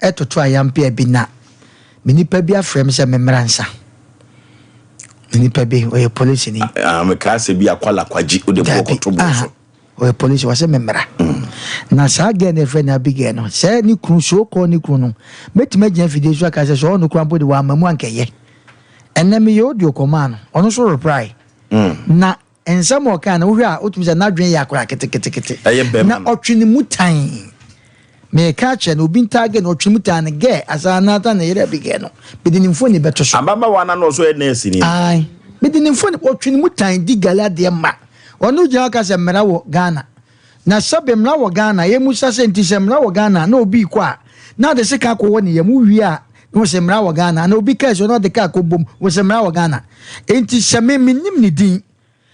Ɛtoto ayampea bi na me nipa bi afrɛ me sɛ memmra nsa. Me nipa bi, ɔyɛ polisini. Ah, mekaa sɛ bi akwala kwagye wode boɔ Dabi, kɔto boɔ aha, so. ɔyɛ polisi, wɔsɛ memmra. Na saa girl no yɛfrɛ no Abigail no, sɛ ne kunu, so kɔɔ ne kunu no, mɛtumi agyina afidie so aka sɛ sɛ ɔno koraa mpo de wamma mu ankɛyɛ. Ɛnnɛ meyɛ audio kɔmaa no, ɔno nso reply. Na nsɛm a ɔkae no, wohwɛ a wotumi sɛ n'adwene yɛ akora ketekete. Ɛyɛ bɛrima Na no. ɔtwe ne mu tan. Meka akyerɛ no, obi ntaa gɛ no, ɔtwe ne mu tan no, gɛ asaa n'ata ne yere Abigail no, mede ne mfoni bɛto so. Ababaawa no na ɔso yɛ nurse ni. Ae, mede ne mfoni, ɔtwe ne mu tan di gale adeɛ ma. Ɔno gyina hɔ ka sɛ mmara wɔ Ghana. Na sɛbe mmara wɔ Ghana, yɛmmusa sɛ nti sɛ mmara wɔ Ghana na obi rekɔ a, na ɔde sekan akɔwɔ ne yam, wowie a, na wɔsɛ mmara wɔ Ghana, anaa obi kaa si hɔ na ɔde kaa kɔbom, wɔsɛ mmara wɔ Ghana. Enti sɛ me, mennim ne din,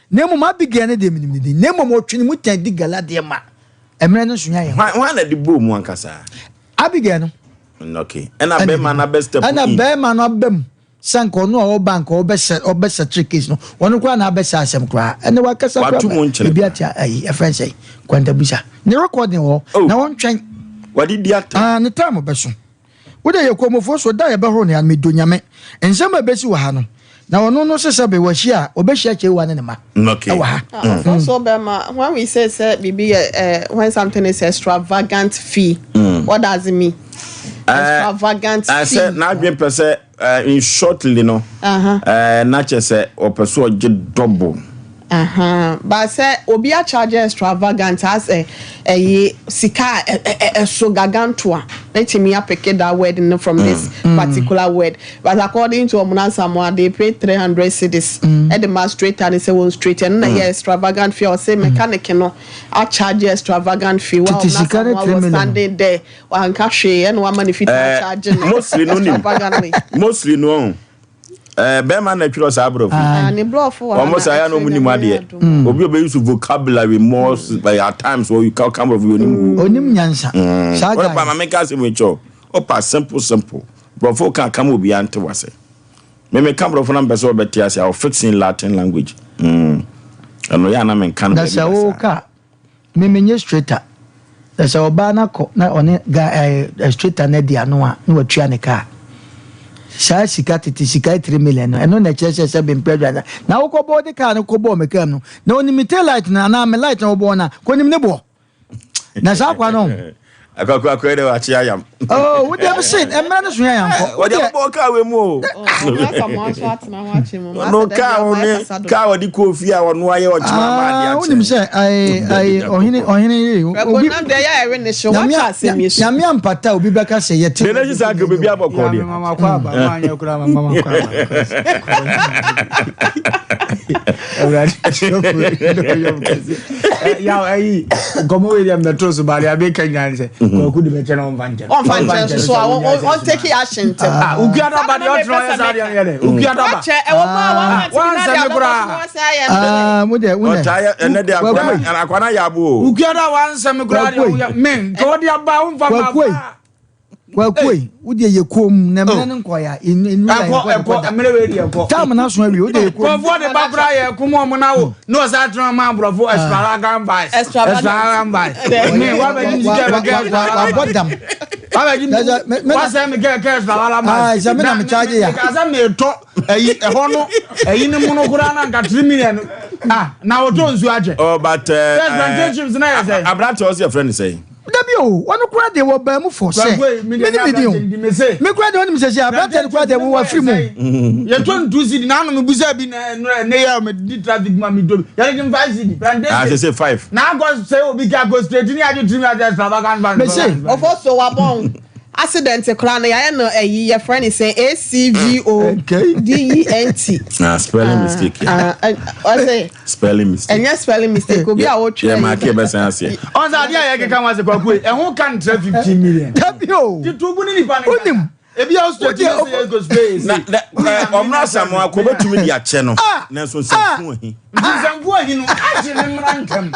na mmom Abigail no deɛ menim ne din, na mmom ɔtwe ne mu tan di gale adeɛ ma. Mmerɛ no nso nya yɛn. Hwan, hwan na de bɔɔ mu ankasa? Abigail no. Okay. Ɛna bɛrima no abɛ step in. Ɛna bɛrima no aba mu. Sɛ anka ɔno a ɔba anka ɔbɛsɛ ɔbɛsɛtere case no, ɔno koraa na abɛsɛ asɛm koraa. Ɛnɛ wakasa koraa Wato mu nkyene ebi koraa. ate ayi ɛfrɛ n sɛ kwantabusa. Ne recording wɔ hɔ Oh. na ɔntwɛn. Wade di atɛm. Ah, ne time bɛso. Wo deɛ yɛ kɔmɔfoɔ so da yɛbɛhoro ne ano medɔ Nyame. Nsɛm a ɛbɛsi wɔ ha no, na ɔno no se sɛbe wahyia a ɔbɛhyia Kyeiwa ne ne mma Okay. ɛwɔ ha. Ah, Also, Bema, when we say say bibi, when something is extravagant fee, what does it mean? Extravagant fee. Sɛ n'adwene pɛ sɛ in shortly no, na kyerɛ sɛ ɔpɛ so ɔgye double. But sɛ obi acharge extravagant asɛ ɛyi sika a ɛso gargantua, metumi apick that word no from this particular word. But according to Omuna Samoa, they pay 300 cedis. Ɛde ma straight and say one straight and na yɛ extravagant fee. Ɔsɛ mechanic no acharge extravagant fee. While Tete Omuna sika ne Samoa 3 was million. standing there, wanka hwee ɛna wama ne fitaa charge no Mostly no nim. extravagantly. Mostly no. Bɛrima na twerɛ saa aborɔfo. Ah, ne blɔfo wɔ ha Wɔn na saa ya na ɔmo nim ɛkyerɛ adeɛ. Nyame adom. Obi obe use vocabulary more like at times or you can come up with onim. Onim nyansa. Saa Wɔn guy. pa maame ka asɛm ekyɛw. Ɔpa simple simple. Borɔfo kan kama obi ante wase. Meme ka borɔfo na mpɛ sɛ ɔbɛte ase. I will fix in Latin language. Ɛno yɛ ana menka no Na baabi sɛ basa. woka me menyɛ straighter. Na sɛ ɔbaa no akɔ na ɔne ga straighter no adi ano a na watua ne kaa. Saa sika tete sika 3 million no, ɛno na ɛkyerɛ sɛ sɛ bempɛ aduane. Na wokɔbɔ de kaa no kɔbɔɔ me kaa mu no, na onim me tail light no anaa me light na wɔbɔɔ no a, kɔnim ne boɔ. Na saa kwa no. Akɔkɔ akɔyɛ dɛ wakye ayam. Oh, wo deɛ se mmerɛ no so yɛ yankɔ. Wo Wɔde deɛ abobɔ kaa wei mu o. Omuna Samoa nso atena ho akye mu. No kaa wo ne kaa wɔde kɔɔ fie a ɔno ayɛ ɔkyema ama adeɛ Ah, akyɛ. wonim sɛ ayi ayi ɔhene ɔhene yere obi Nam deɛ yɛ a ɛwe ne hyew, Nyame wakyɛ asɛm yi so. Nyame ampata obi bɛka sɛ yɛte. Deɛ n'akyi saa nka biribi abɔkɔ Ya deɛ. me mama kɔ aba ma anyɛ koraa ma mama kɔ aba. Awurade kyerɛfo ne ɔyam kɛse. Ya ayi nkɔmmɔ wei deɛ mmɛto so baade abɛka nyinaa ne sɛ Kwaku de bɛkyɛ na ɔmfa nkyɛ no. Ɔmfa nkyɛn nso so a ɔntake action ntɛm. Ah, ukua daba deɛ ɔtena ɔyɛ saa deɛ no yɛ dɛ. Ukua daba. Wakyɛ ɛwɔ mu a wɔn Ah, wansɛ me koraa. Ah, mo deɛ wo nɛ. Ɔtaa yɛ ɛnɛ deɛ Kwaku akwa akwa na yɛ abo o. Ukua da wansɛ me koraa deɛ Kwaku. woyɛ me nka wɔde aba womfa ma Kwaku. aba. Kwaku yi, wo deɛ yɛ kom na mmerɛ no nkɔ ya. Nnura Ɛkɔ nkɔ ɛkɔ nkɔ da. mmerɛ wei deɛ ɛkɔ. Time na so awie, wo deɛ yɛ kom. Nkurɔfoɔ de ba koraa yɛ kum ɔmo na wo na ɔsan atena ɔmo aborɔfo extravagant vibes. Extravagant. Extravagant vibes. Me wabɛgye sika bɛkɛ extravagant. Wabɔ dam. Wabɛgye Dada, me- wasɛ me kɛ kɛ extravagant Ah, vibes. sɛ me na me charge ya. Kasa me tɔ ɛyi ɛhɔ no ɛyi ne mu no koraa na nka 3 million ah na wɔtɔ nsuo akyɛ. Oh, but First plantations na yɛ sɛ. Aberante ɔsi yɛfrɛ no sɛn? Dabi o, wɔn kura deɛ wɔ baa mu fɔ sɛ. Kwaku, me deɛ Me ni mi di o. aberante nti me se. Me kura deɛ wɔn nim sɛ sɛ aberante no kura deɛ wɔwɔ afiri mu. Yɛtɔ ntu cedi na ano mebusa bi na ɛnora ɛnɛ yɛ me di traffic ma me tɔ bi yɛde gye 5 cedi Ah, plantation. sɛ 5. Na akɔ sɛ obi ka kɔ straight ni agye tiri mi agye extravagant van. Me se. Ɔfɔ so wabɔn accident koraa no yɛayɛ no ɛyi yɛfrɛ ne sɛ A C V O D E N T. Ah, spelling mistake. Yeah. Ah, ɔsɛ Spelling mistake. ɛnyɛ spelling mistake obi a Yɛ wɔtwerɛ maa kí ɛbɛsɛn aseɛ. Ɔn sɛ adeɛ a yɛkeka ho ase Kwaku yi ɛho ka ntra 15 million. Dabi o. Ti tubu ne nipa ne ka. Wonim. Ebi a straight ni sɛ yɛ go spray. Na na ɔmuna Samoa ko bɛtumi de akyɛ no. Ah! Nanso nsɛmfo ahi. Nti nsɛmfo ahi no ahye ne mmara ntɛm.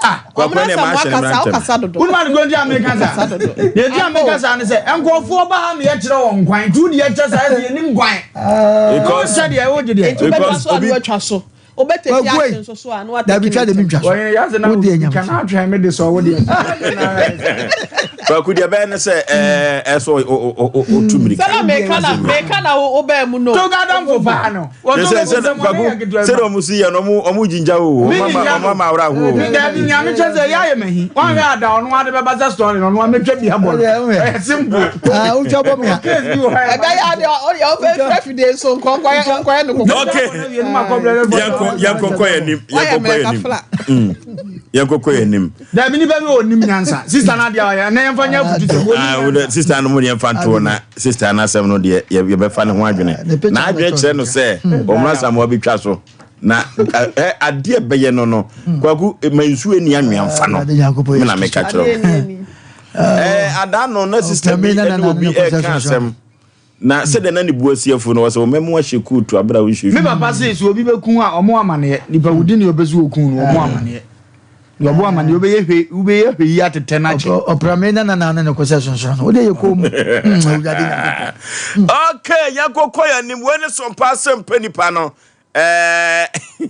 Ah. Kwaku Ɔmuna ne ma Samoa ahyɛ ne mmara kasa ntɛm. wokasa dodo. Wọ́n máa ní gbọ́ndé Amẹ́ríkà sá. Kasa dodo. Deɛ ti Amẹ́ríkà sá ni sɛ nkurɔfoɔ ba ha mi yɛ kyerɛ wɔn kwan nti wodi yɛ kyɛ saa yɛ nim kwan. Because Sɛ deɛ ɛwɔ gye deɛ. Nti wobɛtwa Because so a obi- ne woatwa so. Wobɛ take Kwaku ei. action nso so a na wa Dabi take twa de ne mi ntɛm. ntwa so. Wɔyɛ yasɛ na Wo deɛ nya twa me na atwɛn me de sɔ wo deɛ. Kwaku deɛ bɛyɛ ne sɛ ɛsɛ ɔtu mmirika. Sɛdeɛ meka na meka na wo wobɛɛ mu no. To ga dɔm fo paa no. Sɛ sɛ kwaku sɛdeɛ ɔmo si yɛ no ɔmo ɔmo gyingya o ɔmo ama ɔmo ama awura ho o. Dabi nyame kyɛ sɛ yɛ ayɛ mahi. Wɔn hwɛ ada ɔno ade bɛba sɛ story no ɔno ametwa bi abɔ no. Ɛyɛ simple. Ah, wotwa bɔ me a. Case bi wɔ hɔ a Ɛbɛyɛ adeɛ ɔyɛ ɔfɛ fidie so nkɔnkɔyɛ nkɔyɛ no kɔkɔ. Okay. Yɛnkɔ yɛnkɔ kɔ yɛn anim Wayɛ yɛnkɔ kɔ yɛn mmerɛ anim kafla. Yɛnkɔ kɔ yɛn anim. Dabi nipa bi wɔ onim nyansa. Sister na adeɛ ɔyɛ ɛnɛ yɛmfa nyɛ afutu sɛ wɔnim Ah, wo de sister no mu deɛ mfa ntoɔ na sister no asɛm no deɛ yɛbɛfa ne ho adwene. Ne picture Na adwene kyerɛ no sɛ ɔmmra Samoa bi twa so. Na ɛ adeɛ bɛyɛ no no kwaku ma nsuo ani anwea mfa no. Awurade Nyankopɔn Me na Yesu meka Kristo. kyerɛ wo. Adeɛ ni ani. Ada no na sister bi Ɔpɛ me na ɛne nana obi ne kɔsɛ ɛka soso. asɛm. Na sɛdeɛ na ne bu asi afu no wɔ sɛ ɔmɛmo ahyɛ kuutu abere a wonhyɛ Me hwee. papa se sɛ obi bɛku a ɔmo amaneɛ nipa wudi ne ɔbɛ so oku no ɔmo amaneɛ na ɔbo amaneɛ wobɛyɛ hwɛ wobɛyɛ hwɛ yi atetɛ n'akyɛ. Ɔpra me na nana ne ne kɔsɛ sonson no. Wode yɛ kɔn mu. Awurade Nyankopɔn. Okay, yɛnkɔkɔ yɛn anim. Wei ne sompa asɛm pɛ nipa no.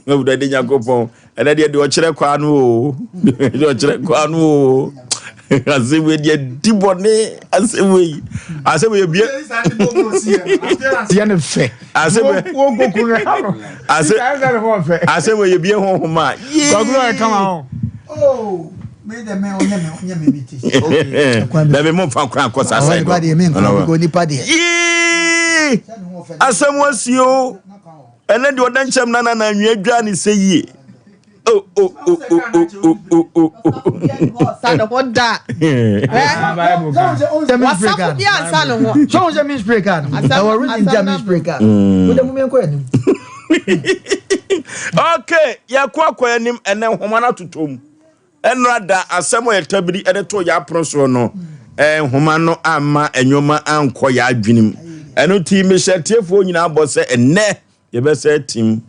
Awurade Nyankopɔn. Ɛnɛ deɛ deɛ ɔkyerɛ kwaa no o. Deɛ ɔkyerɛ kwaa no o. Asɛm wei deɛ di bɔne. Asɛm wei. Asɛm wei bie. Yɛ ne fɛ. Asɛm wei. Wo goku no ha no. Asɛm Sɛ ne ho ɔfɛ. asɛm wei bie honhom a. Yee. Kwaku no ɔyɛ kama ho. Oh, me de me onyɛ me onyɛ me bi ti. Dabi mo nfa kwan kɔ saa Ɔwɔ side. nipa deɛ me nkɔ because nipa deɛ. Yee. Asɛm wasi o. Ɛnɛ deɛ ɔda nkyɛm na na na anwea dwa ne sɛ yie. Oh oh oh oh oh oh oh oh oh. Ɔsa ne ho da. Wasafo bi ansa ne ho. So sɛ me spray car no. Asɛm- Ɛwɔ reason nti a me asɛm spray car. Wode mo menkɔ anim. Okay, yɛkɔ akɔ anim ɛnɛ nhoma no atotɔ mu. Ɛnora da asɛm a yɛtabiri ɛde to yɛ apono soɔ no, nhoma no amma nneɛma ankɔ yɛ adwenem. Ɛno nti mehyɛ tiefoɔ nyinaa bɔ sɛ ɛnɛ yɛbɛsɛ tim.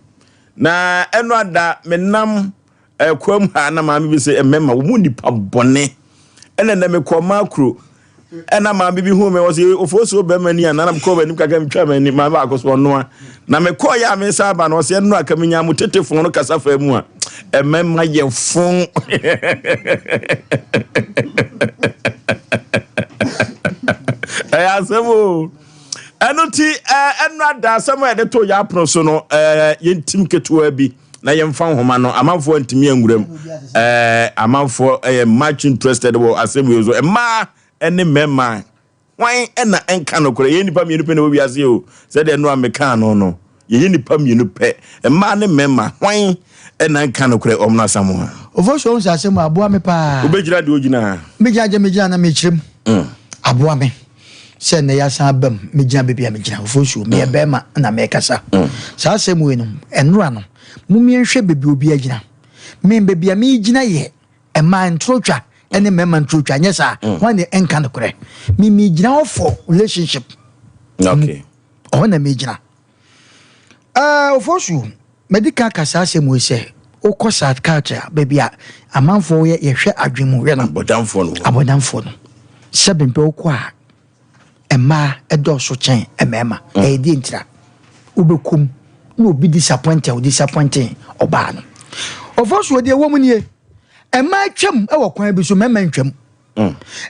Na ɛnora da menam ɛkwam ha na maame bi sɛ mmarima wɔn mu nipa bɔne. Ɛna ɛnɛ mekɔ makro ɛna maame bi hu me wɔ sɛ ofosuo bɛrima ni ana na mekɔɔ m'anim kakra metwa m'ani maame baako so ɔnoa na mekɔɔ yɛ a me nsa aba no ɔsɛ ɛno aka menya mo tete fon no kasa fa mu a ɛmɛma yɛ fon. Ɛyɛ asɛm o. Ɛno nti ɛno ada asɛm a yɛde to yɛ apono so no, yɛntim ketewa bi na yɛmfa nhoma no. Amanfoɔ ntumi anwuram. Amanfoɔ ɛyɛ much interested wɔ asɛm wei so. Mmaa ne mmarima hwan ɛna ɛnka nokorɛ? Yɛyɛ nnipa mmienu pɛ na ɛwɔ wiase o. Sɛdeɛ ɛno a mekaa no no, yɛyɛ nnipa mmienu pɛ. Mmaa ne mmarima hwan ɛna ɛnka nokorɛ? Ɔmo no asam ho. Ofosuo ho sɛ asɛm aboa me paa. Wobɛgyina deɛ ogyina. Megyina gye megyina na mekyerɛ mu. Aboa me sɛ nnɛ yɛasan aba mu. Megyina baabi a megyina. Ofosuo, meyɛ bɛrima na mekasa. Saa asɛm wei no, ɛnora no, mommie nhwɛ baabi obi agyina. Me baabi a megyina yɛ mmaa ntorotwa ne mmarima ntorotwa. Nyɛ saa, hwan ne ɛnka nokorɛ? Me megyina hɔ for relationship. Ɔhɔ na megyina. Ofosuo, madi ka ka saa asɛm wei sɛ wokɔ psychiatry a, baabi a amanfoɔ yɛ yɛhwɛ adwene mu hwɛ no. Abɔdamfoɔ no. Abɔdamfoɔ no. Sɛ bempɛ wokɔ a, mmaa ɛdɔɔso kyɛn mmarima. Ɛyɛ deɛ ntira. Wobɛkɔm na obi disappoint a, disappointing ɔbaa no. Ofosuo deɛ ɛwɔ mu nie. Mmaa twam wɔ kwan bi so, mmarima ntwam.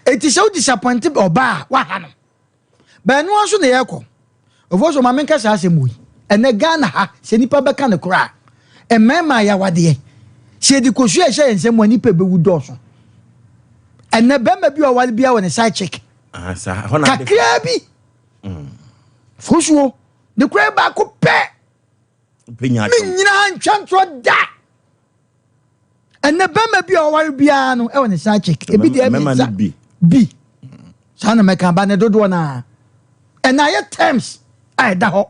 Eti sɛ wo disappoint ɔbaa a, waha no. Bɛnoa nso na yɛkɔ. Ofosuo, ma menka saa asɛm wei. Ɛnɛ Ghana ha, sɛ nipa bɛka no koraa, mmarima ayawadeɛ. Sɛ yɛde kosua ɛhyɛ yɛn nsam a, nipa bɛwu dɔɔso. Ɛnɛ bɛrima bi a ɔware bi a wɔ ne side chick. Kakraa bi. Fosuo, ne kura baako pɛ. Menyina ha ntwa ntorɔ da. Ɛnɛ bɛrima bi a ɔware biara no ɛwɔ ne side chick. Ebi deɛ ɛmi bi. Saa na mɛka ba ne dodoɔ naa. Ɛna ayɛ terms a ɛda hɔ.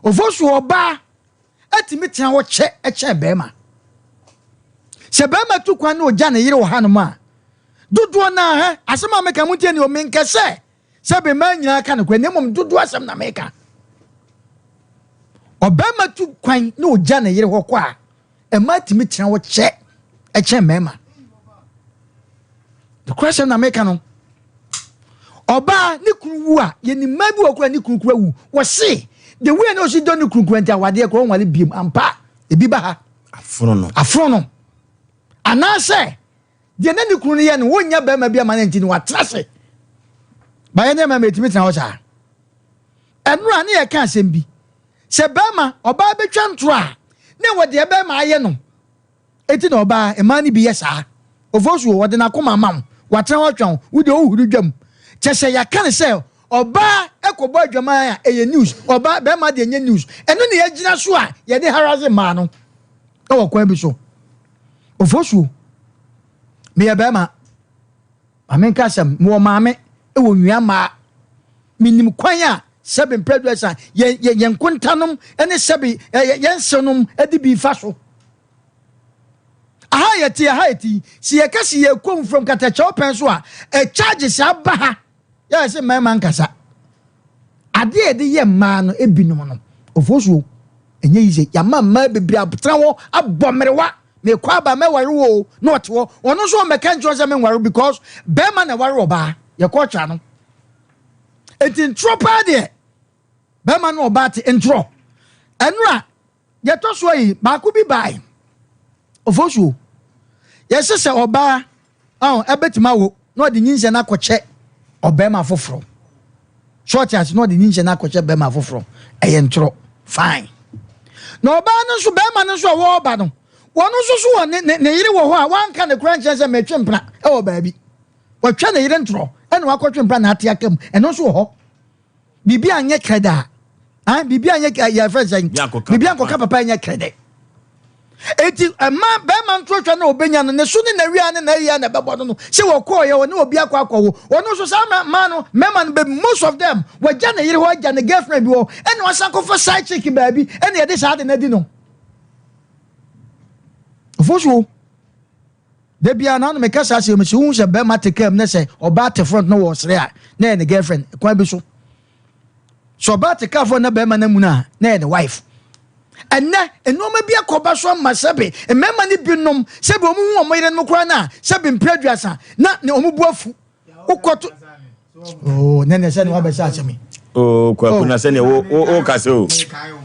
Ofosuo ɔbaa ɛtumi tena hɔ kyɛ ɛkyɛn bɛrima. Sɛ bɛrima tu kwan na ogya ne yere wɔ hanom a, dodoɔ naa hɛ asɛm a meka mu ntie ne o menkɛ sɛ sɛ bɛrima nyinaa ka no korɛ na mmom dodoɔ asɛm na meka. Ɔbɛrima tu kwan na ogya ne yere hɔ kɔ a, mmaa tumi tena hɔ kyɛ ɛkyɛn mmarima. Nokorɛ asɛm na meka no. Ɔbaa ne kunu wu a, yɛnim mmaa bi wɔ kora ne kunu kura wu. Wɔse the way na ɔsi dɔ ne kunu kura nti awadeɛ kora ɔnwale biem ampa. Ebi ba ha. Afono no. Afono no. Anaasɛ deɛ na ne kunu no yɛ no, wonnya barima bi ama no nti no watena ase. Bayɛ ne mmarima ɛtumi tena hɔ saa. Ɛno a ne yɛka asɛm bi. Sɛ barima, ɔbaa bɛtwa ntorɔ a, ne wɔ deɛ barima ayɛ no. Eti na ɔbaa, mmaa no bi yɛ saa. Ofosuo, ɔde n'akoma ama wo, watena hɔ atwɛn wo, wo deɛ wohuri dwam. Kyɛ sɛ yɛaka no sɛ ɔbaa kɔbɔ adwaman a, ɛyɛ news, ɔbaa, barima deɛ ɛnyɛ news. Ɛno na yɛagyina so a yɛde harass mmaa no wɔ kwan bi so. Ofosuo, meyɛ barima, ma menka asɛm, mewɔ maame wɔ nua mmaa. Menim kwan a sɛbe mprɛduasa yɛn, yɛn, yɛn nkontanom ne sɛbe yɛn nsenom de bi fa so. Aha yɛte, aha yɛte yi, sɛ yɛka sɛ yɛkɔ mfuram katakyɛw pɛn so a, charges aba ha. Yɛyɛ sɛ mmarima nkasa. Adeɛ a yɛde yɛ mmaa no ebinom no, ofosuo, ɛnyɛ yi sɛ yɛama mmaa bebree atena hɔ abɔ mmerewa. Mekɔ aba mɛware wo o, na ɔte hɔ. Ɔno nso ɔmmɛka nkyerɛ sɛ menware because bɛrima na ɛware ɔbaa. Yɛkɔ twa no. Enti ntorɔ paa deɛ, bɛrima ne ɔbaa te ntorɔ. Ɛnora Deɛ ɛtɔ soɔ yi, baako bi bae, ofosuo. Yɛse sɛ ɔbaa ɔn ɛbɛtumi awo na ɔde nyinsɛn no akɔkyɛ ɔbɛrima foforɔ. So ɔte ase na ɔde nyinsɛn no akɔkyɛ bɛrima foforɔ. Ɛyɛ ntorɔ. Fine. Na ɔbaa no nso, bɛrima no nso a wɔreba no, wɔn nso so wɔ ne, ne, ne yere wɔ hɔ a wanka ne kora nkyerɛ sɛ metwe mpena ɛwɔ baabi. Wɔtwa ne yere ntorɔ ɛna wakɔtwe mpena na ate aka mu. Ɛno nso wɔ hɔ. Biribi anyɛ krɛdɛ a, ah, biribi anyɛ yɛfrɛ sɛn, biribi ankɔka papa nyɛ krɛdɛ. Eti ɛma bɛrima ntorotwa na obenya no ne so ne n'awia ne n'ayia na ɛbɛbɔ no no sɛ wɔkɔɔ yɛ ɔne obi akɔ akɔwo ɔno nso saa mmaa no mmarima no bɛ most of them wɔagya ne yere hɔ agya ne girlfriend bi hɔ ɛna wasan kɔfa side chick baabi ɛna yɛde saa de no adi no. Ofosuo. Da biara na meka saa asɛm sɛ wohu sɛ bɛrima te kaa mu na sɛ ɔbaa te front na wɔresere a na ɛyɛ ne girlfriend kwan bi so. Sɛ ɔbaa te kaa front na bɛrima no amuna a na ɛyɛ ne wife. Ɛnɛ nneɛma bi akɔba so ama sɛbe mmarima no binom sɛbe wɔn hu wɔn yerenom koraa no a sɛbe mpere 30 na ne wɔn bu afu wokɔto oh ne ne sɛ ne wabɛsɛ asɛm yi. Oh kwaku na sɛ ne wo wo kasa o.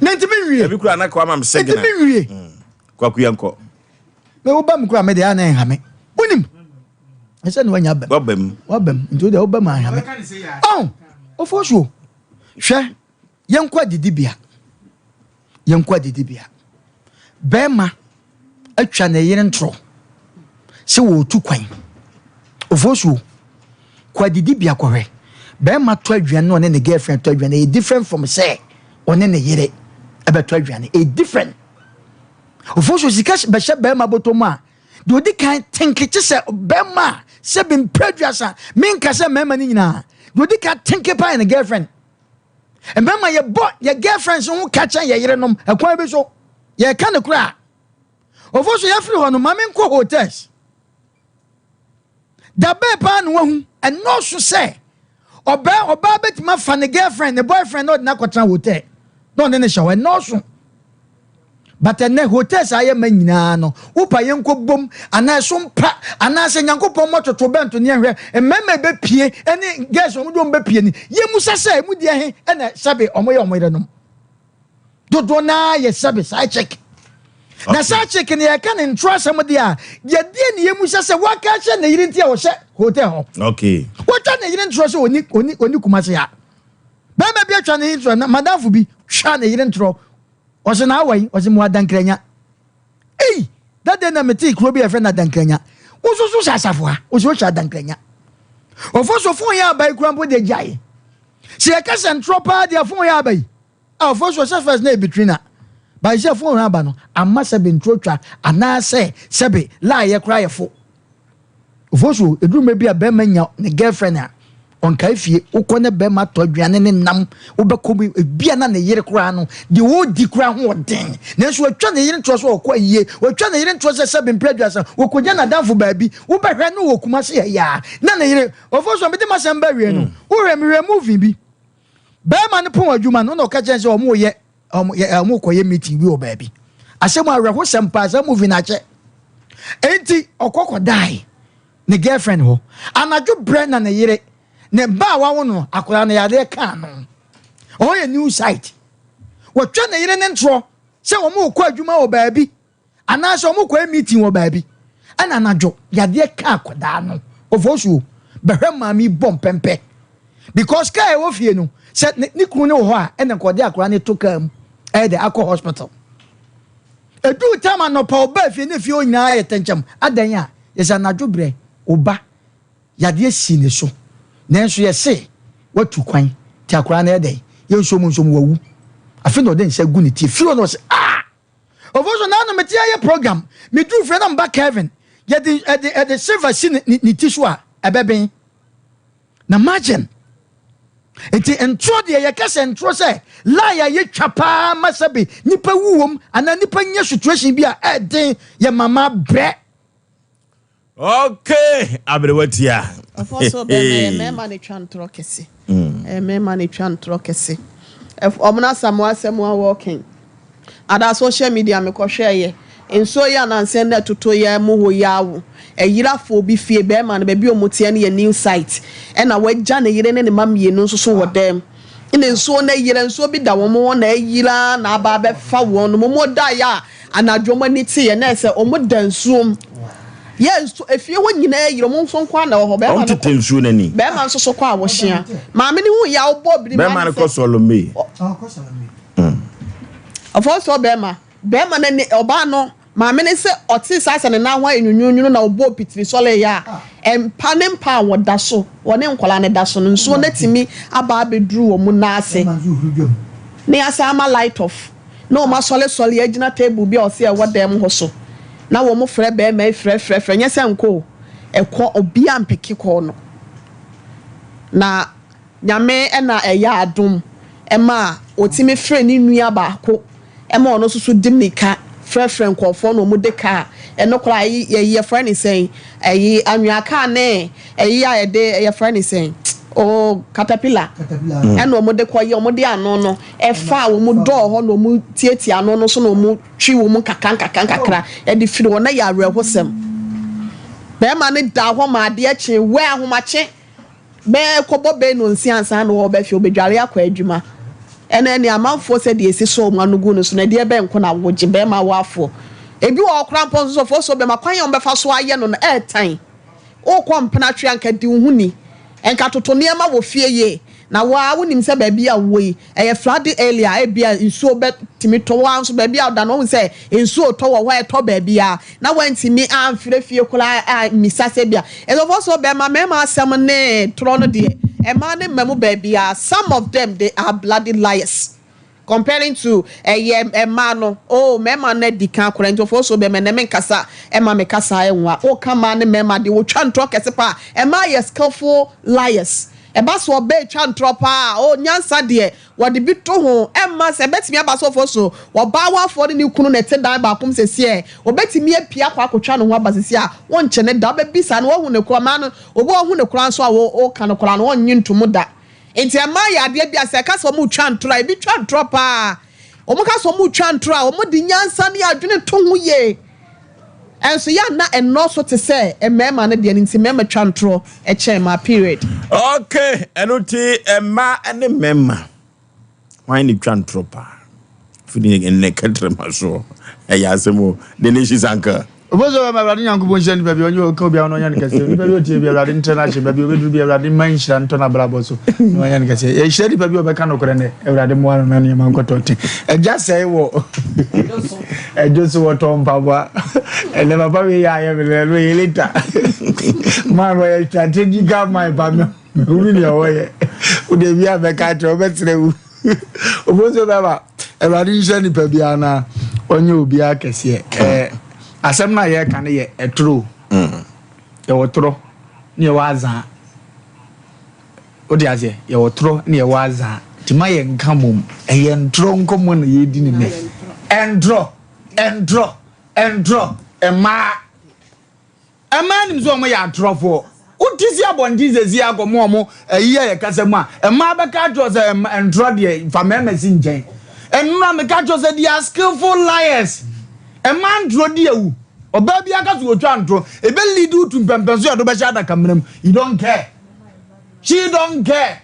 Ne ntumi nwie. Ebi kura na kwa ma me sɛgina. Ntumi nwie. Kwaku yɛn kɔ. Me wo ba mu kura me de ana nha me. Wonim. Ɛsɛ ne wanya bam. Wabam. Wabam. Nti wo de wo ba mu anha me. Oh, ofo so. Hwɛ, yɛnkɔ adidibea. Yɛnkɔ adidibea. Bɛrima atwa ne yere ntorɔ sɛ wɔretu kwan. Ofo so. Kɔ adidibea kɔhwɛ. Bɛrima tɔ aduane na ɔne ne girlfriend tɔ aduane. Ɛyɛ different from sɛ ɔne ne yere ɛbɛtɔ aduane. Ɛyɛ different. Ofosu sika bɛhyɛ bɛrima bɔtɔ mu a, deɛ ɔdi kan tenke kye sɛ bɛrima a sɛ bi mpere 30, menka sɛ mmarima no nyinaa, deɛ ɔdi kan tenke paa yɛ ne girlfriend. Mmarima yɛbɔ yɛ girlfriends ho ka kyɛn yɛ yerenom ɛkwan bi so. Yɛka ne koraa. Ofosu yɛfiri hɔ no, ma menkɔ hotels. Da bɛn paa na wahu ɛnɔɔso sɛ ɔbaa ɔbaa bɛtumi afa ne girlfriend ne boyfriend na ɔde no akɔtena hotel na ɔne no hyɛ hɔ ɛnɔɔso but ɛnɛ hotels a ayɛ ma nyinaa no wopa yɛnkɔ bom anaa ɛso mpa anaasɛ nyankopɔn mmɔ toto bɛnto ne ɛhwɛ mmarima bɛpie ɛne girls wɔn de wɔn bɛpie ni yɛmusa sɛ emu deɛ he ɛna sɛbe wɔn yɛ wɔn yerenom. Dodoɔ no ara yɛ sɛbe side chick. Na side chick no yɛka ne ntorɔ asɛm deɛ a, yɛdeɛ ne yɛmu sɛ sɛ waka akyerɛ ne yere nti a ɔhyɛ hotel hɔ. Watwa ne yere ntorɔ sɛ ɔni ɔni ɔni Kumasi ha. Bɛrima bi atwa ne yere ntorɔ, na madamfo bi twa ne yere ntorɔ. Ɔsɛ na awa yi, ɔsɛ mu adankranya. Ei, dade na mete kuro bi a yɛfrɛ no adankranya. Wososo hyɛ asafo ha, ɔsɛ ɔhyɛ adankranya. Ɔfo so fon yɛ aba yi kura mpo deɛ gyae. Sɛ yɛka sɛ ntorɔ paa deɛ fon yɛ aba yi. Ah ɔfo so sɛ first na ebi na but sɛ phone aba no ama sɛbe nturo twa anaasɛ sɛbe lie yɛ koraa yɛ fo. Ɔfo so eduru mmerɛ bi a bɛrima nya ne girlfriend a ɔnkae fie wokɔ ne bɛrima tɔ aduane ne nam wobɛkɔ bi ebia na ne yere koraa no deɛ ɔredi koraa ho ɔden nanso watwa ne yere ntorɔ sɛ ɔkɔ ayie watwa ne yere ntorɔ sɛ sɛbe mpere 30 wɔkɔgya n'adamfo baabi wobɛhwɛ no wɔ Kumasi ha yi a na ne yere ɔfo so mede masɛm ba wie no wohwɛ mehwɛ movie bi Barima no pɔn adwuma no na ɔka kyerɛ sɛ wɔn yɛ wɔn yɛ wɔn kɔyɛ meeting bi wɔ baabi. Asɛm awerɛhosɛm paa sɛ movie no akyɛ. Enti ɔkɔ kɔdae ne girlfriend hɔ. Anadwo brɛ na ne yere ne ba a wawo no akwadaa no yadeɛ kaa no. Ɔhɔ yɛ new site. Wɔtwa ne yere ne ntorɔ. Sɛ wɔn rekɔ adwuma wɔ baabi anaasɛ wɔn rekɔ meeting wɔ baabi ɛna anadwo yadeɛ ka akwadaa no ofosuo bɛhwɛ maame yi bɔ mpɛmpɛ because kaa ɛwɔ fie no sɛ ne kunu no wɔ hɔ a ɛna nkɔde akwadaa no to kaa mu ɛyɛ de akɔ hospital. Eduu tam anɔpa ɔbaa fie ne fie hɔ nyinaa yɛ tɛnkyɛm adan a yɛsɛ anadwo brɛ ɔba yadeɛ si ne so nanso yɛse watu kwan ti akwadaa no ɛyɛ dɛn yɛ nsom nsom wawu. Afei na ɔde nsa gu ne ti firi hɔ na ɔsɛ ah ɔfo so naanu mete ayɛ program meduru fie na mba Kevin yɛde ɛde ɛde silver si ne ne ti so a ɛbɛbɛn na margin nti ntorɔ deɛ yɛka sɛ ntorɔ sɛ lie a yɛtwa paa ma sɛbe nipa wu wɔm anaa nipa nya situation bi a ɛden yɛ mama brɛ. Okay, aberewa tia. Ɔfɔ so bɛrima yɛ mmarima na etwa ntorɔ kɛse. Ɛyɛ mmarima na etwa ntorɔ kɛse. Ɔmo na Asamoah asɛm a wɔɔken. Ada social media mekɔhwɛ yɛ. Nsuo yi anansɛn na ɛtoto yɛ mu hɔ yi awo. Ɛyerafo bi fie bɛrima no baabi a ɔmo teɛ no yɛ new site. Ɛna wagya ne yere ne ne ma mmienu nso so wɔ dɛm. Ɛna nsuo no ayira, nsuo bi da wɔn hɔ na ayira na aba abɛfa wɔn no. Mo da yɛ a anadwo mo ani te yɛ na ɛsɛ ɔmo da nsuom. Yɛ nsu efie hɔ nyinaa ayira, ɔmo nso nko ana wɔ hɔ. Bɛrima no tete nsuo n'ani. Bɛrima nso so kɔ a wɔhyia. Maame ne ho yɛ a ɔbɔ biri. Bɛrima no kɔ Sɔlɔmbe. Ɔfɔ sɔ bɛrima n'ani ɔbaa no maame ne sɛ ɔte saa sɛ ne nan ho ayɛ nwunwunwunu na ɔbɔ pitiri sɔle yɛ a mpa ne mpa a wɔda so wɔne nkɔla ne da so no nsuo no tumi aba abɛduru wɔn mu nan ase ne asa ama light off na wɔn asɔle sɔle agyina table bi a ɔsi ɛwɔ dan mu hɔ so na wɔn frɛ bɛrima yi frɛ frɛ frɛ nyɛ sɛ nko ɛkɔ obiara mpeke kɔɔ no na Nyame ɛna ɛyɛ adom ɛma otimi frɛ ne nua baako ɛma ɔno nso so di mirika frɛfrɛ nkɔɔfoɔ na ɔmo de kaa ɛno koraa ɛyi yɛ yɛfrɛ ne sɛn ɛyi anwea kaa ne ɛyi a yɛde yɛfrɛ ne sɛn o caterpillar ɛna ɔmo de kɔ yɛ ɔmo de ano no ɛfa a ɔmo dɔɔ hɔ na ɔmo tietie ano no so na ɔmo twi wɔn nkakra nkakra nkakra ɛde firi hɔ na yɛ awerɛhosɛm. Bɛrima no da hɔ ma adeɛ kye wɛ ahomakye bɛɛ kɔbɔ bɛɛ no nsi ansa na wɔbɛ fie obedware akɔ adwuma ɛna ɛne amanfoɔ sɛ deɛ esi so ɔmo ano gu no so na ɛdeɛ bɛn nko na wogye bɛrima wafoɔ ebi wɔ ɔkora mpɔ nso sɔfoɔ so bɛrima kwan yɛn bɛfa so ayɛ no no ɛɛtan okɔ mpena twe anka di wo ho ni nka toto nneɛma wɔ fie yie na waa wonim sɛ baabi a wɔ yi ɛyɛ flooded area, ebi a nsuo bɛ tumi tɔ waa nso baabi a ɔda no wɔn sɛ nsuo tɔ wɔ hɔ ɛtɔ baabi a na wɔntumi amfiri fie koraa a misa sɛ bia ɛsɔfo so bɛrima mmarima asɛm ne torɔ no deɛ ɛmaa ne mmamu baabi a some of them, they are bloody liars comparing to ɛyɛ ɛmaa no. Oh, mmarima no adi kan akora nti ɔfo so bɛrima ɛnɛmɛ nkasa ɛma mi kasa ɛnwa ɔka maa ne mmarima deɛ wɔtwa ntorɔ kɛse paa. Ɛmaa yɛ skillful liars. Ɛba so ɔbɛ etwa ntorɔ paa o nyansa deɛ wɔde bi to ho ɛma sɛ ɛbɛtumi aba so ɔfo so ɔbaa wafoɔ ne ne kunu na ɛte dan baako mu sɛsi ɛ ɔbɛtumi apia akɔ akɔtwa ne ho aba sɛsi a wɔnkyɛ ne da ɔbɛbisa no wɔhu ne kora maa no obi ɔhu ne kora nso a wɔka ne kora no wɔnnye ntomo da. Nti ɛmaa yɛ adeɛ bi a sɛ ɛka sɛ ɔmo twa ntorɔ a ebi twa ntorɔ paa. Ɔmo ka sɛ ɔmo twa ntorɔ a ɔmo de nyansa ne adwene to ho yie ɛnso yɛ ana ɛnɔɔso te sɛ mmarima no deɛ no nti mmarima twa ntorɔ ɛkyɛn ma period. Okay, ɛno ti mmaa ne mmarima hwan ne twa ntorɔ paa firi nnɛ kɛtɛrɛma soɔ ɛyɛ asɛm o the nation's anchor. Oboso bɛ ma Awurade Nyankopɔn nhyira nipa bi ɔnyɛ ɔka obi a ɔno ɔnyɛ no kɛseɛ. Nipa bi ɔtie bi Awurade ntrɛ no ahyɛ baabi ɔbɛduru bi Awurade mma nhyira ntɔ n'abrabɔ so na ɔnyɛ no kɛseɛ. Yɛhyira nipa bi a ɔbɛka nokorɛ nɛ Awurade mmoa no na nneɛma nkɔtɔ te agya sɛe wɔ ɛdwo so wɔtɔ mpaboa ɛnɛ papa wei yɛ ayɛ me no ɛno yɛ later man wɔyɛ strategical man pa me wumi nea wɔyɛ wode bi a bɛka kyerɛ wobɛserɛ wu. Oboso bɛma Awurade nhyira nipa biara na ɔnyɛ obiara kɛseɛ. Ɛɛ asɛm no a yɛreka no yɛ ɛtoro. Yɛwɔ torɔ ne yɛwɔ azaa. Wode aseɛ yɛwɔ torɔ ne yɛwɔ azaa nti ma yɛ nka mmom ɛyɛ ntorɔ nkɔmmɔ na yɛdi ne nɛ. Ɛntorɔ ɛntorɔ ɛntorɔ mmaa mmaa nim sɛ ɔmo yɛ atorɔfoɔ. Wote si abɔnten sɛsi akɔmɔ ɔmo ɛyi a yɛkasa mu a mmaa bɛka atorɔ sɛ ntorɔ deɛ fa mmarima si nkyɛn. Ɛnora meka kyerɛ sɛ they are skillful liars. Mmaa ntorɔ di awu. Ɔbaa bi aka so wɔtwa ntorɔ ebe lead you to mpɛmpɛn so yɛde bɛhyɛ adaka mmerɛ mu. You don't care, she don't care.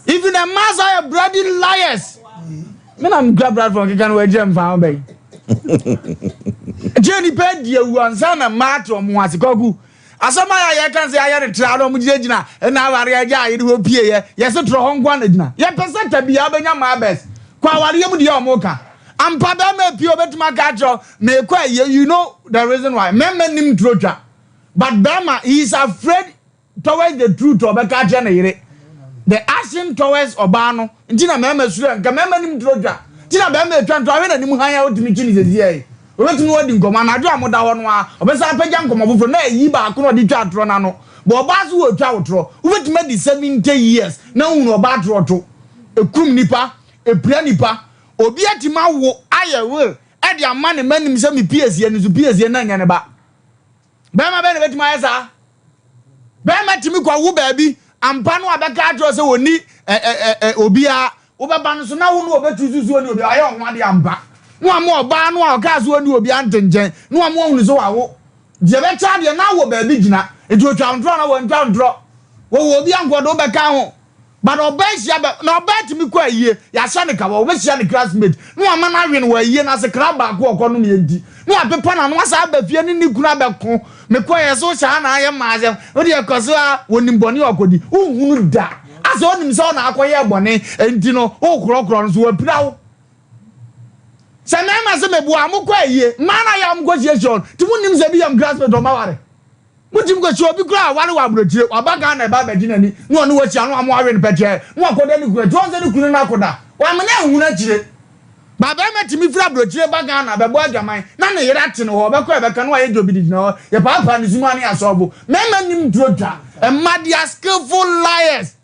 Even mmaa sa yɛ bloody liars. Me na mekura platform keka no wagyina mfa ho bɛyi. Nti nipa adi awu ansa na mmaa ate wɔn ho ase kwaku. Asɛm a yɛ yɛka sɛ ayɛ no tra na wɔn gyinagyina ɛna aware agya a yɛde hɔ pie yɛ yɛse torɔ hɔ nko na gyina. Yɛpɛ sɛ ta biara bɛnya mmaa bɛs. Kɔ awareɛ mu deɛ wɔn ka. Ampa bɛrima pie obɛtumi aka akyerɛ mekɔ ayie you know the reason why mmarima nim turo twa but bɛrima he is afraid towards the truth ɔbɛka akyerɛ ne yere the action towards ɔbaa no nti na mmarima suro nka mmarima nim turo twa nti na bɛrima atwa nto ahwɛ n'anim han a wotumi kyi ne sɛsi yɛ obetumi wadi nkɔmɔ anadwo a moda hɔ no a ɔbɛsan apagya nkɔmɔ foforɔ na ayi baako na ɔde twa atorɔ n'ano bɔ ɔbaa so wɔ twa wotorɔ wobɛtumi adi 70 years na wohunu ɔbaa torɔ to ekum nipa epira nipa obi atumi awo ayɛ will ɛde ama ne mma nim sɛ me piesie no so piesie na nyɛ ne ba. Bɛrima bɛn na bɛtumi ayɛ saa? Bɛrima tumi kɔ wo baabi ampa no abɛka akyerɛ sɛ wɔni ɛ ɛ ɛ obiara wobɛba no so na wo no wɔbɛtu susuo ne obiara ɔyɛ ɔho adeɛ ampa na wama ɔbaa no a ɔkaa so wɔni obiara nte nkyɛn na wama ɔhunu sɛ wawo deɛ bɛkyɛ adeɛ na wɔ baabi gyina nti otwa ntorɔ na wɔntwa ntorɔ wɔwɔ obi ankɔde wobɛka ho but ɔbaa hyia bɛ na ɔbaa tumi kɔ ayie yɛahyɛ ne kawa wɔbɛhyia ne classmate na wama no awe no wɔ ayie no ase kra baako ɔkɔ nom yɛ nti na wapepa n'ano asa aba fie ne ne kunu abɛko mekɔ yɛ so hyɛ na ayɛ maa sɛ wode ɛkɔ so a wɔnim bɔne ɔkɔdi wohunu da asɛ ɔnim sɛ ɔna akɔyɛ bɔne nti no wokorɔkorɔ no so wapira wo sɛ mmarima sɛ meboa mokɔ ayie mmaa no ayɛ a mokɔ hyiahyia ɔno nti monim sɛ bi yam classmate ɔma ware motumi kɔhyia obi koraa a ware wɔ aburokyire waba Ghana ɛba abɛgye n'ani na ɔne wahyia no ama wawe no pɛkyɛɛ na wakɔda ne kunu akyi wɔn sɛ ne kunu no akɔda wamena ehunu akyire ba bɛrima tumi firi aburokyire ba Ghana bɛbɔ adwaman na ne yere ate no hɔ ɔbɛkɔ ɛbɛka no wayɛ dwobi de gyina hɔ yɛpaapaa ne suma ne asɔɔbo mmarima nim duro twa mma they are skillful liars.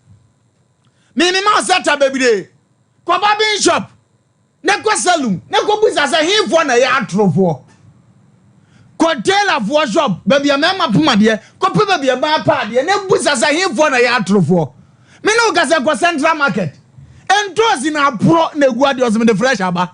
Mimi ma ɔsɛ bebree kɔ barbing shop ne kɔ saloon ne kɔ busa sɛ hefoɔ na ɛyɛ atorofoɔ. Kɔ tailorfoɔ shop baabi a mmarima pom adeɛ, kɔpɛ baabi a mmaa pa adeɛ ne busa sɛ hefoɔ na ɛyɛ atorofoɔ. Me ne wo kasa kɔ central market ntoosi na aporɔ na egu adeɛ ɔsɛ mede fresh aba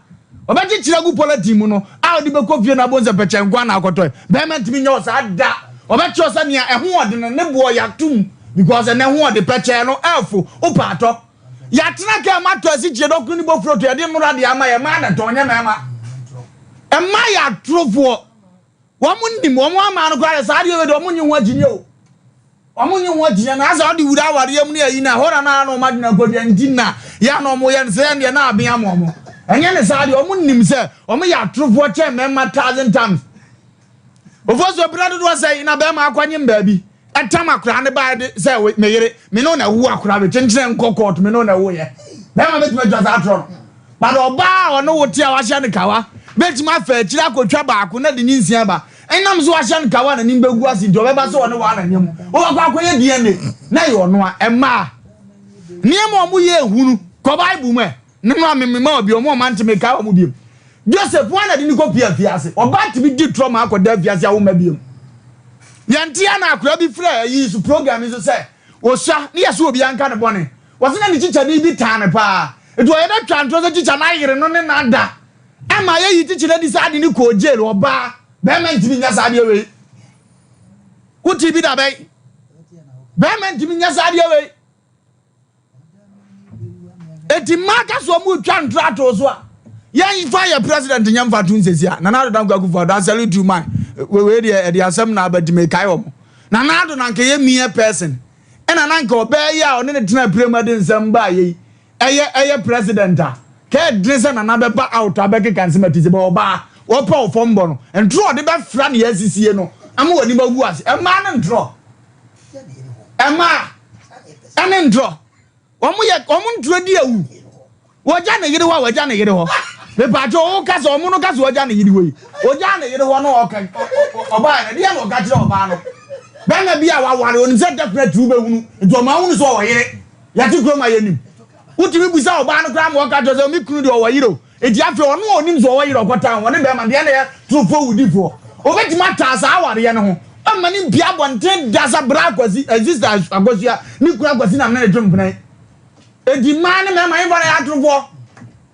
ɔbɛkyekyere agu polythene mu no a ɔde bɛkɔ fie no abɔ nsɛ pɛkyɛ nko ana akɔtɔ bɛrima ntumi nyɛ ɔsaa da. Ɔbɛkyerɛ sɛ nea ɛho ɔde no ne boɔ yɛatom because ɛnɛ ho ɔde pɛkyɛ no ɛɛfo wopɛ atɔ. Yɛatena kaa mu atɔ asikyire dɔkono ne bɔfuro to yɛde nnora deɛ ama yɛ mmaa na tɔn nyɛ mmarima. Mmaa yɛ atorofoɔ. Wɔn nim wɔn ama no koraa saa adeɛ wei deɛ wɔn nye ho akyinnye o. Wɔn nye ho akyinnye na asɛ ɔde wura awareɛ mu ne ayi na ɛhɔ na na wɔn adwene akɔdua nti na yɛ na wɔn yɛ no sɛ yɛn deɛ na aben ama wɔn. Ɛnyɛ ne saa deɛ wɔn nim sɛ wɔn yɛ atorofoɔ kyɛn mmarima thousand times. Ofo so bere dodoɔ sɛ na bɛrima akɔnye baabi ɛtam akora ne baa de sɛ me yere me no na ɛwo akora me kyenkyene nkɔ court me no na ɛwo yɛ bɛrima bɛtumi atwa saa atorɔ no but ɔbaa a ɔne wo te a wahyɛ no kawa bɛtumi afa akyire akɔtwa baako na de ne nsia ba ɛnam so wahyɛ no kawa na nim bɛgu ase nti ɔbɛba sɛ ɔne waa n'anim wobɛkɔ akɔyɛ DNA na yɛ ɔno a ɛmaa nneɛma a ɔmo yɛ ehunu kɔ Bible mu ɛ ne mu a memema obi ɔmo ɔma ntumi ka ɔmo biem Joseph wɔn na de ne kɔ pia afiase. Ɔbaa tumi di trɔ ma akɔda afiase a woma biem yɛn ti na akora bi frɛ ayi so program yi so sɛ osua ne yɛ so obi anka ne bɔne wɔsi na ne kyikyani bi taa ne paa etu ɔyɛ dɛ twa ntorɔ sɛ kyikya n'ayere no ne n'ada ɛma yɛyi kyikyi n'adi saa de ne kɔɔ jail. Ɔbaa bɛrima ntumi nya saa adeɛ wei wotu bi da bɛyi bɛrima ntumi nya saa adeɛ wei eti mmaa ka so ɔmo twa ntorɔ ato so a yɛn fa yɛ president nyɛ nfa to nsesi a Nana Addo Dankwa Akufo Addo, I salute you man. Wei deɛ ɛde asɛm na abɛtumi kae wɔn Nana Addo na nka yɛ mere person ɛna na nka ɔbɛɛ yi a ɔne ne tena pire mu ɛde nsɛm baa yɛ yi ɛyɛ president a kɛɛ sɛ Nana bɛba out abɛkeka nsɛm ati sɛ bɛ ɔbaa wɔpɛ ɔfɔm bɔ no ntorɔ ɔde bɛfra ne yɛasisie no ama wɔn anim agu ase. Ɛmaa ne ntorɔ ɛmaa ɛne ntorɔ wɔn yɛ wɔn ntorɔ di awu. Wɔgya ne yere hɔ a wɔgya ne yere hɔ mepatwa wɔn kasa wɔn no kasa wɔgya ne yere hɔ yi wɔgya ne yere hɔ no ɔka ɔbaa yɛn deɛ na ɔka kyerɛ ɔbaa no bɛrima bi a waware onim sɛ definitely wobɛhunu nti ɔmo ahunu sɛ ɔwɔ yere. Yɛte kurom a yɛnim wotumi busa ɔbaa no koraa ma ɔka kyerɛ sɛ mi kunu deɛ ɔwɔ yere o. Eti afei ɔno a onim sɛ ɔwɔ yere ɔkɔta ho ɔne bɛrima deɛ na yɛ torofo wudifoɔ obetumi ataa saa awareɛ no ho ɔma ne mpia abɔnten da sa bra Akwasi sista Akosua ne kunu Akwasi nam ne ne twe mpena. Eti mmaa ne mmarima yɛn fa na yɛ atorofoɔ.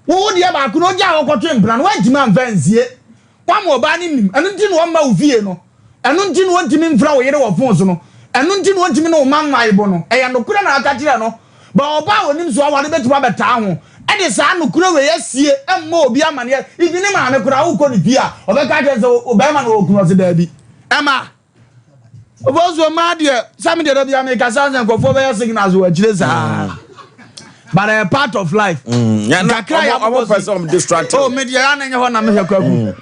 Wowo deɛ baako na ogya a wɔkɔtwe mpena no wɔntumi amfa nsie wama ɔbaa ne nim. Ɛno nti na wɔmma wo fie no, ɛno nti na wɔntumi mfra wo yere wɔ phone so no, ɛno nti na wɔntumi ne wo ma mmaebo no. Ɛyɛ nokorɛ na aka kyerɛ no ba ɔbaa a onim so aware bɛtumi abɛtaa ho. Ɛde saa nokorɛ wei asie mmɔ obi amaneɛ, even ne maame koraa wokɔ ne fie a ɔbɛka akyerɛ no sɛ ɔbarima na ɔwɔ kunu ɔse daabi. Ɛma Obosuo mmaa deɛ sɛ me deɛ da bia mekasa sɛ nkurɔfoɔ bɛyɛ signals wɔ akyire saa mm. But a part of life. Kakra yɛ ɔmo pɛ sɛ ɔmo distract. Oh me deɛ ya na nyɛ hɔ na mehwɛ kwaku.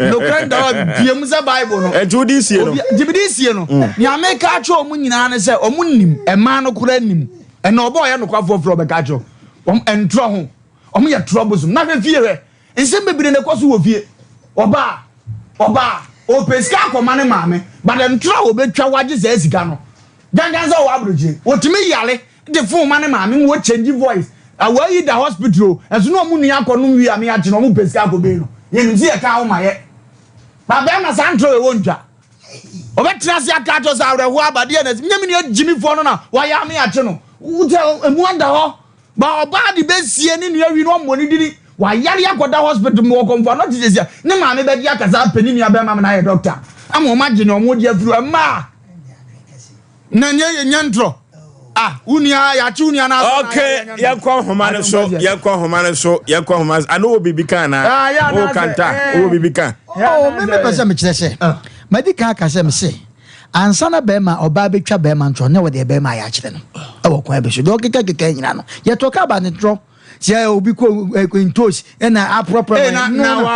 Nokorɛ nda hɔ bie mu sɛ Bible no. Ɛnti wodi sie no. Nti mede sie no. Nea meka akyerɛ ɔmo nyinaa ne sɛ ɔmo nim ɛmaa no koraa nim. Ɛna ɔbɔ ɔyɛ nokwafoɔ frɛ ɔbɛka akyerɛ wɔn ɛntorɔ ho. Ɔmo yɛ troublesome. Na hwɛ fie hwɛ. Nsɛm bebree na ɛkɔ so wɔ fie. Ɔbaa, ɔbaa, ɔpɛ sika akɔma ne maame, but ntorɔ a ɔbɛtwa wagye saa sika no, gangan sɛ ɔwɔ aburokyire. Ɔtumi yare de phone ma ne maame ma ɔchange voice. Awaa yi da hospital o, ɛso na ɔmo nua akɔnom wie a me akye no, ɔmo pɛ sika akɔbɛyi no. Yɛnim sɛ yɛka wo ma yɛ. Ba bɛrima saa ntorɔ wei wɔntwa. Ɔbɛtena ase aka akyerɛ sɛ awerɛhoɔ aba deɛ na ɛsi. Nyɛ me nua gyimifoɔ no na wayɛ ame akye no. Wo sɛ emu ada hɔ. Ba ɔbaa de bɛsie ne nua wi na ɔmmɔ ne dini. Wayare akɔda hospital mu wɔ kɔmfoa no te sɛsia ne maame bɛgye akasa apɛ ne nua bɛrima ma no ayɛ doctor ama wɔn agye nea wɔn gye afiri hɔ. Mmaa na nyɛ nyɛ ntorɔ. Ah, wo nua yɛakye wo nua no asɔ na Okay, ayɛ nyɛ ntorɔ. yɛnkɔ nhoma no so, yɛnkɔ nhoma no so, yɛnkɔ nhoma no so. Ano wɔ biribi ka anaa? Ah, yɛ Wo anaasɛ, kanta, eh. wowɔ biribi ka? Oh, me mepɛ sɛ mekyerɛ sɛ madi kan aka sɛ mese Ansa na bɛrima, ɔbaa bɛtwa bɛrima ntorɔ na wɔde bɛrima ayɛ akyerɛ no wɔ kwan bi so. Deɛ ɔkekakeka nyina no, yɛtɔ kaa ba ne torɔ. Sɛ obi kɔ ntos ɛna aporɔporɔ no,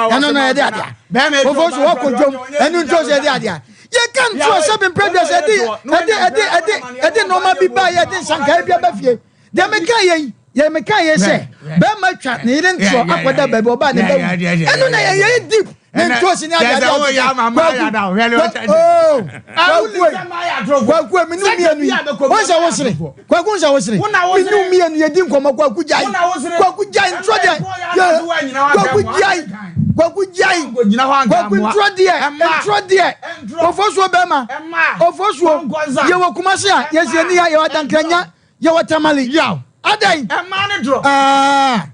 ɛno no yɛde adea. Ofo so wɔkɔ dwom, ɛno ntos yɛde adea. Yɛka ntorɔ sɛ bemprɛ sɛ ɛde ɛde ɛde ɛde ɛde nneɛma bi ba yɛde nsankae bi aba fie. Deɛ meka yɛ yi, yɛ meka yɛ sɛ bɛrima twa ne yere ntorɔ akɔda baabi ɔbaa ne ba wu. Ɛno na yɛ yɛ deep ne ntoosi ne adeade ɔkeka. Kwaku kwaku kwaku mi nu mmienu yi wɔn sɛ wosere kwaku nsɛ wosere mi nu mmienu yɛ di nkɔmɔ kwaku gyae kwaku gyae ntorɔ deɛ yɛ kwaku gyae kwaku gyae kwaku ntorɔ deɛ ntorɔ deɛ ofosuo bɛrima ofosuo yɛ wɔ kumasi a yɛ si ani ya yɛ wɔ adankranya. Yɛwɔ tamale. Yaw. Adɛn? Ɛmaa ne dorɔ. Ah.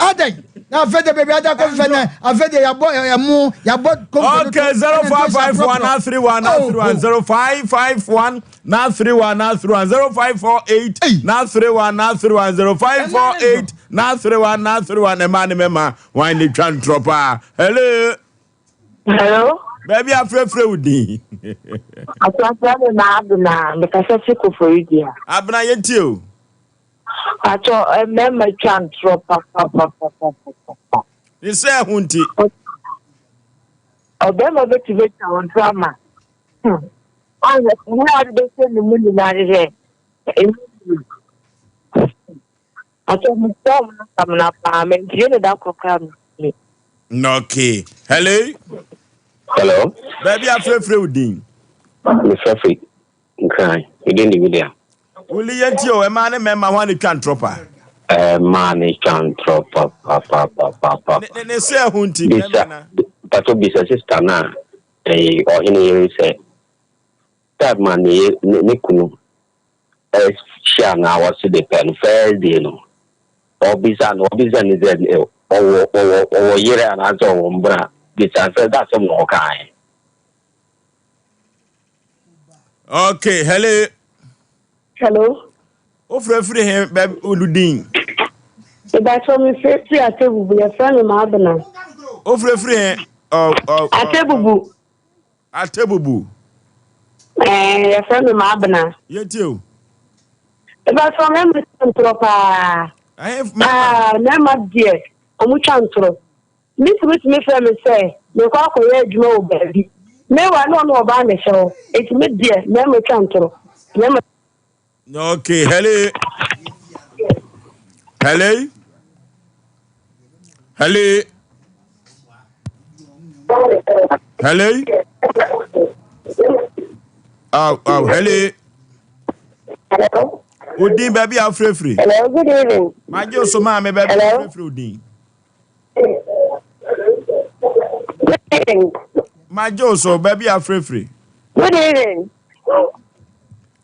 Adɛn? Na afei de baabi ada kɔmfɛ na afei de yɛabɔ ɛmo yɛabɔ kɔmfɛ Okay, 0551 931 931 0551 931 931 0548 931 931 0548 931 931 ɛmaa ne mɛma wɔn ne twa ntorɔ paa. Hello. Hello. Baabi afrɛfrɛ wo din. Asase me na Abena mekasa fi Koforidua. Abena yɛntie o. Atɔ mmarima twa ntorɔ papapapapapa. Ne sɛ ɛho nti. Ɔbarima bɛtumi atwa wo ntorɔ ama. Hmm. Ɔhwɛ ne ade bɛhyɛ ne mu nyinaa hwehwɛ. Ɛnyɛ yie. Ɔsɛ mo fɔm no samina paa mentie no da koro koraa mentumi. Okay. Hello. Hello. Baabi afrɛfrɛ wo din. Mefrɛfrɛ Nkran. Me din de William. Wuli yɛn ti o, ɛmaa ne mmarima ho ne twa ntorɔ paa. Ɛmaa ne twa ntorɔ papapapapa. Ne ne sɛ ɛho nti. Bisa, pato bisa sista no a ɛyɛ ɔhene yere sɛ time a ne ne kunu hyia no a wɔse de pɛ no first day no ɔbisa no ɔbisa no sɛ ɔwɔ ɔwɔ ɔwɔ yere anaasɛ ɔwɔ mbra bisa sɛ da asɛm na ɔkae. Okay, hello. Hello. Wofrɛ firi he bɛ wo din? Ìbàtɔ mi fẹ́ firi Atebubu, yɛfrɛ mi Maabena. Wofrɛ firi he? Atebubu. Atebubu. Ɛɛ, yɛfrɛ me Maabena. Yɛntie o. Ebɛsɛ mmarima twa ntorɔ paa. Paa, mmarima deɛ, wɔn twa ntorɔ. Me kunu tumi frɛ me sɛ mekɔ akɔyɛ adwuma wɔ baabi. Meanwhile, na ɔne ɔbaa na ɛhyɛ hɔ. Enti me deɛ, mmarima twa ntorɔ. Mmarima. Okay, hello. Hello. Hello. Hello. Oh, oh, hello. Hello. Odin baabi a wofrɛfiri. Hello, good evening. Magye wo so maame baabi a wofrɛfiri odin. Good evening. Magye wo so baabi a wofrɛfiri. Good evening.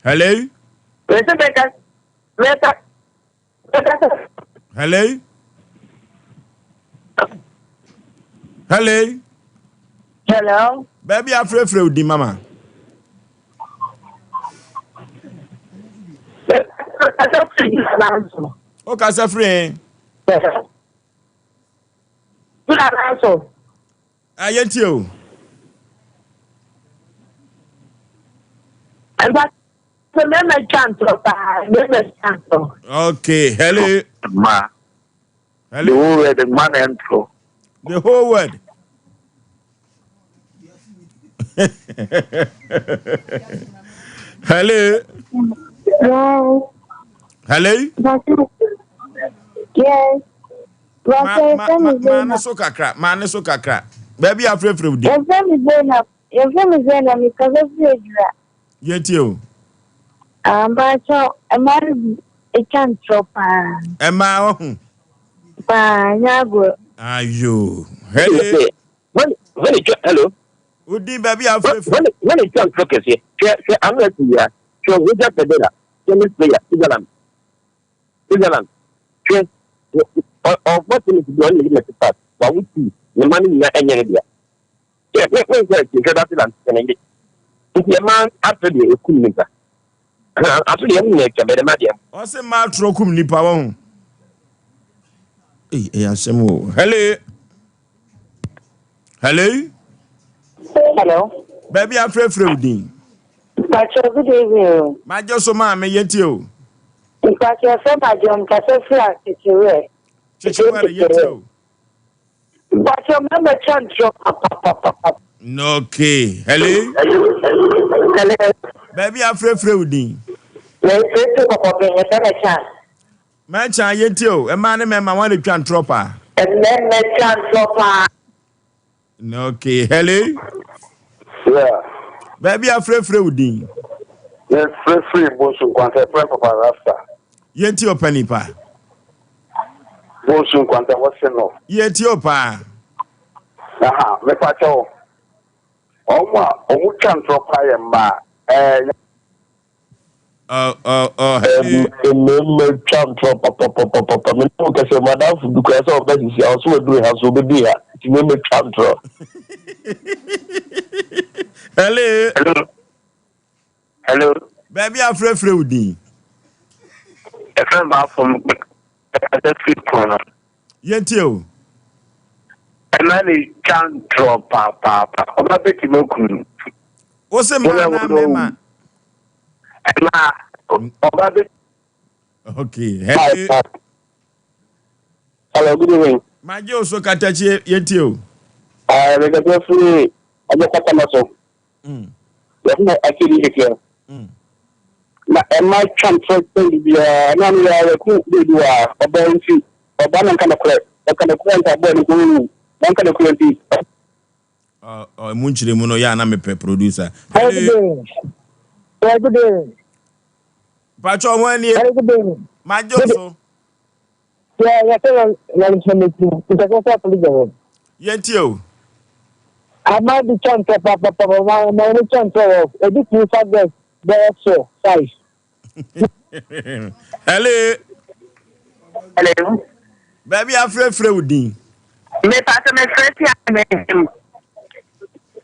Hello. Mese meka meka meka. Hello. Hello. Hello. Baabi afrɛfrɛ wo din mama. O kasa firi he? So. Ah, yɛntie o. Sɛ mmarima twa ntorɔ paa, mmarima twa ntorɔ. Okay, hello. Ma. Hello. The whole world, ma na ntorɔ. The whole world. Hello. Yes. Hello. Yes. Ma ma ma ma ne so kakra, ma ne so kakra. Baabi afrɛfrɛ wo di. Yɛfrɛ me Zainab, yɛfrɛ me Zainab, mekasa firi Adwira. Yɛtie o. Ah, mpakyɛw, mmaa no bi etwa ntorɔ paa. Mmaa ɔho. Paa, nyɛ agorɔ. Ayo. Hello. When when it hello. Odi baabi afrɛfrɛ. When when it twa ntorɔ kɛseɛ. Hwɛ hwɛ ano ɛte yia. Hwɛ Roger Federer, tennis player, Switzerland. Switzerland. Hwɛ ɔbɔ tennis bi ɔne ne yere na ɛte park. Wawo tii ne mma no nyinaa ɛnyɛ ne dea. Hwɛ me me nkɔ akyi hwɛ dase da ne yere. Nti ɛma ato deɛ ekum nipa. Ato deɛ ɛmu nyinaa atwa bɛrɛ ma deɛ. Ɔse mmaa atorɔ kum nipa wɔ ho. Ei, ɛyɛ asɛm o. Hello. Hello. Hello. Baabi afrɛfrɛ wo din. Mpakyɛ good evening o. Magye so maame yɛtie o. Mpakyɛ fɛ magye ɔmkasa firi akyekyewerɛ. Kyekyewerɛ yɛtie o. Mpakyɛ mɛmɛ twa ntorɔ papapapapa. Okay. Hello. Hello. Baabi afrɛfrɛ wo din. Mɛfrɛfrɛ kɔkɔbɛn yɛfrɛ mɛkya. Mɛkya yɛtie o. Mmaa ne mmarima wɔn de twa ntorɔ paa. Mmarima twa ntorɔ paa. Okay. Hello. Yeah. Baabi afrɛfrɛ wo din. Mefrɛfrɛ Bonsu Nkwanta, yɛfrɛ me Papa Rasta. Yɛtie o panipa. Bonsu Nkwanta, Western North. Yɛtie o paa. Aha, mepa kyɛw. Wɔn a wɔn twa ntorɔ paa yɛ mmaa. Ɛɛ. Mmarima twa ntorɔ papapapapa. Me ne wo kasa yi, m'adamfo bi koraa sɛ ɔba sisi a, ɔse waduru ha so ɔbɛduru ha. Nti mmarima twa ntorɔ. Hello. Hello. Hello. Baabi afrɛfrɛ wo din. Ɛfrɛ baafo kasa firi kuro no. Yɛntie o. Ɛma ne twa ntorɔ papaapa. Ɔba bɛtumi akum no. Wo se mmaa anaa mmarima? Ɛma ɔba bɛ. Okay. Hello. Hello, good evening. Magye o so katakye yɛntie o. Ah, mekasa firi ɔbɛ katama so. Yɛfrɛ asɛdi kɛkɛ. Na ɛma twa ntorɔ sɛn biribiara na ano yɛ yɛko baabi wɔ a ɔbaa nti ɔbaa na nka nokorɛ ɔka nokorɛ nka bɔɔ no nka ɔnwu wanka nokorɛ nti. Ɔ mu nkyerɛmu no yɛ a na mepɛ producer. Very good evening. Very good evening. Mpakyɛ ɔmo anie. Very good evening. Magye o so. Yeah, yɛsɛ yɛn mɛtu nkɛsɛ sɛ polisi wɔ. Yɛntie o. Ama bi kyɛ ntɛ papapapa ma ma wɔn kyɛ ntɛ wɔ ebi tumi fa girls bɛyɛ four five. Hello. Hello. Baabi afrɛfrɛ wo din. Mepa sɛ mefrɛ fi atem.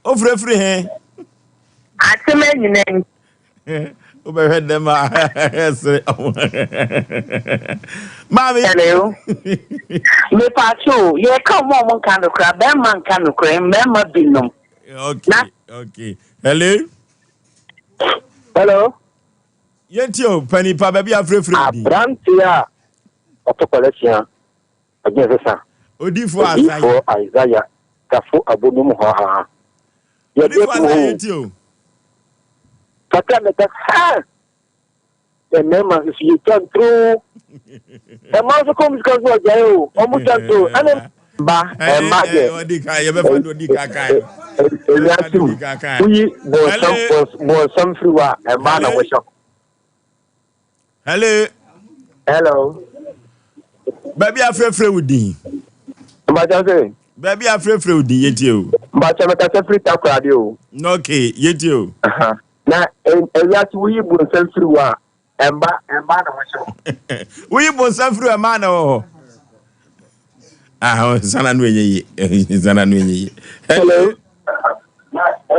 O frɛfrɛ he. Atem anyina yi. Wobɛhwɛ dɛm a sere. Maame. Hello. Mepa so yɛka ɔmo a ɔmo nka nokora bɛrima nka nokora mmarima binom. Okay, okay. Hello. Hello. Yɛntie o panipa baabi afrɛfrɛ wo din. Aberanteɛ a ɔtɔ kɔlɛsia ɔgyina sesa. Odiifoɔ Isaiah. Odiifoɔ Isaiah kafo abonum hɔ ha. Odiifoɔ Isaiah yɛntie o. Kakra mɛka ha. Mmarima nso yɛtwa ntoro. Mmaa nso kɔm sika nso ɔgyae o. Ɔmo twa ntoro. Ɛne mba mma deɛ. Ɔdi kan yɛbɛfa do ɔdi kan kan. Ewiase mu woyi bɔnsam bɔnsam firi hɔ a mmaa na wɔhyɛ. Hello. Hello. Baabi afrɛfrɛ wo din. Mbakyɛ sɛ. Baabi afrɛfrɛ wo din yɛtie o. Mbakyɛ mɛkasa firi Takoradi o. Okay yɛtie o. Na ewiase woyi bɔnsam firi hɔ a mma mmaa na wɔhyɛ hɔ. Woyi bɔnsam firi hɔ mmaa na wɔ hɔ. Ah, sana no enye ye. Sana no enye ye. Hello.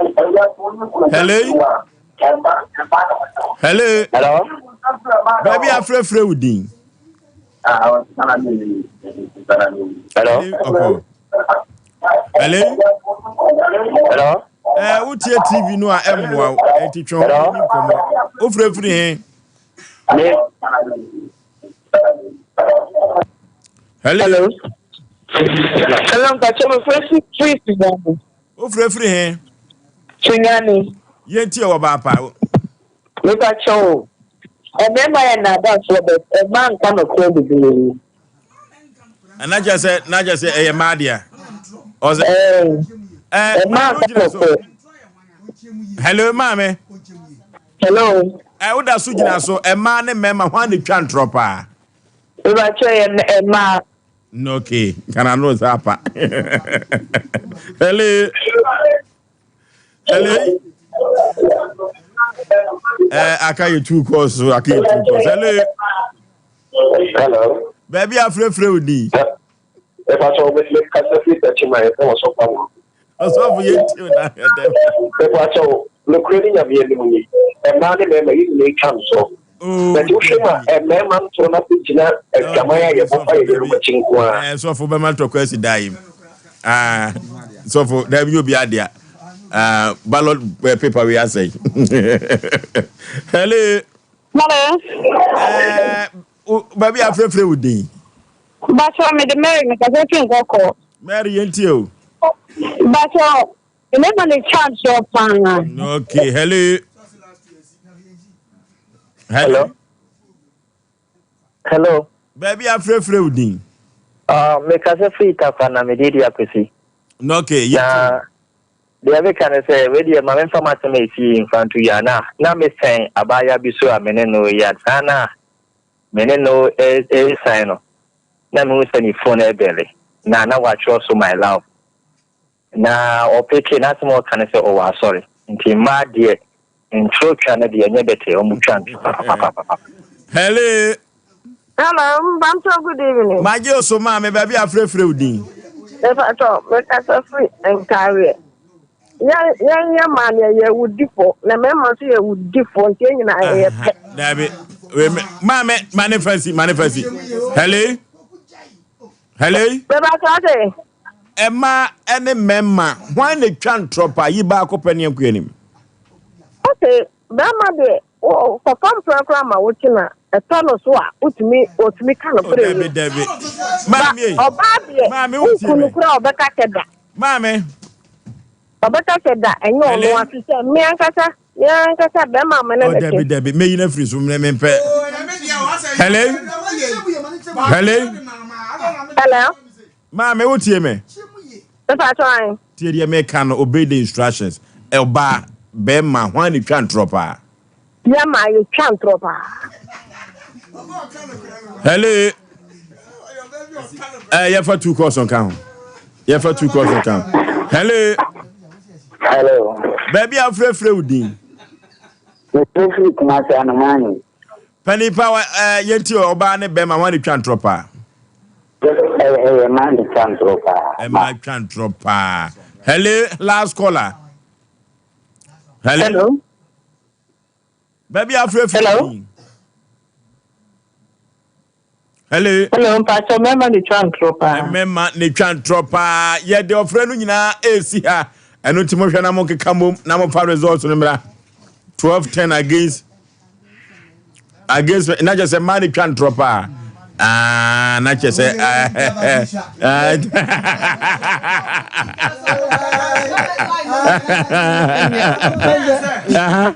Hello. Hello. Hello. Baabi afrɛfrɛ wo din. Hello. Ɔkɔ. Hello. Hello. Ɛɛ wotie TV no a ɛmmoa wo ɛnti twɛn ho ni nkɔmmɔ. Wofirafiri he? Me. Hello. Hello. Hello, Mpacho, me frɛ firi Sunyani. Wofirafiri he? Sunyani. Yɛntie wɔ baapa. Mepacho o. Mmarima yɛ nnaadafoɔ but mmaa nka nokorɛ bebree. Na kyerɛ sɛ na kyerɛ sɛ ɛyɛ mmaa dea. Ɔsɛ. Ɛɛ. Mmaa nka nokorɛ. Hello maame. Hello. Ɛ woda so gyina so mmaa ne mmarima hwan na twa ntorɔ paa? Mepacho yɛ mmaa. Okay, kana no sɛ apa. Hello. Hello. Eh, aka yɛ two calls so aka yɛ two calls. Hello. Hello. Baabi afrɛfrɛ wo din. Mepacho me me kasa firi Tachima yɛ fɛ wɔsɔfo awo. Ɔsɔfo yɛ nti o na yɛ dɛm. Mepacho nokorɛ ne nyame anim ni mmaa ne mmarima yɛ nyinaa twa nsɔ. But wohwɛ mu a mmarima ntorɔ no abɛgyina adwaman a yɛbɔ fa yɛ yerenom akyi nko ara. Eh, sɔfo bɛma ntɔkwa asi daa yi mu. Ah, sɔfo daabi nyɛ obi adea. Ah, ballot eh, paper wei asɛe. Hello. Hello. Eh, baabi afrɛfrɛ wo din. Bakyɛ mede Mary mekasa fi nkɔkɔ. Mary yɛntie o. Bakyɛ mmarima ne twa ntorɔ paa. Okay, hello. Hello. Hello. Baabi afrɛfrɛ wo din. Uh, mekasa firi Takwa na mede di akwasi. Okay, yɛntie. Na deɛ meka ne sɛ wei deɛ ma memfa m'asɛm a ɛsii mfa nto dwa na na mesɛn abaayewa bi so a me ne no yɛ saa na me ne no resan no na mehu sɛ ne phone ɛbɛle na na watwerɛ so my love na ɔpeke n'asɛm a ɔka ne sɛ ɔwɔ asɔre nti mmaa deɛ ntwerɛ twa no deɛ ɛnyɛ bɛtɛ ɔmo twa ntwerɛ papapapapa. Hello. Hello, Mpamcho, good evening. Magye oso maame baabi afrɛfrɛ wo din. Mepatɔ, mekasa firi Nkareɛ. Yɛn yɛ maa no yɛyɛ awudifo, na mmarima nso yɛ awudifo, nti yɛn nyinaa yɛyɛ pɛ. Dabi, maame, ma ne fa si, ma ne fa si. Hello? Hello? Mepatɔ ase. Ɛmaa ɛne mmarima, hwan na etwa ntorɔ paa? Yi baako pɛ ne ɛnkɔ anim. Okay, bɛrima deɛ kɔfa mpena koraa ma wo kye na ɛtɔ no so a wotumi otumi ka no pere mu. Dabi dabi. Maame. Ɔbaa deɛ woku no koraa ɔbɛka sɛ da. Maame. Ɔbɛka sɛ da ɛnyɛ ɔno ase sɛ me ankasa me ankasa bɛrima me ne ne te. Dabi dabi meyi na firi so mene mempɛ. Hello. Hello. Hello. Maame wotie me. Mepa kyɛw ae. Tie deɛ meka no, obey the instructions. Ɔbaa, bɛɛma, hwan na etwa ntorɔ paa? Bɛɛma yɛtwa ntorɔ paa. Hello. Eh, yɛfa two calls nka ho. Yɛfa two calls nka ho. Hello. Hello. Baabi a frɛfrɛ wo din. Mefrɛfiri Kumasi Anomani. Panipa, eh, yɛnti ɔbaa ne bɛɛma hwan na etwa ntorɔ paa? Ɛyɛ mmaa na etwa ntorɔ paa. Mmaa twa ntorɔ paa. Hello, last caller. Hello. Hello. Baabi afrɛfrɛ. Hello. Hello. Hello, mpatsɔ mmarima na etwa ntorɔ paa. Mmarima na etwa ntorɔ paa. Yɛde ɔfrɛ no nyinaa esi ha. Ɛno nti mohwɛ na mo keka mom na mo fa results no mmra. 12-10 against na kyerɛ sɛ mmaa na etwa ntorɔ paa. Ah, na kyerɛ sɛ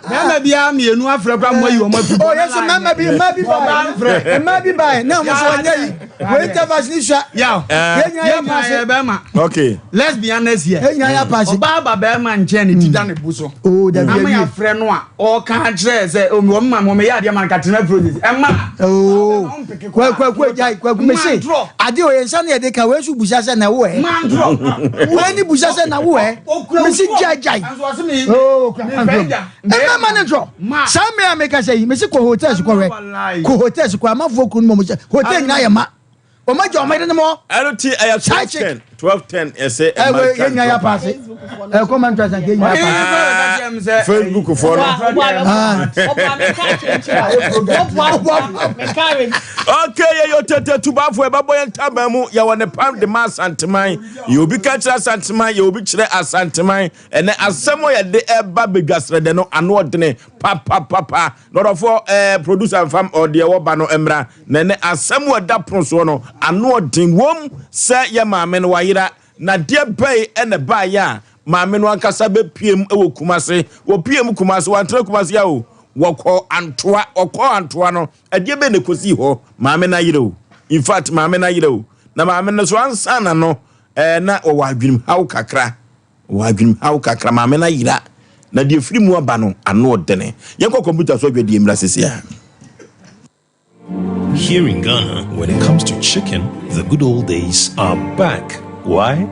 mmarima biara mmienu afrɛ kora mo ayi wɔn afi. o yɛ sɛ mmarima bi mmaa bi ba mmaa bi ba yɛ na wɔn nso wɔnyɛ yi wei intervals ni sua. yaw yɛ nyinaa yɛ yɛ paase yɛ bɛrima. okay let's be honest here. yɛ nyinaa yɛ paase. ɔbaa ba bɛrima nkyɛn ne ti da ne bu so. o dabi ama ewie. yɛafrɛ no a ɔka kyerɛ sɛ omi wɔn ma wɔn yɛ adeɛ ma no katrina project ɛma. ooo kwaku egya kwaku mese ade o yɛn nsa ne yɛde ka wei nso busa sɛ na wo ɛ wei ni busa sɛ na wo ɛ mese gya gya yi ooo kura mmarima ne ntorɔ saa mmea mi kasa yi mese kɔ hotels kɔhwɛ kɔ hotels kɔ amanfoɔ kunu mu sɛ hotel nyinaa yɛ ma wɔn agya wɔn yere ne mɔ. Ɛno ti ɛyɛ 12:10 12:10 ɛsɛ ɛwɛ yɛn nyinaa yɛ apaase ɛkɔ ma ntura sanke yɛn nyinaa apaase. Facebook foɔ no. Okay, yɛyɛ otete tubafo ɛbɛbɔ yɛn ntaban mu yɛwɔ ne pam de ma Asanteman. Yɛ obi ka kyerɛ Asanteman, yɛ obi kyerɛ Asanteman. Ɛnɛ asɛm a yɛde ɛba badwasrɛdɛ no ano ɔdene papapapa. Na ɔdɔfoɔ ɛɛ producer nfam ɔdeɛ wɔba no mmra. Na ɛnɛ asɛm a ɛda pono soɔ no ano ɔden wom sɛ yɛ maame no wayera. Na deɛ bɛn na ɛbaeɛ a maame no ankasa bɛpuem wɔ Kumase? Wɔpuem Kumase, wantena Kumase a o, wɔkɔɔ Antoa. Wɔkɔɔ Antoa no, ɛdeɛ bɛn na ɛkɔsii hɔ? Maame no ayera o. In fact, maame no ayera o. Na maame no so ansa na no, eh, na wɔwɔ adwenemhaw kakra. Wɔwɔ adwenemhaw kakra. Maame no ayera. Na deɛ ɛfiri mu aba no, ano ɔdene. Yɛnkɔ kɔmputa so adwadie mmra sisi a. Here in Ghana, when it comes to chicken, the good old days are back. Why?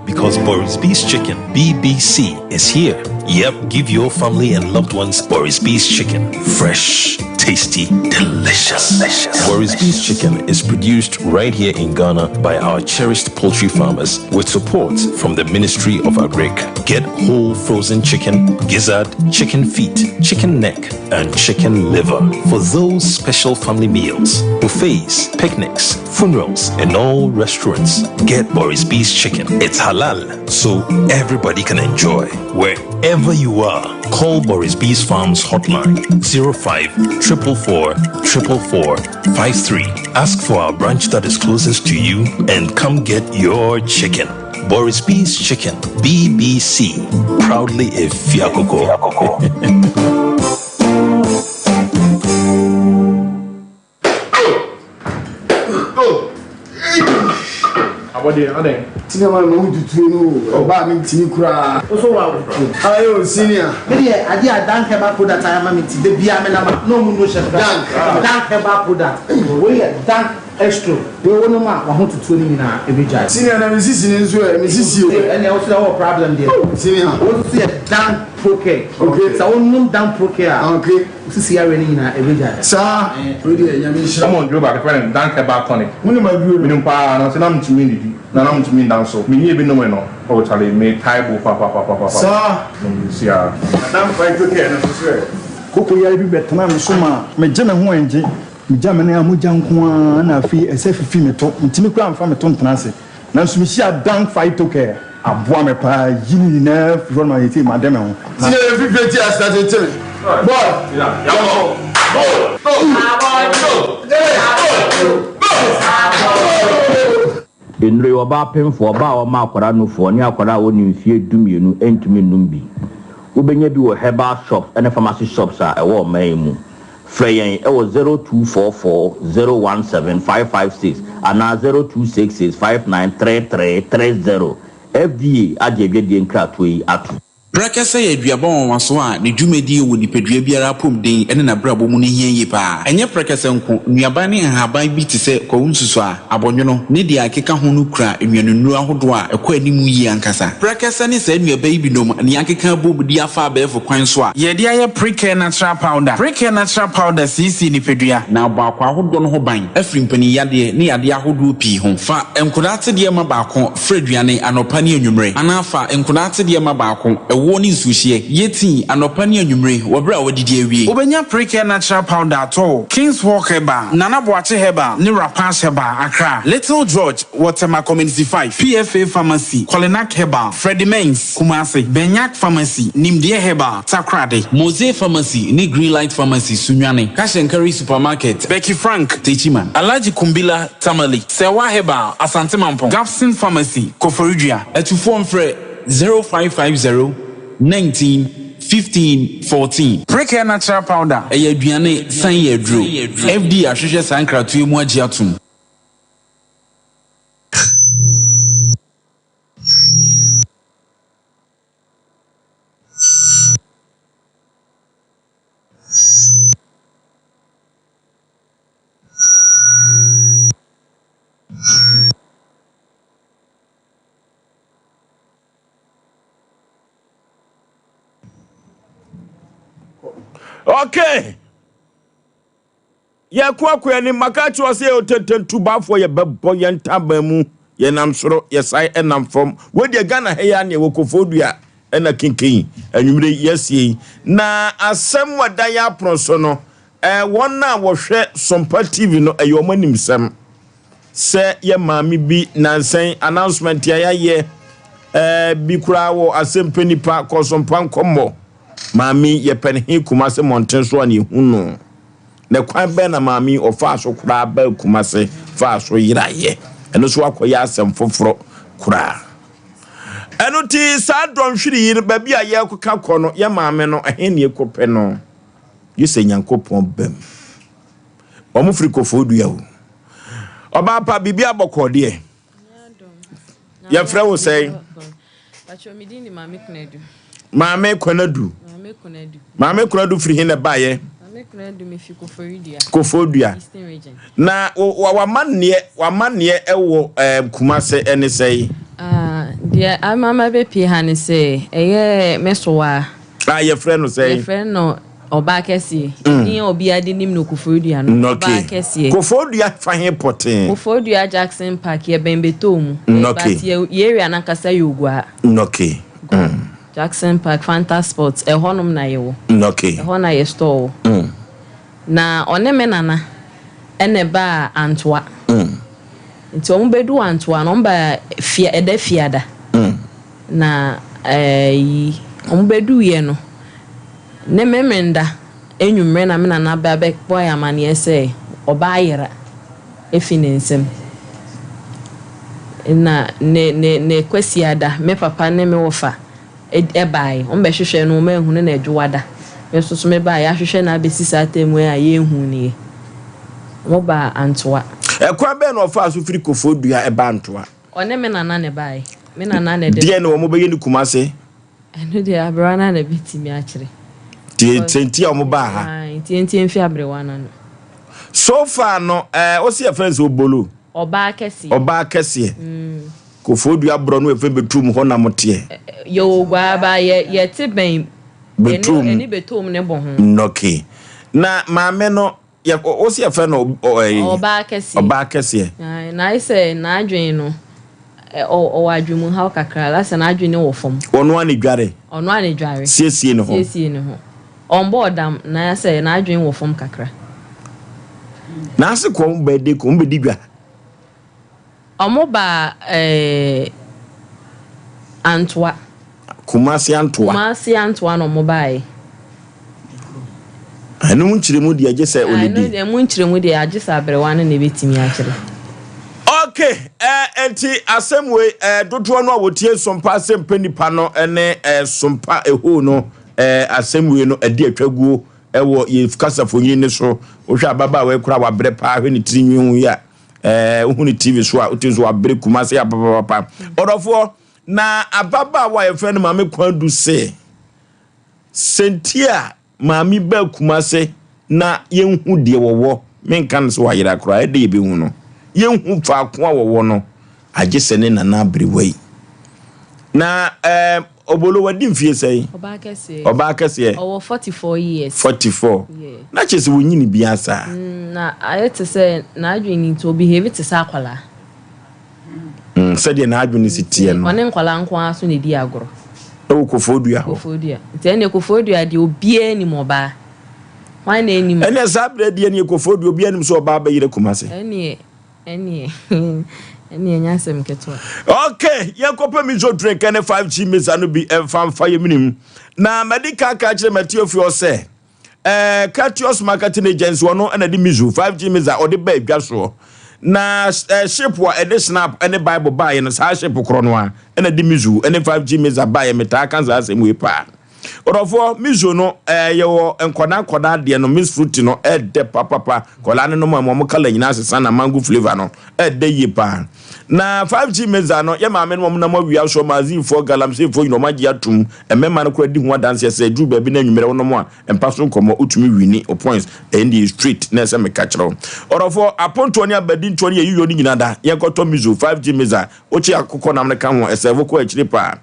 Because Boris B's Chicken, BBC, is here. Yep, give your family and loved ones Boris B's Chicken. Fresh, tasty, delicious. delicious. Boris B's Chicken is produced right here in Ghana by our cherished poultry farmers with support from the Ministry of Agric. Get whole frozen chicken, gizzard, chicken feet, chicken neck, and chicken liver for those special family meals, buffets, picnics, funerals, and all restaurants. Get Boris B's chicken. It's halal, so everybody can enjoy. Wherever you are, call Boris B's Farms hotline 05 444 444 53. Ask for our branch that is closest to you and come get your chicken. Boris B's Chicken, BBC, proudly a Fiakoko. Abɔdeɛ adɛn. Senior man ma wo tutuo no o ɔbaa mi ntumi koraa. Wo so wa tutuo. Ayo senior. Me deɛ adeɛ a dank herbal product ayɛ ama me nti da biara me nam a na ɔmo nnu hyɛ me Dank. Dank herbal product wei yɛ dank Estro wei wo nom a wahototuo no nyinaa ɛbɛgyae. Senior na me sisi no nso ɛ me sisi o. Ɛnneɛ wo so deɛ wowɔ problem deɛ. Senior. Wo nso yɛ Dan Procare. Okay. Sɛ wo nom Dan Procare a. Okay. Wo sisi yareɛ no nyinaa ɛbɛgyae. Saa. Wei deɛ Nyame nhyira. Ɔmɔ nduro baako yɛfrɛ no Dank Herbal Tonic. Wo nim aduro no? Menim paa nanso na mentumi ndidi na na mentumi nda nso. Menyɛɛ bi nomee no oh charlie me tae bo papapapapa. Saa. Nom nsuo ara. Na Dank Phyto Care no nso so ɛ? Koko yare bi bɛtenaa me so maa megye me ho angye. Megya me nan a mogya nko ara na afei ɛsɛ fifi me to. Mentumi koraa mfa me to ntena ase. Nanso mehyiaa Dan Phytocare. Aboa me paa yi ne nyinaa firi hɔ no ma seesei made me ho. Ti na yɛn fifire ti ase tete me. Boy, yɛnkɔ. Go, go, go, go, go. Nnuro yi, ɔbaa pemfoɔ, ɔbaa a ɔma akwadaa nufoɔ, ne akwadaa a ɔnni mfeɛ dumienu ntumi nnom bi. Wobɛnya bi wɔ herbal shops ne pharmacy shops a ɛwɔ ɔman yi mu. Frɛ yɛn wɔ 0244 017 556 anaa 0266 5933 30. FDA agye adwadie nkratoɔ yi ato. Prɛkɛsɛ yɛ aduaba nwanwaso a ne dwumadie wɔ nipadua biara apɔmuden ne n'abrabɔ mu no hia yie pa ara. Ɛnyɛ prɛkɛsɛ nko, nnuaba ne nhaban bi te sɛ kwawu nsusuaa, abɔnwono, ne deɛ ɛkeka ho no kura nnuanennuro ahodoɔ a ɛkɔ anim yie ankasa. Prɛkɛsɛ ne saa nnuaba yi binom na yɛakeka abom de afa abɛɛfo kwan so a. Yɛde ayɛ Precare Natural Powder. Precare Natural Powder siesie nipadua. Na abɔ akwaa ahodoɔ no ho ban afiri mpaninyadeɛ ne yadeɛ ahodoɔ pii ho. Fa nkwadaa atedeɛ ma baako fra aduane anɔpa ne anwummere, anaa fa nkwadaa atedeɛ ma baako, ɛwoɔ ne nsuohyeɛ, yɛ tii anɔpa ne anwummere wɔ berɛ a woadidi awie. Wobɛnya Precare Natural Powder atɔ wɔ King's Walk Herbal, Nana Boakye Herbal ne Rapash Herbal, Accra, Little George wɔ Tema Community 5, PFA Pharmacy, Kolinak Herbal, Freddie Mens, Kumasi, Benyak Pharmacy, Nimdeɛ Herbal, Takoradi. Mose Pharmacy ne Greenlight Pharmacy, Sunyani, Cash and Carry Supermarket, Becky Frank, Techiman. Alhaji Kumbila, Tamale, Serwaa Herbal, Asante Mampong, Gapson Pharmacy, Koforidua. Atufoɔ mfrɛ 0550 19 15 14. Precare Natural Powder. Ɛyɛ aduane san yɛ aduro. FDA ahwehwɛ saa nkratoɔ yi mu agye atom. Okay. Yɛko akɔ anim maka akyerɛ sɛ yɛyɛ otententubafoɔ yɛbɛbɔ yɛn ntaban mu yɛnam soro yɛsan ɛnam fam wei deɛ Ghana ha yi ara ne yɛwɔ Kofoɔ Dua. Ɛna kenken anwummere yi yɛasie yi. Na asɛm a ɛda yɛn apono so no, eh, wɔn a wɔhwɛ Sompa TV no, ɛyɛ wɔn animsɛm. Sɛ yɛ maame bi nansɛn announcement a yɛayɛ eh, bi koraa wɔ asɛmpɛ nipa kɔ Sompa nkɔmmɔ. Maame yi, yɛpɛ ne he Kumase mmɔnten so a na yɛhu no. Na kwan bɛn na maame yi ɔfaa so koraa baa Kumase faa so yeraeɛ? Ɛno nso akɔyɛ asɛm foforɔ koraa. Ɛno nti, saa dɔnhwere yi no, baabi a yɛrekɔka kɔ no, yɛn maame no, ɛhe na yɛkɔpɛ no? Gye sɛ Nyankopɔn ba mu. Wɔn firi Koforidua o. Ɔbaa pa, biribi abɔkɔɔ deɛ. Yɛfrɛ wo sɛn? Maame Kwanadu. Maame Kwanadu firi he na ɛbaeɛ? Koforidua. Na w'amanneɛ w'amanneɛ wɔ ɛɛ Kumase ɛne sɛn? Ah, deɛ ama mabɛpie ha ne sɛ, ɛyɛ me sowaa. A yɛfrɛ no sɛn? Yɛfrɛ no Ɔbaa Kɛseɛ. Din a obiara de nim no Koforidua no, Okay. Ɔbaa Kɛseɛ. Koforidua fa he pɔtee? Koforidua Jackson Park, yɛbɛn Betoo mu. Okay. But yɛ yɛ area no ankasa yɛ Oguaa. Okay. Jackson Park, Fanta Sports, ɛhɔnom na yɛwɔ. Okay. Ɛhɔ na yɛ store wɔ. Na ɔne me nana na ɛbaa Antoa. Nti wɔn bɛduu Antoa no, wɔn baa fia, ɛda Fiada. Na ɛyi, wɔn bɛduuiɛ no, ne Memenda anwummerɛ na me nana ba bɛbɔɔ yɛn amaneɛ sɛ ɔba ayera afi ne nsam. Na ne, ne, ne Kwasiada, me papa ne me wɔfa baeɛ. Wɔbɛhwehwɛɛ no, wɔanhu no na Adwoada me nso so mebaeɛ. Yɛahwehwɛ no abɛsi saa tɛm yi a yɛnhuu no yi. Wɔbaa Antoa. Ɛkwan bɛn na ɔfaa so firi Koforidua baa Antoa? Ɔne me nana na ɛbaeɛ. Me nana na ɛde. Deɛn na wɔbɛyɛ no Kumase? Ɛno deɛ aberewa no ara na ɛbɛtumi akyerɛ. Nti sɛ nti a wɔbaa ha? Ae, nti yɛntie mfi aberewa no ano. So far no, ɛɛ, wose yɛfrɛ no sɛ Obolo? Ɔbaa kɛseɛ. Ɔbaa kɛseɛ. Koforidua borɔ no ɛfɛ Beturum hɔ na moteɛ. Yɛwɔ Oguaa ba yɛ yɛte bɛn Beturum. Ɛne Beturum ne bɔ ho. Nnɔke. Na maame no yɛ wo se yɛfrɛ no ɛyi. Ɔbaa kɛseɛ. Ɔbaa kɛseɛ. Ae na ayɛ sɛ n'adwene no ɔwɔ adwemuhaw kakra la sɛ n'adwene no wɔ fam. Ɔno ara na edware. Ɔno ara na edware. Siesie ne ho. Siesie ne ho. Ɔmbɔɔ dam na ayɛ sɛ n'adwene wɔ fam kakra. N'ase kɔ wɔn bɛdi wɔn bɛdi dwa. Ɔmo ba eh, Antoa. Kumasi Antoa. Kumasi Antoa na ɔmo baeɛ. Ɛno mu nkyerɛmu deɛ gye sɛ oledi. Ɛno mu nkyerɛmu deɛ agye sɛ aberewa no na ebetumi akyerɛ. Ok, eh, enti asɛm wei eh, dodoɔ no a wɔtie Sompa asɛmpɛ nipa no ne eh, Sompa ehoo no eh, asɛm wei no ɛde atwa guo ɛwɔ yɛ kasafonyin no so. Wohwɛ ababaawa yi koraa wabrɛ paa hwɛ ne tiri nwi ho yi a. Ɛɛ wohu no TV so a wote nso wabere Kumase apapapapa. Ɔdɔfoɔ, na ababaawa a yɛfrɛ no Maame Kwadu se sɛnti a maame baa Kumase na yɛnhu deɛ wɔwɔ, menka no sɛ wayera koraa, ɛde yɛbɛhu no. Yɛnhu faako a wɔwɔ no, agye sɛ ne nana aberewa yi. Na ɛɛ Obolo wadi mfie sɛn? Ɔbaa kɛseɛ. Ɔbaa kɛseɛ. Ɔwɔ 44 years. 44. Yeah. Na kyerɛ sɛ wɔnyini biara saa. Mm, na ayɛ te sɛ n'adwene nti ɔbehave te sɛ akwadaa. Mm, sɛdeɛ n'adwene si teɛ no. Ɔne nkwadaa nko ara so na ɛdi agorɔ. Ɛwɔ Koforidua hɔ. Koforidua. Nti ɛnneɛ Koforidua deɛ obiara nim ɔbaa. Hwan na ɛnim? Ɛnneɛ saa berɛ deɛ neɛ Koforidua obiara nim sɛ ɔbaa bɛyere Kumase. Ɛnneɛ. Ɛneɛ ɛneɛ ɛnyɛ asɛm ketewa. Ok, yɛnkɔpɛ miso drink ne 5G mixer no bi mfa mfa yɛ menim. Na madi kan ka kyerɛ m'atiefoɔ sɛ, eh, Courteous Marketing Agency ɔno na de miso 5G mixer ɔde ba adwa soɔ. Na eh, ship a ɛde snap ne Bible baeɛ no, saa ship korɔ no a ɛna de miso ne 5G mixer baeɛ. Metaa ka saa asɛm wei paa. Ɔdɔfoɔ, miso no ɛɛ yɛwɔ nkɔdaa nkɔdaa deɛ no mix fruit no ɛdɛ papapa kɔdaa no nom a wɔn kala nyinaa sesa na mango flavour no ɛdɛ yie paa na 5G mixer no yɛ maame no wɔn nam awia soɔ maazinfoɔ galamseyfoɔ nyina wɔn agye atum mmarima no koraa di ho adanseɛ sɛ ɛduru baabi na anwummerɛ wɔnom a mpa so nkɔmmɔ wotumi wini o points ɛyɛ deɛ straight na ɛsɛ meka kyerɛ wo ɔdɔfoɔ apontoɔ ne abadintoɔ ne yɛyiyɔ no nyina da yɛnkɔtɔ miso 5G mixer wokye akokɔ nam no ka ho ɛsɛ wokɔ akyire paa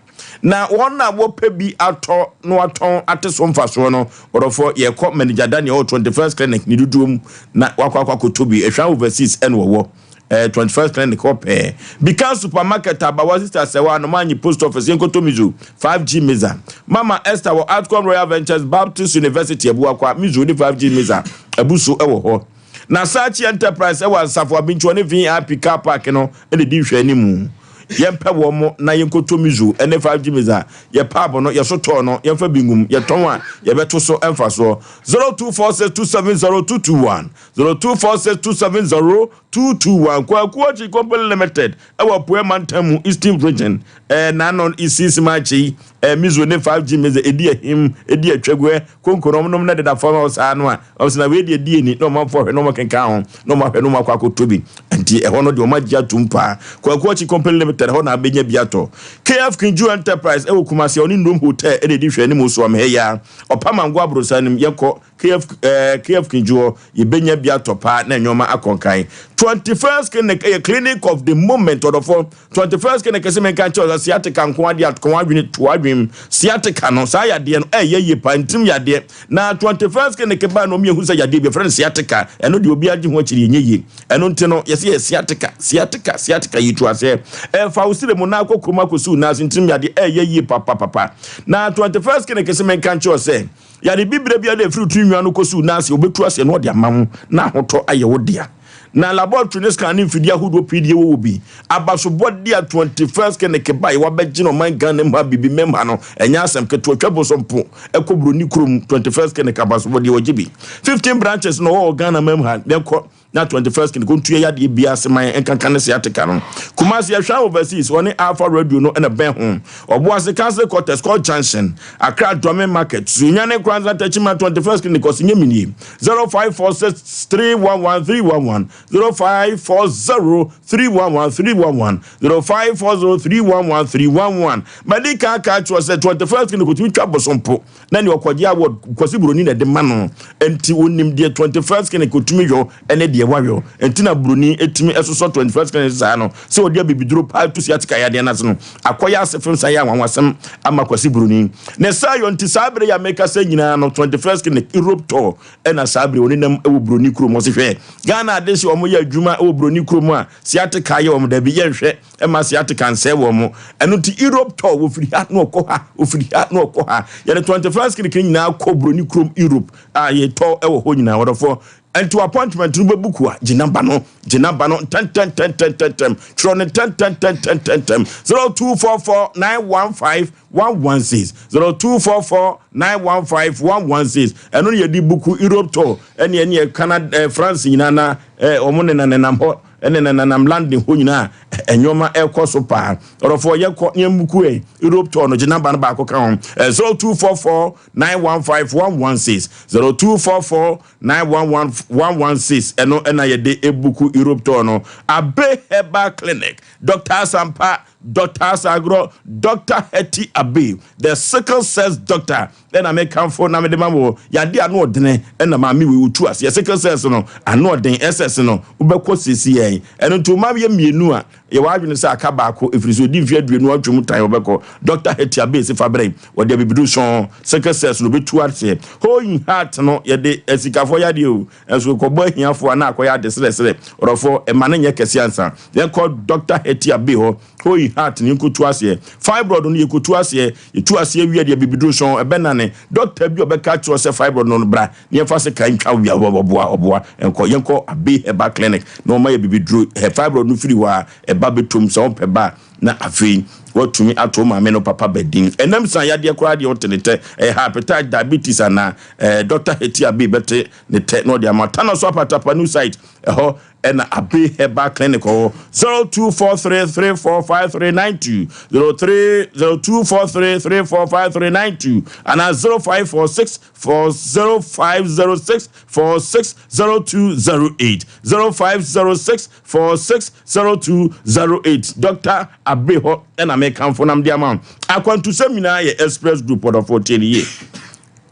Na wɔn a wɔpɛ bi atɔ na wɔatɔn ate so mfasoɔ no, ɔdɔfoɔ, yɛkɔ Manager Daniel wɔ 21st Clinic ne dodoɔ mu na wakɔ akɔ akɔtɔ bi. Ɛhwan Overseas ɛna ɔwɔ. Eh, 21st clinic hɔ pɛɛ. Bikan supermarket abawa sister sɛwa anomanyi post office yɛnkɔtɔ mizo 5G miza. Mama Esther wɔ Outcome Royal Ventures Baptist University Abuakwa mizo ne 5G miza abu so wɔ hɔ. Na Sachi Enterprise wɔ Asafo Abinkyi ne VIP car park no na ɛdi nhwɛanimu. Yɛmpɛ wɔn mo na yɛnkɔtɔ mizo ne 5G miza. Yɛ paabo no yɛso tɔɔ no yɛmfa bi ngum yɛtɔn a yɛbɛto so mfasoɔ. 0246270221 02462702 221 Kwaku Okyi Company Limited ɛwɔ Apueɛ Mantam mu Eastern Region ɛɛ Nanon Isi Simakye ɛɛ Mizo ne 5G Mizo ɛdi ahim ɛdi atwaguɛ konko na ɔmo na deda fam a ɔsaa no a ɔmo sɛ na wei deɛ di ani na ɔmanfoɔ ahwɛ na ɔmo kenkan ho na ɔmo ahwɛ na ɔmo akɔ akɔtɔ bi nti ɛhɔ no deɛ ɔmo agye atum paa Kwaku Okyi Company Limited ɛhɔ na abɛnya bi atɔ KF Kinju Enterprise ɛwɔ Kumasi ɔne Nrom Hotel ɛna ɛdi hwɛ anim so ɔmehɛ ya ɔpamango aborosan nim yɛkɔ KF eh, KF Kinjuɔ, yɛbɛnya bi atɔ paa na nneɛma akɔ nkan. 21st Clinic ɛyɛ clinic of the moment ɔdɔfoɔ. 21st Clinic sɛ menka nkyerɛ sɛ sciatica nko adeɛ a kɔn adwene to adwene sciatica no saa yadeɛ no ɛyɛ yie paa ntirim yadeɛ na 21st Clinic baa na wɔn yɛhu sɛ yadeɛ bi yɛfrɛ no sciatica ɛno deɛ obi agye ho akyiri ɛnyɛ yie ɛno nti no yɛsɛ yɛ sciatica sciatica sciatica yi tu aseɛ ɛfa wo sire mu na akɔ kurom akɔsi wo nan ase ntirim yadeɛ ɛyɛ yie papapapa na 21st Clinic sɛ menka nkyerɛ sɛ Yare bibire biara a ɛfiri wo tiri nwi ano kɔsi wo nan ase, wɔbɛtu aseɛ na wɔde ama wo na ahotɔ ayɛ wo dea. Na laboratory ne scan ne mfidie ahodoɔ pii deɛ wɔwɔ bi. Abasobɔdeɛ a 21st Clinic baeɛ wɔabɛgye no ɔman Ghana mu ha bibi mɛm ha no, ɛnyɛ asɛm ketewa. Twa bosom po kɔ buroni kurom 21st Clinic abasobɔdeɛ wɔgye bi. 15 branches na wɔwɔ Ghana mam ha. Yɛnkɔ na 21st Clinic ɔntua yadeɛ biara ase ma yɛn nkanka ne sciatica no. Kumasi Ɛhwɛ Overseas ɔne Alpha Radio no na bɛn ho. Ɔboase Council Quarters Court Junction, Accra Dwame Market, Sunyani Kranza Techiman 21st Clinic ɔse nyɛ menie 0546 311 311 0540 311 311 0540 311 311 Madi kan aka akyerɛ sɛ 21st Clinic ɔtumi twa bosompo na nea ɔkɔgye award Kwasi Buroni na ɛde ma no nti onim deɛ 21st clinic otumi yɔ ɛne deɛ wayɔ nti na Buroni etumi ɛsosɔ 21st clinic saa no sɛ ɔde abibiduro paa tu sciatica yadeɛ no ase no akɔyɛ ase fem san yɛ anwanwasɛm ama Kwasi Buroni ne saa yɔ nti saa bere yɛ meka sɛ nyinaa no 21st clinic Europe tour ɛna saa bere ɔnenam ɛwɔ Buroni kurom ɔse hwɛ Ghana ade sɛ wɔn yɛ adwuma ɛwɔ Buroni kurom a sciatica yɛ wɔn dabi yɛnhwɛ ɛma sciatica nsɛe wɔn mo. Ɛno nti Europe tour, wɔfiri ha na wɔkɔ ha, wɔfiri ha na wɔkɔ ha. Yɛde 21st clinic no nyinaa kɔ buroni kurom Europe a yɛtɔ wɔ hɔ nyinaa. Wɔdɔfoɔ, nti wɔ appointment no bɛbuku a, gye namba no, gye namba no ntɛntɛntɛntɛntɛm, twerɛ no ntɛntɛntɛntɛntɛm, 0244 915 116, 0244 915 116. Ɛno ne yɛde buku Europe tour ɛne ɛne Canada, France nyinaa na wɔn nenanenam hɔ. Ɛne nananam London hɔ nyinaa nneɛma ɛkɔ so paa. Ɔdɔfoɔ yɛkɔ ne yɛmmuku ɛ Europe tour no gye namba no baako ka ho. 0244 915 116 0244 911 116 ɛno ɛna yɛde ebuku Europe tour no. Abe Herbal Clinic, Dr. Asampa, Dr. Asagro, Dr. Hetty Abe, the sickle cells doctor. Ɛna me kamfo na mede ma wo yade ano ɔdene ɛna maame wei otu aseɛ sickle cells no ano ɔden SS no wobɛkɔ sisi yɛn ɛno nti woma yɛ mmienu a yɛwɔ adwene sɛ aka baako ɛfiri sɛ ɔdi mfeɛ aduonu atwam tan wɔbɛkɔ Dr. Hetty Abesi fa brɛ wɔde abibiduru sɔn sickle cells no bɛtu aseɛ hole in heart no yɛde asikafoɔ yadeɛ o ɛnso kɔbɔ ahiafoɔ a na akɔyɛ ade serɛserɛ ɔdɔfoɔ ɛma no nyɛ kɛse ansa yɛnkɔ Dr. Hetty Abe hɔ Hoi heart no yɛnkɔtu aseɛ. Fibroid no yɛkɔtu aseɛ. Yɛtu aseɛ wie deɛ bibiduro sɔn ɛbɛnane. Doctor bi ɔbɛka akyerɛ wo sɛ fibroid no no bra na yɛmfa sekan ntwa wo wia ɔboa ɔboa nkɔ yɛnkɔ Abbey Herbal Clinic na wɔma yɛ bibiduro hɛ fibroid no firi hɔ a ɛba bɛtom sɛ wompɛ ba a na afei woatumi ato wo maame no papa ba din. Ɛnam san yadeɛ koraa deɛ wote ne tɛ ɛyɛ hypertension diabetes anaa ɛɛ Doctor Hetty Abbey bɛte ne tɛ na ɔde ama Tano so apatapa new site ɛhɔ ɛna Abe Herbal Clinic ɔwɔ 0243345392 03 0243345392 anaa 05464050646028 0506460208 Dr. Abe hɔ ɛna mekamfo nam de ama wo. Akwantusɛm nyinaa yɛ Express Group ɔdɔfoɔ tie ne yie.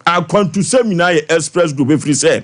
Akwantusɛm nyinaa yɛ Express Group ɛfiri sɛ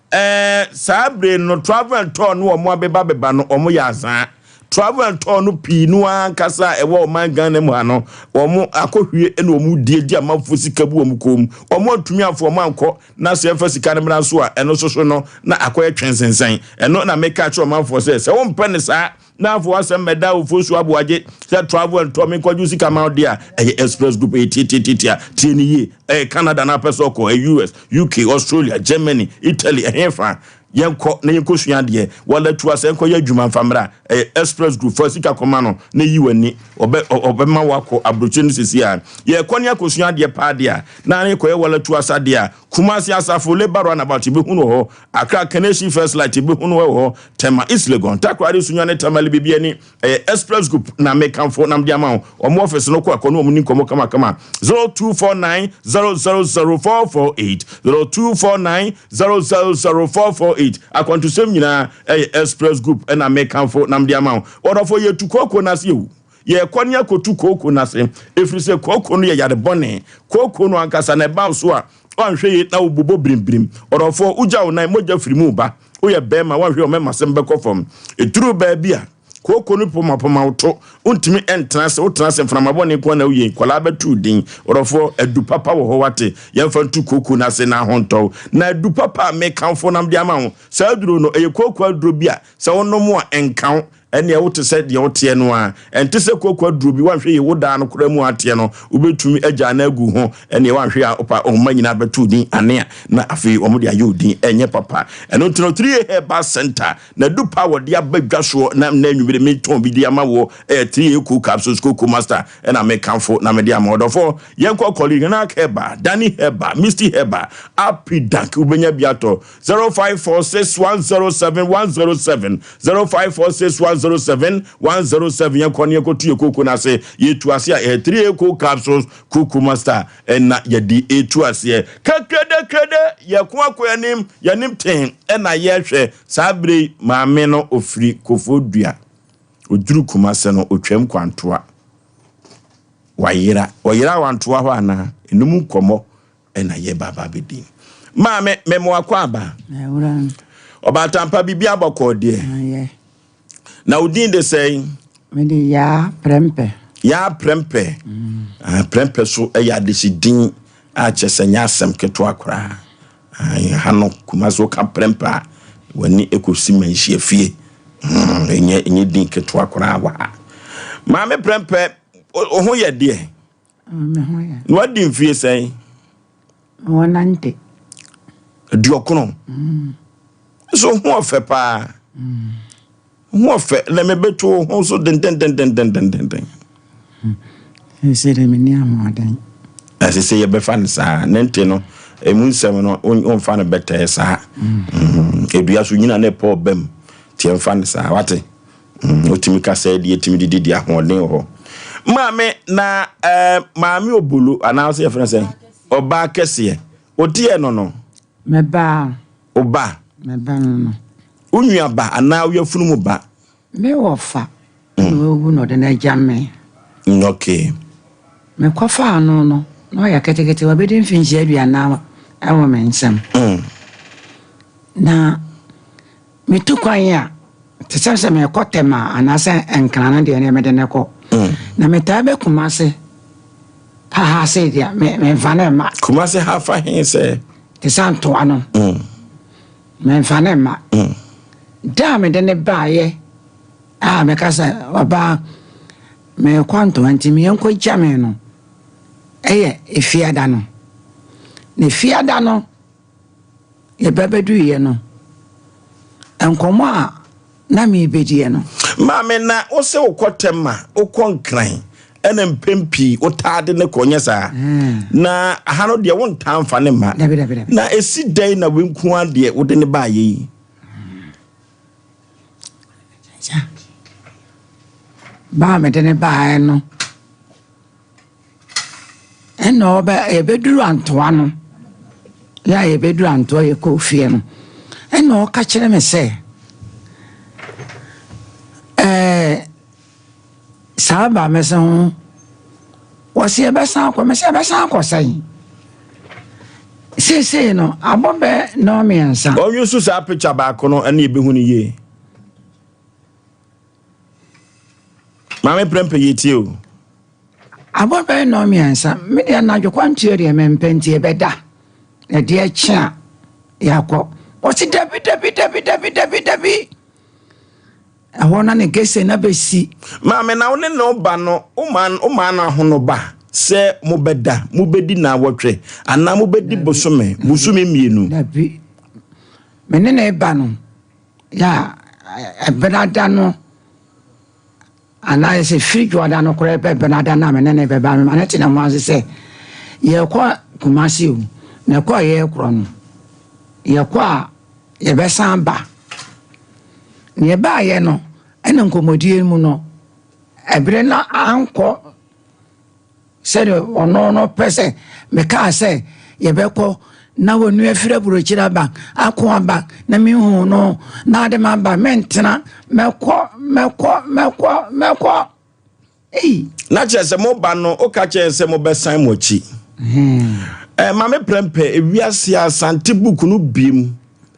Ɛɛ, saa bere no, travel and tour no wɔn abeba beba no, wɔn yɛ azaa. Travel and tour no pii no ara ankasa a ɛwɔ ɔman Ghana mu ha no, wɔn akɔhwie na wɔn di adi amanfoɔ sika bu wɔn kɔn mu. Wɔn antumi amfa wɔn ankɔ na sɛ yɛmfa sika no mmra nso a, ɛno nso so no na akɔyɛ twensensɛn. Ɛno na meka akyerɛ ɔmanfoɔ sɛ, sɛ wompɛ no saa na afei w'asɛm mmɛda Ofosu Aboagye sɛ travel and tour menkɔgye wo sika ma wo deɛ a, ɛyɛ Express Group, ɛyɛ tiatiatiatia, tie no yie. Ɛyɛ Canada na apɛ sɛ ɔkɔ, ɛyɛ US, UK, Australia, Germany, Italy, ɛhefa? Yɛnkɔ na yɛnkɔsua adeɛ. Wɔla tu asɛ nkɔyɛ adwuma mfa mmra. Ɛyɛ Express Group. Fa sika kɔma no na yi w'ani. Ɔbɛ, ɔbɛma woakɔ aburokyire no seesei ara. Yɛrekɔ ne akɔsua adeɛ paa deɛ a, na yɛkɔyɛ Wɔla tu asa deɛ a, Kumasi Asafo, Labour Runabout, yɛbɛhu no wɔ hɔ. Accra, Kaneshie First Light, yɛbɛhu no wɔ hɔ. Tema, East Legon, Takoradi, Sunyani, Tamale, Bibiani. Ɛyɛ Express Group na mekamfo na mede ama wo. Wɔn office no kɔ a, kɔ ne wɔn ni nkɔmmɔ kamakama. 0249 000 448 0249 000 448 Akwantusɛm nyinaa ɛyɛ Express Group na mekamfo na mede ama wo. Ɔdɔfo, yɛtu kooko no ase o. Yɛrekɔ ne akɔtu kooko no ase, ɛfiri sɛ kooko no yɛ yare bɔne. Kooko no ankasa na ɛba wo so a, woanhwɛ yie na wobobɔ birimbirim. Ɔdɔfoɔ, wogya wo nan, mogya firi mu reba. Woyɛ barima, woanhwɛ yie a, ɔmɛmasɛm bɛkɔ fam. Ɛduru baabi a, kooko no pomapoma wo to, wontumi ntena ase, wotena ase mframa bɔne nko ara na woyɛ, nkwadaa bɛto wo din. Ɔdɔfoɔ, adu papa wɔ hɔ wate, yɛmfa ntu kooko no ase na ho ntɔ wo. Na adu papa a mekamfo na mede ama wo, saa aduro no, ɛyɛ kooko aduro bi a sɛ wonom a ɛnka wo, Ɛnneɛ wote sɛ deɛ woteɛ no ara. Ɛnte sɛ kooko aduro bi, woanhwɛ yie, wo daa no koraa mu a ateɛ no, wobɛtumi agyaa no agu ho. Ɛnneɛ woanhwɛ yie a, wopa wo mma nyinaa bɛto wo din ane a, na afei wɔde ayɛ wo din. Ɛnyɛ papa. Ɛno nti no, 3A Herbal Centre, n'adu pa a wɔde aba dwa soɔ na nnɛ anwummere metɔn bi de ama woɔ yɛ 3A Cool Capsules, Cocoa Master na mekamfo na mede ama wo. Ɔdɔfoɔ, yɛnkɔ Kɔli, Herbal, Danny Herbal, Misty Herbal, Apidank, wobɛnya bi atɔ. 0546107107 0546107107 yɛnkɔ ne yɛnkɔtu yɛ koko no ase. Yɛtu ase a ɛyɛ 3 eco capsules koko master ɛna yɛde ɛtu aseɛ kɛkrɛdɛkrɛdɛ. Yɛko akɔ yɛnim yɛnim ten ɛna yɛhwɛ saa bere yi. Maame no ofiri Kofoɔ Dua, ɔduru Kumase no ɔtwam kwantoa, wayera ɔyera wantoa hɔ anaa ɛnum nkɔmmɔ ɛna yɛ ba ba bɛdi. Maame, mema wakɔ aba. Ɔbaatampa, biribi abɔkɔɔ deɛ. Na wo din de sɛn? Mede Yaa Prɛmpɛ. Yaa Prɛmpɛ. Ah, Prɛmpɛ so ɛyɛ adehye din a kyerɛ sɛ nyɛ asɛm ketewa koraa. Ah, ha no Kumasi woka Prɛmpɛ a w'ani ɛkɔsi manhyia fie. Hmm, ɛnyɛ ɛnyɛ din ketewa koraa wɔ ha. Maame Prɛmpɛ, wo ho yɛ deɛ? Me ho yɛ. Na wadi mfie sɛn? Mewɔ 90. Aduɔkono. Nso ho ɔfɛ paa. Ho ɔfɛ na mebɛto wo ho so dendendendendendenden. Sɛ de menni ahoɔden. Ɛsɛ sɛ yɛbɛfa no saa. Ne nte no, emu nsɛm no, womfa no bɛtɛɛ saa. Edua so nyina na ɛpɔ ɔbam. Nti yɛmfa no saa. Wate? Wotumi kasa yi deɛ tumi didi di ahoɔden wɔ hɔ. Maame na ɛɛ eh, maame obolo anaasɛ yɛfrɛ no sɛ ɔbaa kɛseɛ. Woteɛ no no. Mɛbaa. Ɔba. Mɛba no no. Wo nua ba anaa wo yafunu mu ba. Me wɔfa na wawu na ɔde no agya me. Okay. Mekɔfaa no no na ɔyɛ ketekete wabɛdi mfinhyia 40 wɔ me nsam. Na Metu kwan a, te sɛ sɛ merekɔ Tema anaasɛ Nkran no deɛ, ɛnneɛ mede no kɔ. Na metaa bɛ Kumase ha ha sei deɛ, me memfa no mma. Kumase ha fa he sɛ? Te sɛ Antoa no, memfa no mma. Da a mede no baeɛ a meka sɛ, ɔbaa, merekɔ Antoa nti meɛnkɔgya me no, ɛyɛ Efiada no. Na Efiada no, Yɛba bɛduiɛ no, nkɔmmɔ a na merebɛdiɛ no. Maame, na wo se wokɔ Tema, wokɔ Nkran, ɛna mpɛn pii wotaa de no kɔ, nyɛ saa? Na ha no deɛ wontaa mfa no mma. Dabi, dabi, dabi. Na ɛsi dɛn na wei nko ara deɛ wode no baeɛ yi? Ba a mede no baeɛ no, Ɛna ɔbɛ yɛbɛduru Antoa no, yɛ a yɛbɛduru Antoa yɛkɔɔ fie no, ɛna ɔka kyerɛ me sɛ, ɛɛ saa ba me sɛ ho, wɔsi yɛbɛsan akɔ, me sɛ yɛbɛsan akɔ sɛn? Seesei no, abɔ bɛ nnɔnmiɛnsa. Ɔnyi nso saa picture baako no ɛna yɛbɛhu no yie. Maame Prɛmpɛ yɛtie o. Abɔ bɛyɛ nnɔnmiɛnsa. Me deɛ anadwo kwantuo deɛ mempɛ nti yɛbɛda. Adeɛ kye a yɛakɔ. Ɔse dabi dabi dabi dabi dabi dabi. Ɛhɔ na ne gese na bɛsi. Maame na wo ne ne ba no womaa womaa no ahono ba sɛ mobɛda mobɛdi naawɔtwe anaa mobɛdi bosome bosome mmienu. Dabi. Me ne ne ba no yɛ a ɛbenada no Anaasɛ sɛ firi Dwoada no koraa pɛ Benada no a me ne no bɛba, mema no te ne ho ase sɛ yɛrekɔ Kumasi o, na ɛkɔ a yɛrekorɔ no, yɛkɔ a yɛbɛsan ba. Na yɛbaeɛ no, ɛna nkɔmmɔdie mu no, ɛberɛ no ankɔ Sɛdeɛ ɔno no pɛ sɛ mekaa sɛ yɛbɛkɔ na wɔnu afiri aburokyire aba ako aba na mehu no na ade ma aba mentena mɛkɔ mɛkɔ mɛkɔ mɛkɔ ei. Na kyerɛ sɛ moba no woka kyerɛ sɛ mobɛsan mo akyi. Eh, Maame Prɛmpɛ, ewiase Asante book no biem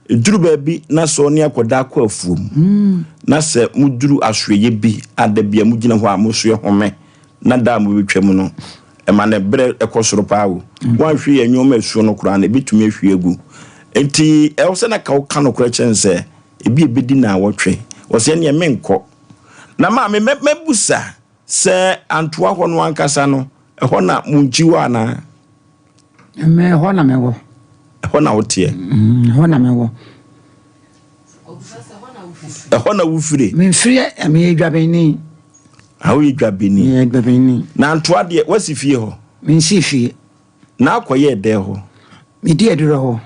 Ɛduru baabi na sɛ ɔne akwadaa kɔ afuom na sɛ moduru asoɛeɛ bi a da bi a mogyina hɔ a mosoɛ home na da a mobɛtwa mu no ɛma ne berɛ kɔ soro paa o. Woanhwɛ yɛ nneɛma asuo no koraa no ɛbɛtumi ahwie agu. Nti ɛwɔ sɛ na ka woka nokorɛ kyerɛ no sɛ ebi ɛbɛdi naawɔtwe. Ɔsɛ ɛneɛ menkɔ. Na maame mɛbusa sɛ antoa hɔ no ankasa no ɛhɔ na mo nkyi wɔ anaa? Me ɛhɔ na mewɔ. Ɛhɔ na woteɛ? Mm, ɛhɔ na mewɔ. Ɛhɔ na wofire? Memfiri, meyɛ dwabɛni. Ah, woyɛ dwabɛni? Meyɛ dwabɛni. Na ntoa deɛ, woasi fie hɔ? Mensi fie. Na akɔyɛ dɛn hɔ? Medi aduro hɔ.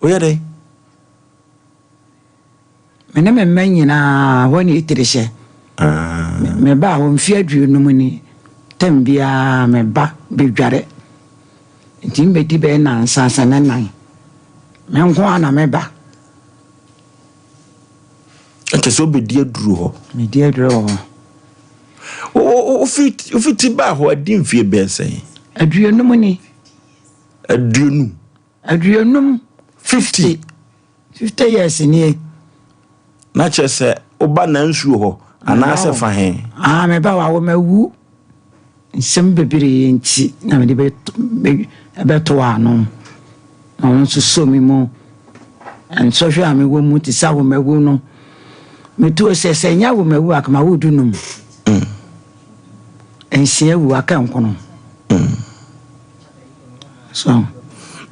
Woyɛ dɛn? Me ne me mma nyinaa, hɔ ne yɛtiri hyɛ. Mebaa hɔ mfe aduonum ni, tɛm biara meba bɛdware. Nti mebɛdi bɛyɛ nnansa sɛ ne nan. Me nko ara na meba. Ɛkyɛ sɛ wobɛdi aduro hɔ? Medi aduro wɔ hɔ. Wofiti baa hɔ adi mfie bɛyɛ sɛn? Aduonum ni. Aduonum? Aduonum. 50. 50 years nie. Na kyerɛ sɛ woba nansuo hɔ anaasɛ fa he? Ah, meba wa wo mawu. Nsɛm bebree nti na mede bɛto ano. Na ɔno nso sɔ me mu. Nsɔhwɛ a mewɔ mu te sɛ awomawu no. Metuo sɛ sɛ ɛnyɛ awomawu a kama wo dunum. Nsia wu aka nkono. So.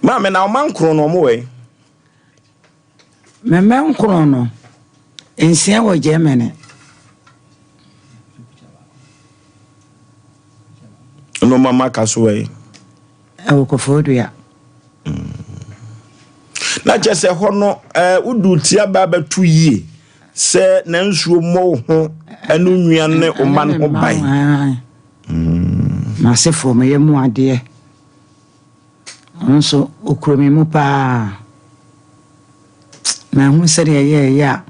Maame na ɔma nkron no ɔmo wɔ he? Me mma nkron no, nsia wɔ Germany. Ɛna ɔma maka so wɔ yi? Ɛwɔ Koforidua. Na kyerɛ sɛ hɔ no ɛɛ wodu tia ba bɛto yie sɛ na nsuo mmɔ wo ho ɛne nua ne ɔma no ho ban. M'asefoɔ meyɛ mu adeɛ. Ɔno nso, ɔkura me mu paa. Manhu sɛdeɛ ɛyɛeɛ a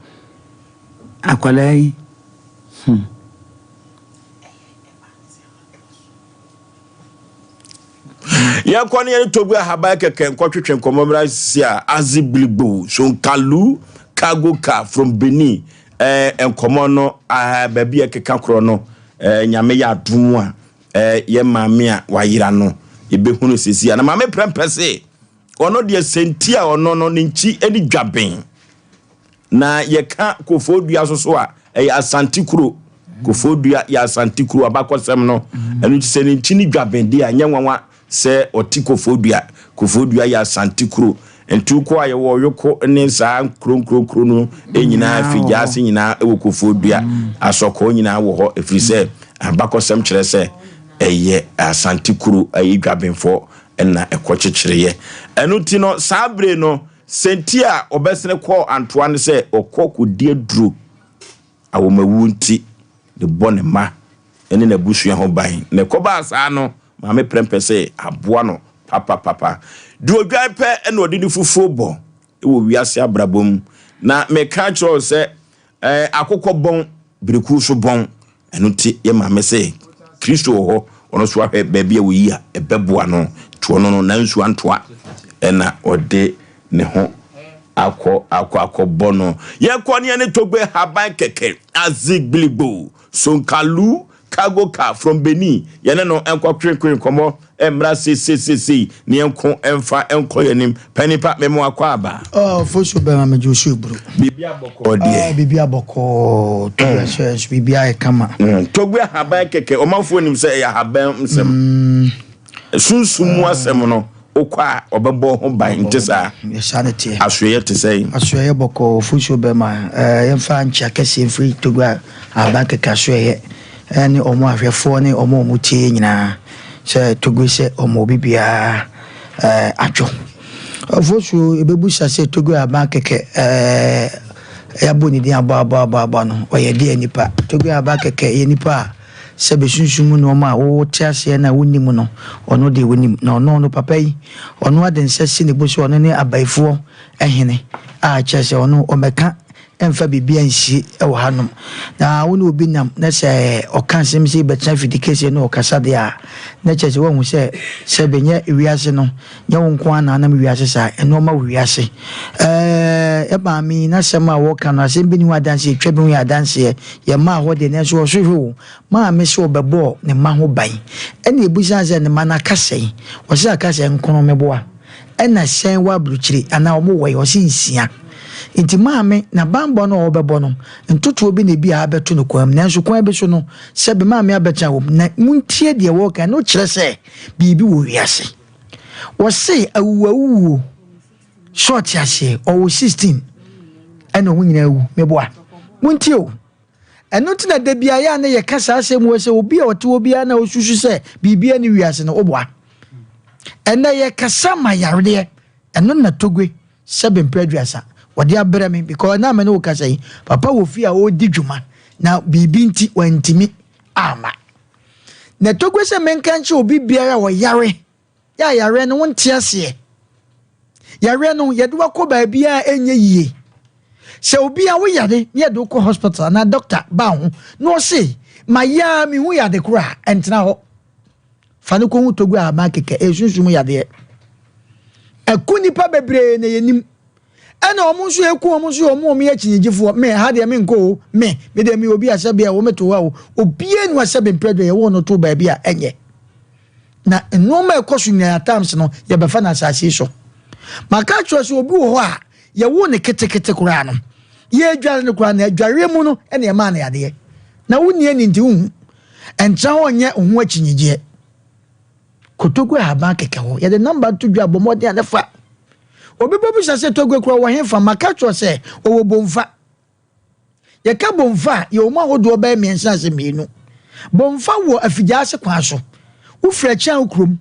akwadaa yi, hmm. Yɛnkɔ ne yɛne Togo ahaban kɛkɛ nkɔtwetwe nkɔmmɔ mmra sisi a Azi Gbiligbo Sonkalu Cargo Car from Benin eh, nkɔmmɔ no ah, baabi a ɛkeka korɔ no eh, Nyame yɛ adom a Eh, yɛ maame a wayera no, yɛbɛhu no sisi a. Na maame prɛmpɛ se, ɔno deɛ sɛnti a ɔno no ne nkyi ne dwaben. Na yɛka Kofoɔ Dua so so a, ɛyɛ Asante kuro. Kofoɔ Dua yɛ Asante kuro abakɔsɛm no. Ɛno nti sɛ ne nkyi ne dwaben deɛ a, ɛnyɛ nwanwa Sɛ ɔte Koforidua, Koforidua yɛ Asante kuro. Nti wokɔ a yɛwɔ Ɔyoko ne saa nkuro nkuro nkuro no nyinaa, Figyaase nyinaa wɔ Koforidua, Asɔkɔɔ nyinaa wɔ hɔ ɛfiri sɛ abakɔsɛm kyerɛ sɛ ɛyɛ Asante kuro, ɛyɛ Dwabenfoɔ na ɛkɔ kyekyereeɛ. Ɛno nti no saa bere no sɛ nti a ɔbɛsene kɔɔ Antoa ne sɛ ɔkɔ kɔdi aduro awɔmawuo nti de bɔ ne mma ne n'abusua ho ban. Na ɛkɔbaa saa no Maame Prɛmpɛ sɛ aboa no papapapa. Deɛ odwan pɛ na ɔde ne fufuo bɔ wɔ wiase abrabɔ mu. Na meka akyerɛ wo sɛ eh, akokɔ bɔn, birekuo so bɔn. Ɛno nti yɛ maame sɛ Kristo wɔ hɔ, ɔno nso ahwɛ baabi a wɔyi a ɛbɛboa no. Nti ɔno no nansuo antoa ɛna ɔde ne ho akɔ akɔ akɔbɔ no. Yɛkɔ ne yɛne Togbe Haban kɛkɛ, Azigbiligbo, Sonkalu, Cargo car from Benin, yɛne no nkɔtwetwe nkɔmmɔ mmra seiseiseisei na yɛnko mfa nkɔ yɛn anim. Panin pa, mema wo akwaaba. Oh, Fosu bɛma megye wo so eburo. Biribi abɔkɔɔ deɛ. Ah, biribi abɔkɔɔ. Togbe mm. nso biribi ayɛ kama. Mm. Togbe ahaban kɛkɛ, ɔmanfoɔ nim sɛ ɛyɛ ahaban nsɛm. Mm. Sunsum mu asɛm no, wokɔ a ɔbɛbɔ ho ban, nte saa? Saa na ɛteɛ. Asoɛeɛ te sɛn? Asoɛeɛ bɔkɔɔ, Ofosuo bɛma yɛmfa nkyea kɛseɛ mfiri Togo ahaban kɛkɛ asoɛeɛ ne wɔn ahwɛfoɔ ne wɔn a wɔtie yɛn nyinaa sɛ Togo sɛ wɔn obi biara adwo. Ofosuo yɛbɛbusa sɛ Togo ahaban kɛkɛ yɛabɔ ne din abɔ abɔ abɔ abɔ no ɔyɛ deɛ nipa? Togo ahaban kɛkɛ yɛ nipa a Sɛ bɛsunsum mu nnoɔma a wote aseɛ na wonnim no, ɔno deɛ ɔnim. Na ɔno no, papa yi, ɔno ade nsa si ne bo sɛ ɔno ne abayifoɔ hene, a kyerɛ sɛ ɔno ɔmmɛka mfa biribiara nsie wɔ hanom. Na wo ne obi nam na sɛ ɔka asɛm sei bɛtena fidikɛseɛ na ɔkasa deɛ a, na kyerɛ sɛ woahu sɛ sɛ bɛnyɛ wiase no, nyɛ wo nko ara na anam wiase saa, nnoɔma wɔ wiase. Ɛɛ, yɛ maame yi, n'asɛm a ɔreka no, asɛm bi nni ho adanseɛ, ɛtwa bi ho yɛ adanseɛ. Yɛmmaa hɔ deɛ, nanso ɔso hwɛ o, maame sɛ ɔbɛbɔɔ ne mma ho ban. Ɛna ɛbisaa sɛ, ne mma no aka sɛn? Ɔse aka sɛ nkono meboa. Ɛna sɛn wɔ aburokyire anaa wɔn wɔ he? Ɔse nsia. Nti maame, n'abanbɔ no a ɔrebɛbɔ no, ntotoɔ bi na ebi a abɛto no kwan mu. Nanso kwan bi so no, sɛbe maame abɛtena wɔ mu. Na montie deɛ wɔreka, ɛno kyerɛ sɛ biribi wɔ wiase. Wɔse awuwawuo. So ɔte aseɛ? Ɔwɔ 16 ɛna ɔmo nyinaa awu. Meboa. Montie o. Ɛno nti na da biara yɛ a na yɛka saa asɛm wɔ sɛ obi a ɔte hɔ biara na osusu sɛ biribiara ne wiase no, woboa. Ɛnɛ yɛkasa ma yareɛ. Ɛno na Togwe sɛbe mprɛ aduasa wɔde abrɛ me because na me ne wo kasa yi papa wɔ fie a ɔredi dwuma na biribi nti wantumi amma. Na Togwe sɛ menka nkyerɛ obi biara a ɔyare Yɛ a yareɛ no wonte aseɛ. Yareɛ no yɛde wakɔ baabi a ɛnyɛ yie. Sɛ obi a woyare na yɛde wokɔ hospital anaa doctor ba ho na ɔse ma yɛ a mehu yɛ ade koro a ɛntena hɔ. Fa no kɔhu Togo ahaban kɛkɛ ɛyɛ sunsum yadeɛ. Ɛko nnipa bebree na yɛnim. Ɛna wɔn nso ɛku wɔn nso yɛ wɔn wɔn yɛ akyinnyegyefoɔ. Me ha deɛ menkɔ o me me deɛ meyɛ obi a sɛbe a wɔn to hɔ a o obiara nu asɛbe mprɛ deɛ yɛwɔ no to baabi a ɛnyɛ. Na nnoɔma a ɛkɔ so nyinaa times no yɛbɛfa no asase yi so. Maka akyerɛ sɛ obi wɔ hɔ a yɛwoo no ketekete koraa no yɛredware no koraa na adwareɛ mu no ɛna ɛmaa no yadeɛ. Na wonni ani nti wonhu. Ɛntra hɔ nyɛ wo ho akyinnyegyeɛ. Kotoku ahaban kɛkɛ hɔ. Yɛde namba to dwa bɔ mmɔden a ne fa. Obi bɛbisa sɛ Togo kura wɔ hefa? Maka kyerɛ sɛ ɔwɔ Bomfa. Yɛka Bomfa a, yɛwɔ mu ahodoɔ bɛyɛ mmiɛnsa ase mmienu. Bomfa wɔ Afigyaase kwan so. Wofiri Akyiaho kurom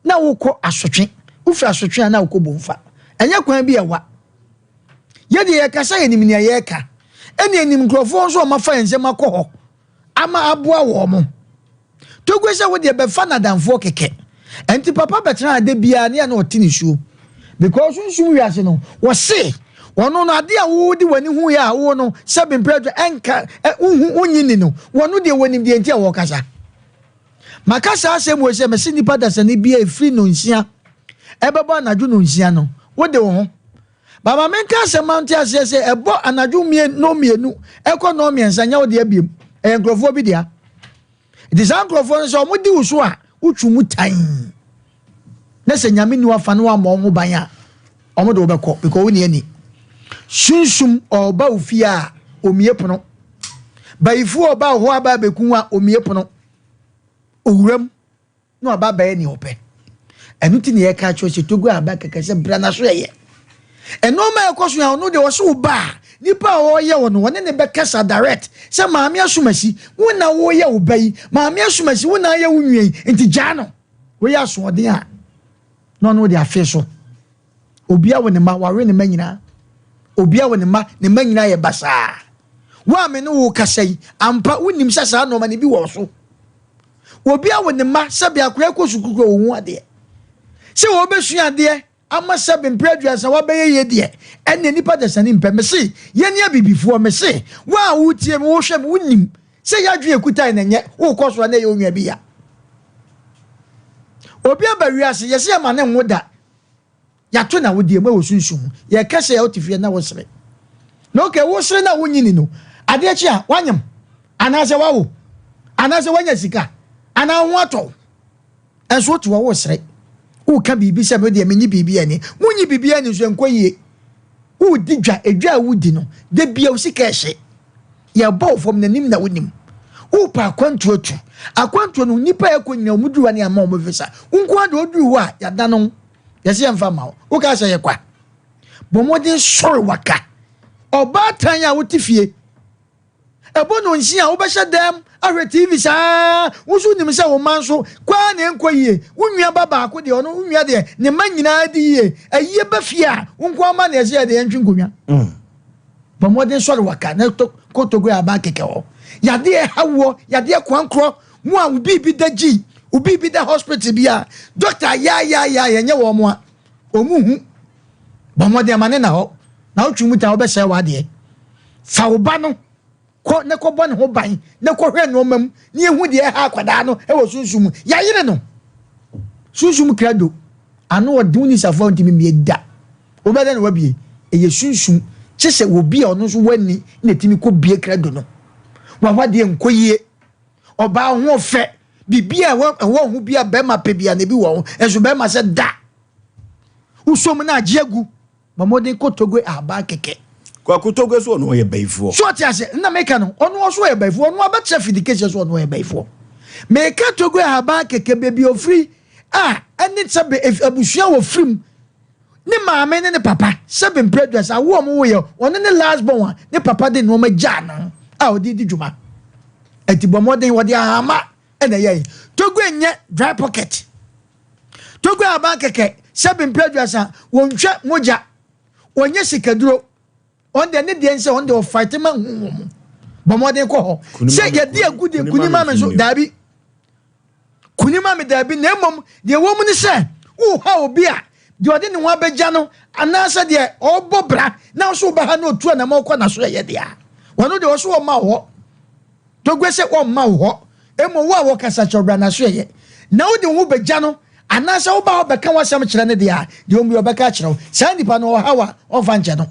na wokɔ Asotwe. Wofiri Asotwe a na wokɔ Bomfa. Ɛnyɛ kwan bi a ɛwa. Yɛdeɛ yɛkasa yɛnim nea yɛreka. Ɛne yɛnim nkurɔfoɔ nso a wɔafa yɛn nsam akɔ hɔ ama aboa wɔn. Togo sɛ wo deɛ bɛfa nadamfoɔ kɛkɛ. Ɛnti papa bɛtena ha da biara ne a na ɔte nisuo. Because sunsum wiase no wɔse ɔno no adeɛ a wo de w'ani hu yɛ a wo no sɛbe mprɛ adwa ɛnka wohu wonyi ni no wɔno deɛ wɔnim deɛ nti a wɔkasa. Maka saa asɛm wei sɛ mese nipa dasani bi a ɛfiri nonsia ɛbɛbɔ anadwo nonsia no wode wo ho Ba ma menka asɛm ma nte aseɛ sɛ ɛbɔ anadwo nnɔnmienu ɛkɔ nnɔnmiɛnsa nyɛ wo dea biom, ɛyɛ nkurɔfoɔ bi dea. Nti saa nkurɔfoɔ no sɛ wɔn di wo so a wotwu mu tan na sɛ nyame ni wafa na wammɔ wo ho ban a wɔn de wo bɛkɔ because wo ni ani. Sunsum ɔba wo fie a omie pono. Bayifoɔ ɔba wo hɔ aba abɛku a omie pono. Owuram. na waba abɛyɛ nea ɔpɛ. Ɛno nti na yɛka kyerɛ sɛ Togo aba kɛkɛ sɛ bra na so ɛyɛ. Nneɛma a ɛkɔ so a ɔno deɛ ɔsɛ wo ba a nipa a ɔreyɛ wo no wɔne ne bɛkasa direct sɛ maame asomasi wo na woyɛ wo ba yi maame asomasi wo na ayɛ wo nua yi nti gyaa no woyɛ asoɔden a na ɔno de afe so. Obia wɔ ne mma wawe ne mma nyinaa obia wɔ ne mma ne mma nyinaa yɛ basaa. Wo a me ne wo kasa yi ampa wonim sɛ saa nneɛma no bi wɔ so. Obi awo ne mma sɛbe akwadaa kɔ sukuu kura wɔn ho adeɛ. Sɛ wɔbɛsua adeɛ ama sɛbe mpere aduasa wabɛyɛ yie deɛ, ɛnneɛ nipa dasani mpɛ. Mese yɛne abibifoɔ, mese wo a wotie me, wohwɛ me, wonim sɛ yɛadwene ɛkuta yɛn ɛnyɛ, wokɔ so a na ɛyɛ onua bi ya. Obi aba wiase, yɛse yɛma ne nwo da. Yɛato no awodeɛ mu wɔ sunsum mu. Yɛka sɛ wote fie na wosere. Na okay, wosere na wonyini no, adeɛ kye a, woanyem anaasɛ woawo. Anaasɛ woanya sika? Anaa wo ho atɔ wo? Ɛnso wote hɔ woresere. Woreka biribi sɛ me deɛ menye biribi ani. Wonye biribi ani nso ɛnkɔ yie. Woredi dwa, edwa a wodi no, da bia wo sika ɛhye. Yɛbɔ wo fam n'anim na wonim. Worepɛ akwantuo atu. Akwantuo no, nnipa a ɛkɔ nyinaa wɔn duru hɔ ne ama wɔn visa. Wo nko ara deɛ woduru hɔ a, yɛadane wo. Yɛse yɛmfa mma wo. Wokaa sɛ yɛ kwa. Bɔ mmɔden sɔre waka. Ɔbaatan a wote fie, ɛbɔ nnɔnsia a wobɛhyɛ dɛm ahwɛ TV saa. Wo nso wonim sɛ wo mma nso kɔ ara na ɛnkɔ yie. Wo nua ba baako deɛ ɔno wo nua deɛ ne mma nyinaa di yie. Ayie ba fie a wo nko ara ma na ɛsɛ yɛde yɛntwe nkonnwa. Bɔ mmɔden sɔre waka na kɔ Togo aba kɛkɛ hɔ. Yadeɛ ɛha woɔ, yadeɛ koankorɔ, mo a wo biribi da gyi, wo biribi da hospital bi a, doctor yaayaaya yɛnyɛ wɔn a, wɔn hu. Bɔ mmɔden ma ne na hɔ na wotwe mu ta wobɛsɛe w'adeɛ. Fa wo ba no kɔ na kɔbɔ ne ho ban na kɔhwɛ nneɛma mu na yɛhu deɛ ɛha akwadaa no wɔ sunsum mu. Yɛayere no. Sunsum krado ano ɔden wo nisafoɔ ntumi mmie da. Wobɛdɛ na wabie. Ɛyɛ sunsum. Kye sɛ obi a ɔno nso wani na ɛtumi kɔ bie krado no. Wawadeɛ nkɔ yie. Ɔbaa ho ɔfɛ. Biribi a ɛwɔ ho bi a bɛrima pɛ bi a na ebi wɔ ho. Nso bɛrima sɛ da. Wosɔ mu na agye agu. Bɔ mmɔden kɔ Togo ahaban kɛkɛ. Kwaku Togo so ɔno ɔyɛ bayifoɔ. So ɔte ase nna meka no ɔno ɔso ɔyɛ bayifoɔ ɔno abɛkyerɛ fidikɛseɛ so ɔno ɔyɛ bayifoɔ. Meka Togo ahaban kɛkɛ baabi ofiri a ɛne sɛbe abusua wɔ firi mu ne maame ne ne papa sɛbe mprɛ aduasa awo ɔmo woyɛ ɔno ne last born a ne papa de nneɛma gyaa no a ɔde di dwuma. Ɛti bɔ mmɔden wɔde ahama ɛna ɛyɛ Togo nyɛ dry pocket. Togo aban kɛkɛ sɛbe mpɛ aduasa wɔntwa mogya wɔnyɛ sikaduro ɔn deɛ ne deɛ nsɛ ɔn deɛ ɔfaite ma hu wɔn mu bɔ mmɔden kɔ hɔ sɛ yɛde agu deɛ kunim ame nso daabi kunim ame daabi na mmom deɛ wɔ mu ne sɛ woha obi a deɛ ɔde ne ho abɛgya no anaasɛ deɛ ɔrebɔ bra na nso wobɛha na ɔtu anam ɔkɔ n'aso ɛyɛ deɛ a wɔno deɛ ɔso ɔma wɔ Togue sɛ wɔmma wo hɔ, mmom wo a wɔkasa kyerɛ wo bra n'asoɛeɛ, na wode wo ho bɛgya no, anaasɛ woba hɔ bɛka w'asɛm kyerɛ no deɛ a, deɛ ɔmmue ɔbɛka akyerɛ wo. Saa nipa no ɔhaw a, ɔmfa nkyɛ no.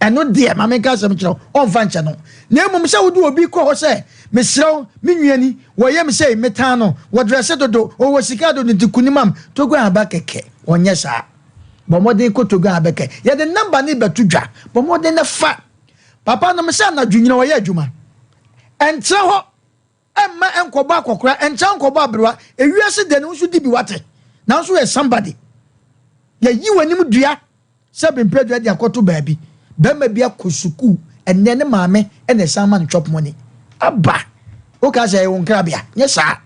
Ɛno deɛ, ma menka asɛm nkyerɛ wo, ɔmfa nkyɛ no. Na mmom sɛ wode obi kɔ hɔ sɛ, Mesrɛ wo, me nua ni, wɔyɛ me sei, metan no, wɔdrɛse dodo, ɔwɔ sika dodo nti ku no ma me. Togue aba kɛkɛ, ɔnyɛ saa. Bɔ mmɔden kɔ Togue aba kɛkɛ. Yɛde number no rebɛto dwa. Bɔ mmɔden na fa. Papa nom sɛ anadwo nyina ɔyɛ adwuma. Ɛnkyerɛ hɔ mma ɛnkɔbɔ akɔkora, ɛnkyerɛ nkɔbɔ aberewa. Ewiase deɛ no nso di bi wate. Nanso yɛ somebody. Yɛyi w'anim dua sɛ bempɛ dua de akɔto baabi. Bɛrima bi akɔ sukuu ɛnnɛ ne maame na ɛsan ma no chop money. Aba! Woka sɛ ɛyɛ wo nkrabea. Nyɛ saa.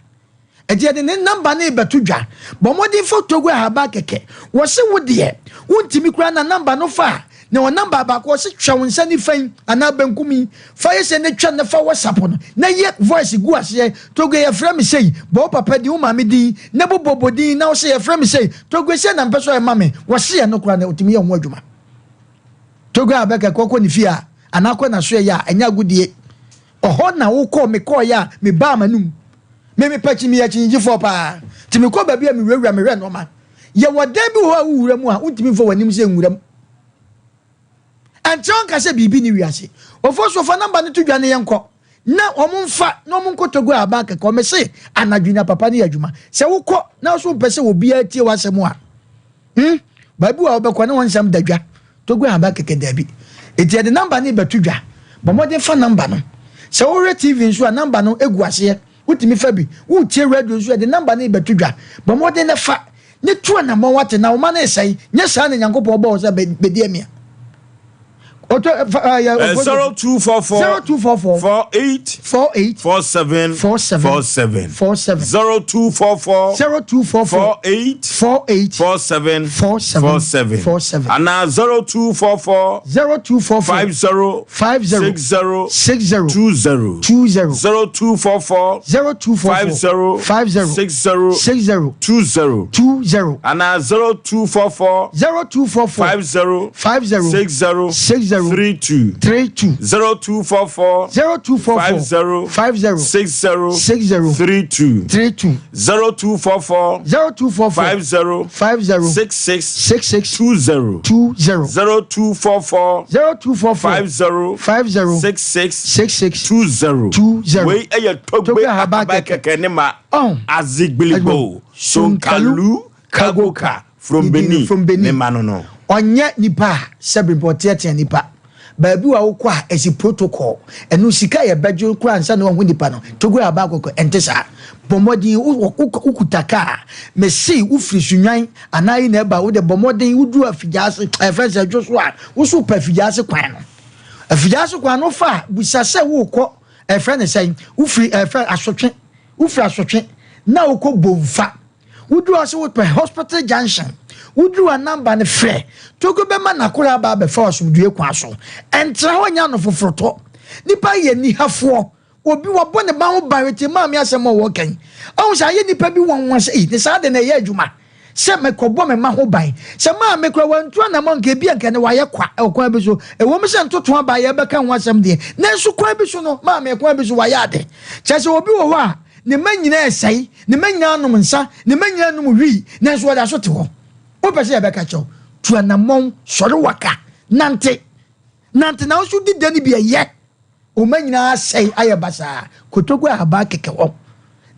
Ɛnti yɛde ne number no rebɛto dwa. Bɔ mmɔden fa Togo ahaban kɛkɛ. Wɔse wo deɛ wontumi koraa na number no fa a, na wɔ number baako wɔse twa wo nsa nifa yi anaa benkum yi fa yɛ sei na twa na fa WhatsApp no na yɛ voice gu aseɛ. Togo yɛfrɛ me sei, bɔ wo papa din, wo maame din na bobɔ bɔ din na wose yɛfrɛ me sei. Togo sei na mpɛ sɛ ɔyɛ ma me. Wɔse ɛno koraa na ɔtumi yɛ ho adwuma. Togo ahaban kɛkɛ ɔkɔ ne fie a anaa kɔ n'asoɛeɛ a ɛnyɛ agodie. Ɔhɔ na wokɔɔ mekɔɔeɛ a mebaa m'anom. Me mepɛ kyi meyɛ kyinyigyefɔɔ paa nti mekɔ baabi a mewurawura mehwɛ nnoɔma. Yɛwɔ dan bi wɔ hɔ a wowura mu a wontumi mfa w'anim sɛ nwura mu. Ɛnkyerɛ nka sɛ biribi nni wiase. Ofosuo fa number no to dwa na yɛnkɔ na wɔn mfa na wɔn nkɔ Togo aban kɛkɛ. Wɔn se anadwo nya papa no yɛ adwuma. Sɛ wokɔ na so mpɛ sɛ obiara tie w'asɛm a, hmm, baabi wɔ a wobɛkɔ ne wɔn nsɛm da dwa. Togo aban kɛkɛ daabi. Enti yɛde number no rebɛto dwa. Bɔ mmɔden fa number no. Sɛ wohwɛ TV nso a number no gu aseɛ. Wotumi fa bi. Woretie radio nso a yɛde number no rebɛto dwa. Bɔ mmɔden na fa. Ne tu anammɔn wate na wo ma no resɛe. Nyɛ saa na Nyankopɔn bɔɔ wo sɛ bɛdi amia. 0244 0244 48 48 47 47 47 47 0244 0244 48 48 47 47 47 47 anaa 0244 0244 50 50 60 60 20 20 0244 0244 50 50 60 60 20 20 anaa 0244 0244 50 50 60 60 0. 32. 32. 0244. 0244. 50. 50. 60. 60. 32. 32. 0244. 0244. 50. 50. 66. 66. 20. 20. 0244. 0244. 50. 50. 66. 66. 20. 20. Wei ɛyɛ Togbe Ahaban Kɛkɛ ne ma Azigbiligbo Sonkalu Kagoka from Benin from Benin. ne ma no no. Ɔnyɛ nipa a sɛbi mpo ɔteatea nipa. Baabi wa wokɔ a ɛsi protocol. Ɛno sika yɛ bɛgye koraa ansa na wahu nipa no. Togo aba akɔkɔ ɛnte saa. Bɔ mmɔden wokuta kaa. Mese wofiri Sunyani anaa yi na ɛba wode bɔ mmɔden woduru Afigyaase ɛfrɛ sɛ dwo so a woso pɛ Afigyaase kwan no. Afigyaase kwan no fa a bisa sɛ wokɔ ɛfrɛ ne sɛn wofiri ɛfrɛ asotwe wofiri asotwe na wokɔ Bomfa. Woduru hɔ sɛ wopɛ hospital junction. Woduru hɔ a number no frɛ. Togo bɛma n'akora aba abɛfa wo asomdwoe kwan so. Ɛntra hɔ nyɛ ano foforotɔ. Nipa yɛ nihafoɔ. Obi wabɔ ne ba ho ban wetie maame asɛm a ɔwɔ kan. Ɔhu sɛ ayɛ nipa bi nwanwa sɛ ei ne saa de na ɛyɛ adwuma sɛ mekɔbɔ me mma ho ban. Sɛ maame koraa wantu anamɔ nka ebia nka ɛnɛ wayɛ kwa wɔ kwan bi so. Ɛwom sɛ ntoto aba a yɛbɛka ho asɛm deɛ, nanso kwan bi so no maame kwan bi so wayɛ ade. Kyerɛ sɛ obi wɔ hɔ a ne mma nyinaa resɛe, ne mma nyinaa nom nsa, ne mma nyinaa nom wii, nanso ɔda so te hɔ. Wopɛ sɛ yɛbɛka kyerɛ wo? Tu anammɔn, sɔre waka, nante. Nante na wo nso di da no bi ɛyɛ. Wo mma nyinaa asɛe ayɛ basaa. Kotoku ahaban kɛkɛ hɔ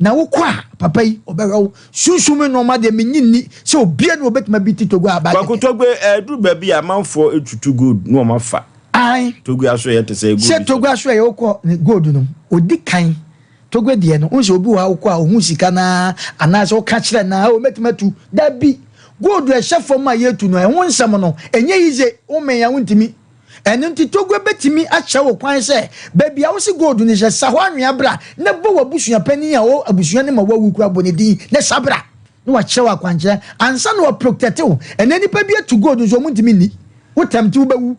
na wokɔ a, papa yi ɔbɛhwɛ wo. Sunsum mu nnoɔma deɛ mennye nni sɛ obiara ni ɔbɛtumi abiti Togo ahaban kɛkɛ. Kwaku Togbe, ɛduru baabi a amanfoɔ tutu gold na wɔn afa. Ae. Togbe asoɛeɛ te sɛ gold. Sɛ Togbe asoɛeɛ wokɔ ne gold no, ɔdi kan. Togbe deɛ no, wohu sɛ obi wɔ hɔ a wokɔ a ɔhu sika no ara anaasɛ woka kyerɛ no ara, oh mɛtumi atu. Dabi! Gold a ɛhyɛ fam a yɛtu no, ɛho nsɛm no, ɛnyɛ yize, womɛn a wontumi. Ɛno nti Togbe bɛtumi akyerɛ wo kwan sɛ baabi a wose gold no hyɛ, sa hɔ anwea bra na bɔ w'abusua panin a ɔwɔ abusua no ma wawu koraa bɔ ne din na sa bra na wakyerɛ wo akwankyerɛ ansa na waprotɛte wo. Ɛnnɛ nnipa bi atu gold nso wɔntumi nni, wo tɛm nti wobɛwu.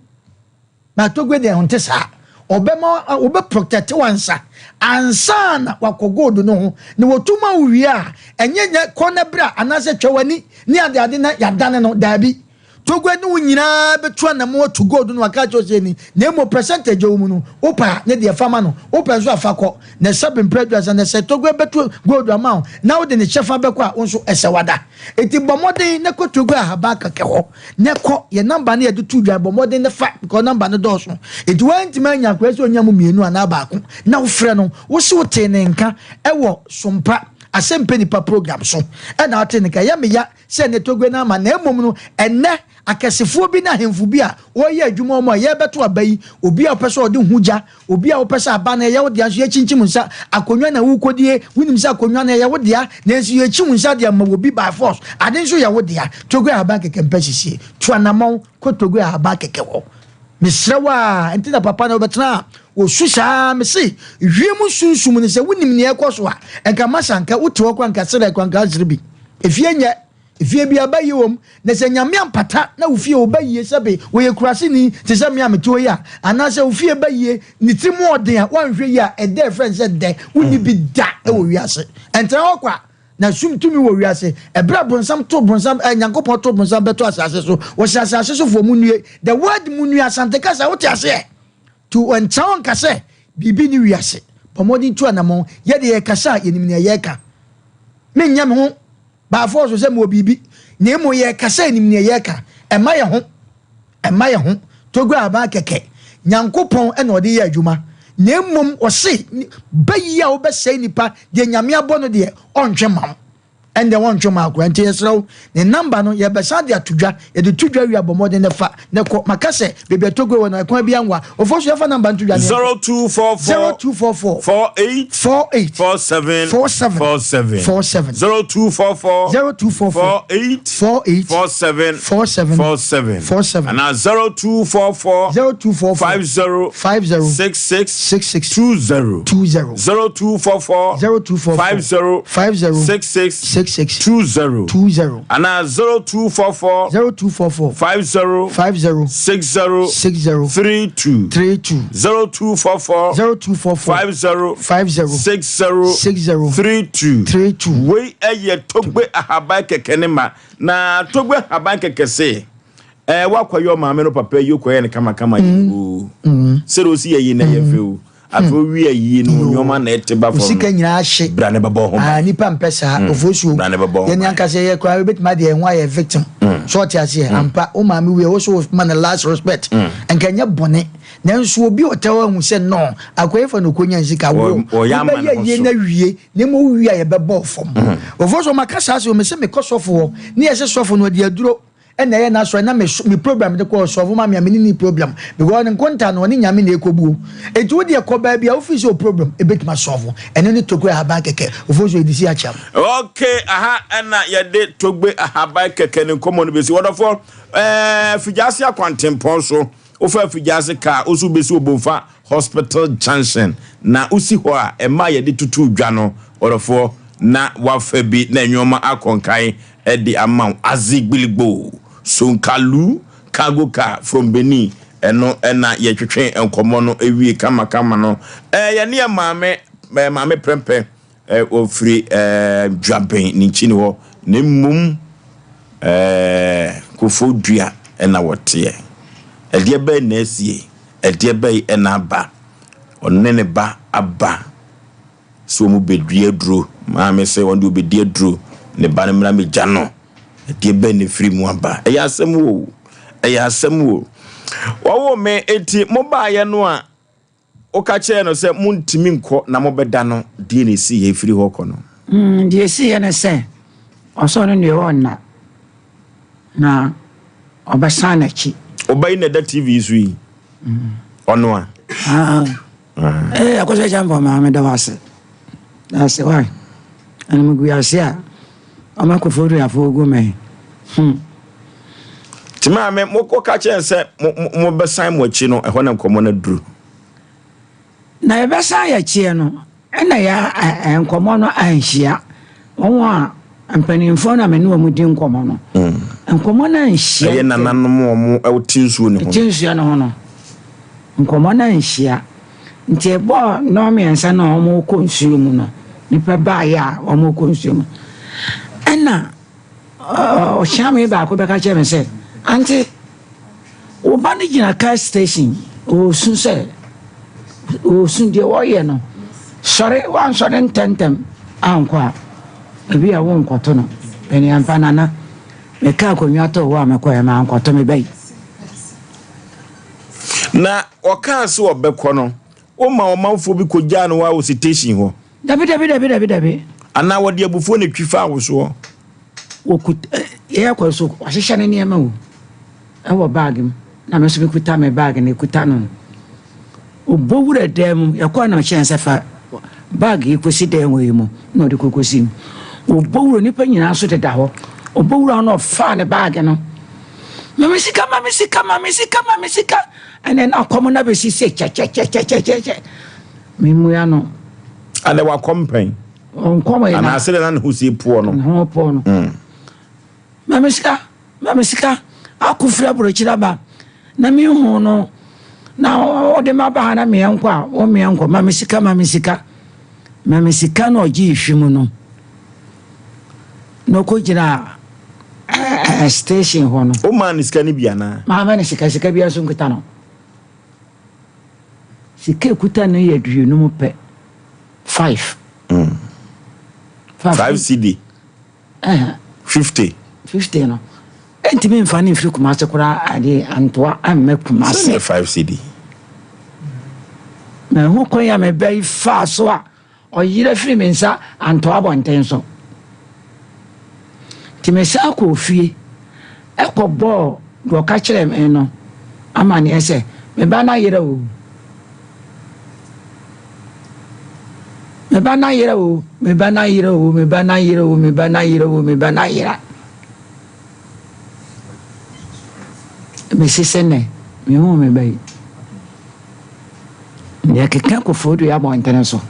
Na Togbe deɛ ɔnte saa. Ɔbɛma wɔbɛ protect wo ansa ansa na wakɔ gold no ho na wɔtu ma wo wie a ɛnyɛ nyɛ kɔ na bra anaasɛ twa w'ani ne ade ade na yɛadane no daabi. Togbe ne wo nyinaa bɛtu anamo atu gold no waka akyerɛ wo sɛ ni na mmom percentage a ɛwɔ mu no wopɛ a ne deɛ fa ma no wopɛ nso a fa kɔ na ɛsɛ mprɛ aduasa na sɛ Togbe bɛtu gold ama wo na wode ne kyɛfa bɛkɔ a wo nso ɛsɛ wada. Enti bɔ mmɔden na kɔ Togo ahaban kɛkɛ hɔ na kɔ yɛ number no yɛde to dwa bɔ mmɔden na fa because number no dɔɔso. Enti woantumi anya akwadaa sɛ onya mu mmienu anaa baako na wofrɛ no wose wotee ne nka ɛwɔ Sompa Asɛmpɛ Nipa program so ɛna wotee ne nka. Ɛyɛ me ya sɛ ɛnɛ Togo no ama na mmom no ɛnɛ akɛsefoɔ bi ne ahemfo bi a wɔreyɛ adwuma wɔn a yɛrebɛto aba yi obi a ɔpɛ sɛ ɔde ho gya Obi a wopɛ sɛ aba no ɛyɛ wo dea nso yɛkyinkyim nsa. Akonnwa na worekɔdie, wonim sɛ akonnwa no ɛyɛ wo dea, nanso yɛkyi wo nsa de ama obi by force. Ade nso yɛ wo dea. Togo ahaban kɛkɛ mpɛ sisie. Tu anamɔn kɔ Togo ahaban kɛkɛ hɔ. Mesrɛ wo ara, nti na papa no wobɛtena a wɔsu saa. Mese, wiem sunsum no sɛ wonim nea ɛrekɔ so a, nka masa nka wote hɔ koraa nka serɛ koraa nka ansere bi. Efie nyɛ. Efie biara ba yie wom, na sɛ Nyame ampata na wo fie wo ba yie sɛbe wɔyɛ kuraseni te sɛ me a mete hɔ yi a, anaasɛ wo fie ba yie ne tiri mu ɔden a woanhwɛ yie a ɛdɛ a ɛfrɛ no sɛ dɛ wonni bi da wɔ wiase. Ɛntena hɔ kwa, na sum tumi wɔ wiase. Ɛberɛ a bronsam too bronsam eh, Nyankopɔn too bronsam bɛto asase so, wɔse asase sofoɔ monnue, the word monnue Asante kasa wote aseɛ? To ɛntena hɔ nka sɛ biribi nni wiase. Bɔ mmɔden tu anamɔn, yɛdeɛ yɛkasa a yɛnim nea yɛreka. Menyɛ me ho By force sɛ mewɔ biribi, na mmom yɛrekasa yɛnim nea yɛreka. Ɛmma yɛn ho, ɛmma yɛn ho. Togo aban kɛkɛ, Nyankopɔn na ɔde yɛ adwuma. Na mmom ɔse, bayi a wobɛsɛe nipa, deɛ Nyame abɔ no deɛ, ɔntwe mma wo. Ɛndeɛ ɔntwe mma wo koraa. Nti yɛsrɛ wo, ne number no yɛbɛsan de ato dwa. Yɛde to dwa wie a, bɔ mmɔden na fa na kɔ. Maka sɛ, baabi a Togo wɔ no, ɛkwan biara nwa. Ofosu yɛfa number no to dwa na yɛnkɔ. 0244 0244 48 48 47 47 47 47 0244 0244 48 48 47 47 47 47 anaa 0244 0244 50 50 66 66 20 20 0244 0244 50 50 66 66 20 20 anaa 0244 0244 50 50 60 60 32 32 0244 0244 50 50 60 60 32 32 Wei yɛ Togbe ahaban kɛkɛ ne ma. Na Togbe ahaban kɛkɛ se, Ɛɛ woakɔyɛ ɔmaame no papa yi wokɔyɛ no kamakama yi oo. Sɛdeɛ ɔsi yɛ yi na ɛyɛ fɛ o. Afei owie ayie no nneɛma na ɛte ba fam no. Sika nyinaa ahye. Bra ne bɛbɔ ho ban. Ah nipa mpɛ saa. Ofosuo. Bra ne bɛbɔ ho ban. Yɛn ankasa yɛ koraa yɛbɛtumi ade yɛn ho ayɛ victim. So ɔte aseɛ ampa wo maame wie wo so wo ma no last respect. Nka ɛnyɛ bɔne. Nanso obi ɔtɛ hɔ ahu sɛ no akɔyɛ fa na ɔkɔnya nsika wo. Wobɛyɛ ayie no awie na mmom wowie a yɛbɛbɔ fam. Ofosuo maka saa sɛ mese mekɔ sɔfo hɔ ne yɛse sɔfo no ɔde aduro ɛna ɛyɛ n'asɔre na me me program de kɔ ɔsɔfo ma me a me ne ni problem because ne nkonta no ɔne nyame na ekobuo eti wo deɛ kɔ baabi a wofi sɛ o problem ebetuma sɔfo ɛno ne tokwe ahaban kɛkɛ ofo so edisi akyɛm. Okay, aha ɛna yɛde togbe ahaban kɛkɛ ne nkɔmmɔ no bɛsi. Wɔdɔfoɔ, ɛɛ Figyase akwantempɔn so, wofa Figyase kaa, wo so wobɛsi Obomfa Hospital Junction, na wosi hɔ a, ɛma yɛde tutu dwa no, wɔdɔfoɔ, na wafa bi na nneɛma akɔ nkan de ama wo. Azigbiligbo, Sonkalu cargo car from Benin, ɛno na yɛtwetwe nkɔmmɔ no wie kamakama no. Ɛɛ yɛne yɛn maame, ɛɛ maame Prɛmpɛ, ɛɛ ɔfiri ɛɛ Dwaben ne nkyini hɔ, na mmom ɛɛ Koforidua na wɔteɛ. Ɛdeɛ bɛn na asie? Ɛdeɛ bɛn na aba? Ɔne ne ba aba. Sɛ wɔn bɛdua aduro. Maame sɛ wɔn de wɔbɛdi aduro. Ne ba no mmra mmɛgya no. Ɛdeɛ bɛn na ɛfiri mu aba? Ɛyɛ asɛm o. Ɛyɛ asɛm o. Wɔwoo me enti mobaeɛ no a, woka kyerɛɛ no sɛ montumi nkɔ na mobɛda no, deɛ na ɛsiiɛ ɛfiri hɔ kɔ no? Mm, deɛ ɛsiiɛ ne sɛ, ɔsɔɔ no deɛ ɔnna, na ɔbɛsan n'akyi. Ɔba yi na ɛda TV yi so yi? Ɔno a? Ah. Ee, Akosua Acheampong maame meda wo ase. Da ase wai. Ɛna me gu ase a, ɔma Kofoduafoɔ gu me. Hmm. Nti maame, mo kɔ ka kyerɛ sɛ mo mo bɛsan mo akyi no, ɛhɔ na nkɔmɔ no aduru. Na yɛbɛsan yɛn akyiɛ no, ɛna yɛ nkɔmɔ no anhyia. Wɔn a mpanimfoɔ na me ne wɔn di nkɔmɔ no, nkɔmɔ no anhyia. Ɛyɛ nananom a wɔn te nsuo no ho. Te nsuo no ho no. Nkɔmmɔ no anhyia. Nti ɛbɔɔ nnɔnmiɛnsa no a wɔrekɔ nsuo mu no, nnipa baeɛ a wɔrekɔ nsuo mu. Ɛna ɔkyeame baako bɛka kyerɛ me sɛ, Ante, wo ba no gyina car station, ɔresu sɛ, ɔresu deɛ wɔreyɛ no, sɔre, woansɔre ntɛmntɛm ankɔ a, ebi a wonkɔto no. Ɛne ampa nana, mekaa akonnwa too hɔ a mekɔɛ, mankɔto me ba yi. Na ɔkaa sɛ ɔbɛkɔ no, woma ɔmanfoɔ bi kɔgyaa no wɔ sitation hɔ? Dabi, dabi, dabi, dabi, dabi. Anaa wɔde abufuo na ɛtwi faa wo soɔ? Wɔkut yɛkɔ so, wahyehyɛ ne nneɛma o, ɛwɔ baage mu, na me nso mekuta me baage na ɛkuta no. Ɔbɔ wura dan mu, yɛkɔɔ na ɔkyerɛ sɛ fa baage yi kɔsi dan wɔ yi mu, na ɔde kɔkɔsi mu. Ɔbɔ wura, nnipa nyinaa nso deda hɔ. Ɔbɔ wura no ɔfaa ne baage no. Ma me sika, ma me sika, ma me sika, ma me sika. Ɛnɛ na akɔm no abɛsi sɛ kyɛkyɛkyɛkyɛkyɛ. Memmua no. Ɛnɛ wakɔm pɛn. Ɔnkɔm yɛ na. Anaasɛ na ne ho si poɔ no. Ne ho poɔ no. Ma me sika, ma me sika. Ako firi aburokyiri aba na mehu no na ɔde ma ba ha na meɛ nkɔ a wɔmeɛ nkɔ. Ma me sika, ma me sika. Ma me sika na ɔgye ehwi mu no. Na ɔkɔgyina station hɔ no. Womaa no sika no bi anaa? Maama no sika, sika biara nso nkuta no. Sika ekuta no yɛ aduonum pɛ, five. Five cedi. 50. 50 no. Ɛntumi nfa ne mfiri Kumase koraa ade antoa amma Kumase. Sɛ 5 cedi. Mahu kwan a meba yi faa so a Ɔyera firii me nsa antɔ abɔnten so. Nti mesan kɔɔ fie kɔbɔɔ deɛ ɔka kyerɛɛ me no amanneɛ sɛ, Me ba no ayera o. Me ba no ayera o, me ba no ayera o, me ba no ayera o, me ba no ayera o, me ba no ayera. Mesi sɛ nnɛ, mehuu me ba yi. Deɛ ɛkeka Koforidua abɔntene so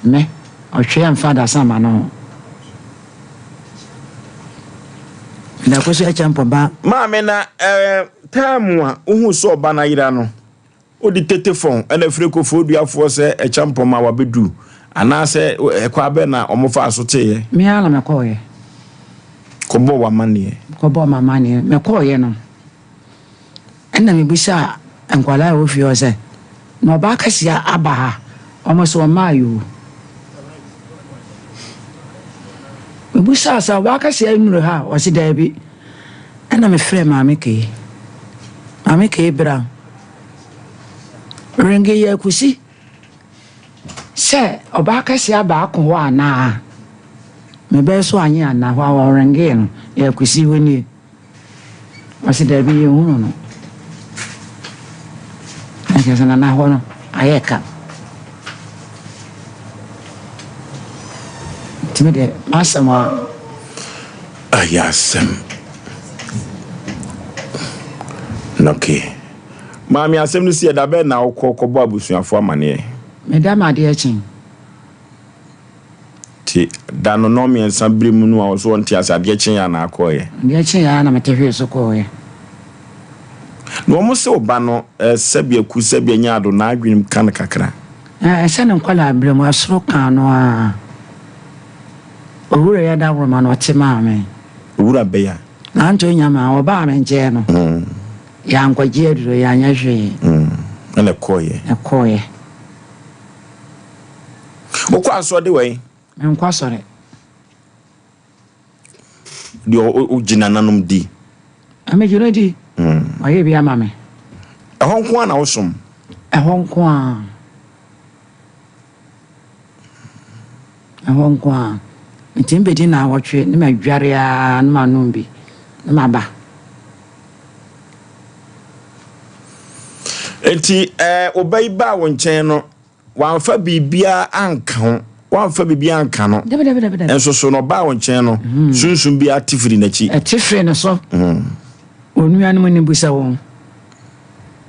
ne ɔtweɛ mfa adasamma no ho. Na ɛkɔ so ɛkyɛ mpo ba. Maame na eh, time a wohu sɛ ɔba no ayera no, wode tetefon ɛna frɛ Koforidua-foɔ sɛ ɛkyɛ mpɔ ma wabɛdu anaasɛ ɛkwan bɛn na wɔfaa so teeɛ? Me ara na mekɔeɛ. Kɔbɔɔ w'amanneɛ? Kɔbɔɔ m'amanneɛ. Mekɔeɛ no, ɛna mebisaa nkwadaa a ɛwɔ fie hɔ sɛ, na ɔbaa kɛseɛ aba ha? Wɔn se ɔmmaeɛ o. Mebisaa sɛ ɔbaa kɛseɛ nnuru ha? Wɔse daabi. Ɛna mefrɛɛ Maame Kay. Maame Kay bra. Renge yɛ akusi sɛ ɔbaa kɛseɛ aba ako hɔ anaa? Mebɛyɛ so anye anaa? Hɔ a ɔrengee no, yɛ akusi hɔ nie. Ɔse daabi yɛnhunu no. Na kyerɛ sɛ nana hɔ no ayɛ ka. Nti me deɛ m'asɛm a. Ayɛ asɛm. Okay. Maame asɛm no si ɛda bɛn na wokɔ kɔbɔ abusuafo amaneɛ? Meda ma adeɛ kye. Nti da no nnɔnmiɛnsa bere mu no a ɔso ɔnte ase adeɛ kyeeɛ a na akɔeɛ? Adeɛ kyeeɛ a na mete hwee so kɔeɛ. Na wɔn se wo ba no sɛbi aku sɛbi anya ado n'adwenem ka no kakra. Ɛɛ sɛ ne nkwadaa berɛ mu ɛsoro kaa no ara. Owura yi adaworoma na ɔte maa me. Owura bɛn a? Nanto Nyama, ɔbaa me nkyɛn no, yɛankɔgye aduro, yɛanyɛ hwee. Ɛna ɛkɔeɛ? Ɛkɔeɛ. Wokɔ asɔre de wɛn? Menkɔ asɔre. Deɛ wogye nananom di? Megye no di. Ɔyɛ bi ama me. Ɛhɔ nko ara na wosom? Ɛhɔ nko ara. Ɛhɔ nko ara. Metumi bɛdi nnawɔtwe na madware ara na manom bi na maba. Enti ɛɛ wo ba yi baa wo nkyɛn no, wamfa biribiara anka ho, wamfa biribiara anka no. Dabi dabi dabi dabi. Nso so na ɔbaa wo nkyɛn no, mm. sunsum bi ate firi n'akyi. Ɛte firi ne so. Mm. Onuanom ni bisa wɔn.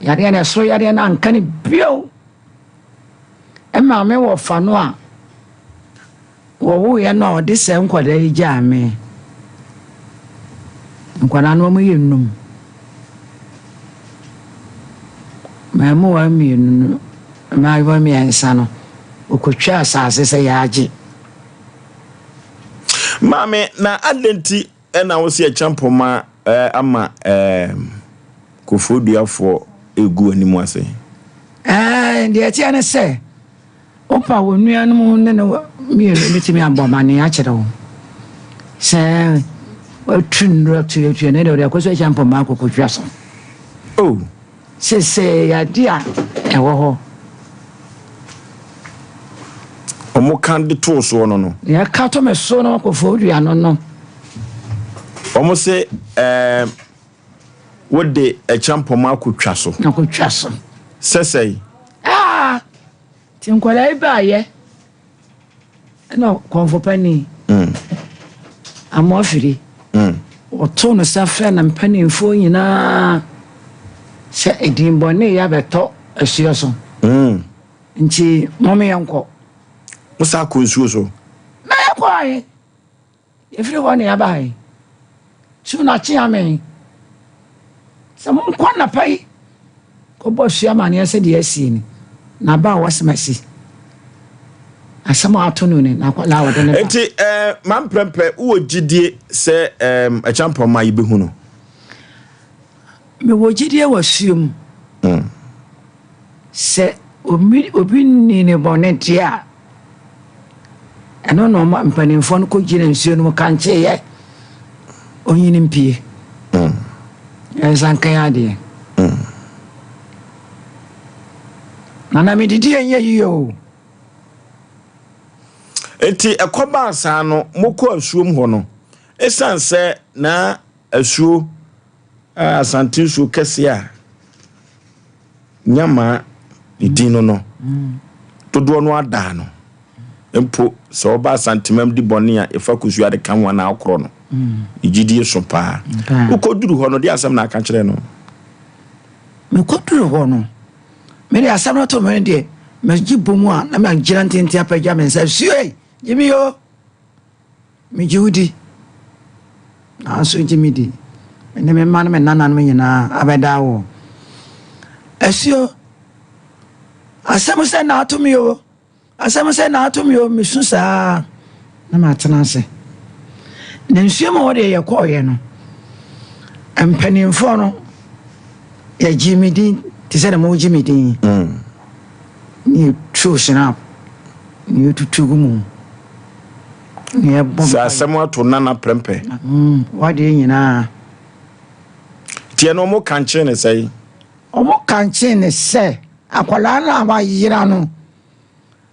Yadeɛ no ɛsoro yadeɛ no anka no bio. Ɛmaa me wɔfa no a wɔwoeɛ no a ɔde saa nkwadaa yi gyaa me. Nkwadaa no wɔyɛ nnum. Mmaamua mmienu no, mmaayewa mmiɛnsa no, wɔkɔtwaa asase sɛ yɛagye. Maame, na adɛn nti na wo se Acheampoma ama Kofoɔduafoɔ regu w'anim ase? Ɛɛ, deɛ ɛteɛ ne sɛ, wopa wo nuanom ne no mmienu bɛtumi abɔ amanneɛ akyerɛ wo sɛ watu nnuro atuatua ne deɛ ɔde akɔso Acheampoma akɔkɔtwa so. Oh. Seesei ade a ɛwɔ hɔ. Wɔka de too soɔ no no. Nea ɛka to me so no kɔfɔɔdua no no. Wɔse ɛɛ wode akyampɔma akɔtwa so. Akɔtwa so. Sɛ sɛe. Ah! Nti nkwadaa yi baayɛ. Ɛna kɔmfo panin mm. Amoafiri mm. wɔtoo no sa frɛ ne mpanimfoɔ nyinaa sɛ edin bɔne yɛ abɛtɔ asuo so mm. nti mom yɛnkɔ. Mo sa kɔ nsuo so. Na yɛkɔ ahe Yɛfiri hɔ na yɛbaeɛ. Su na kye ame sɛ monkɔ anapa yi kɔbɔ su amaneɛ sɛ deɛ asie ni, na aba a wɔasɛm asi. Asɛm a ato no ni, na akwadaa a wɔde ne ba. Enti eh, mamprɛmprɛ, wowɔ gyidie sɛ eh, Akyampɔn yɛbɛhu no? Mewɔ gyidie wɔ suo mu. Mm. Sɛ obi obi nni ne bɔne deɛ a, ɛno na ɔma mpanimfoɔ no kɔgyina nsuo no mu kankyeeɛ onyini mpie. Mm. Ɛnsa nkan adeɛ. Mm. Nana medidi ɛnyɛ yie o. Enti ɛkɔbaa saa no, mokɔ asuom hɔ no, ɛsiane sɛ na asuo Asante nsuo kɛseɛ a Nyamaa ne din no no, dodoɔ no adaa no. Mpo sɛ ɔba Asantemam di bɔne a, ɛfa kosua de ka ho anaa ɔkorɔ no. Ne gyidie so paa. Wokɔduru hɔ no, deɛ asɛm na aka kyerɛ no? Mekɔduru hɔ no, mede asɛm no to me deɛ, megye bɔ mu a na magyina ntenten apagya me nsa, sue, gye me o. Megye wo di, nanso gye me di. Me ne me mma ne me nananom nyinaa abɛda wo. Asuo, asɛm sɛ na ato me o, asɛm sɛ na ato me o, mesu saa na matena ase. Na nsuo mu hɔ deɛ yɛkɔeɛ no, mpanimfoɔ no, yɛgyee me din te sɛ deɛ mogye me din yi. Ne yɛtuo snap, ne yɛtutu gu mu, ne yɛbɔ Sɛ mpaeɛ. asɛm ato Nana prɛmpɛ. Wadeɛ nyinaa. Nti ɛno ɔmo kankyee ne sɛn? Ɔmo kankyee ne sɛ akwadaa no a wayera no,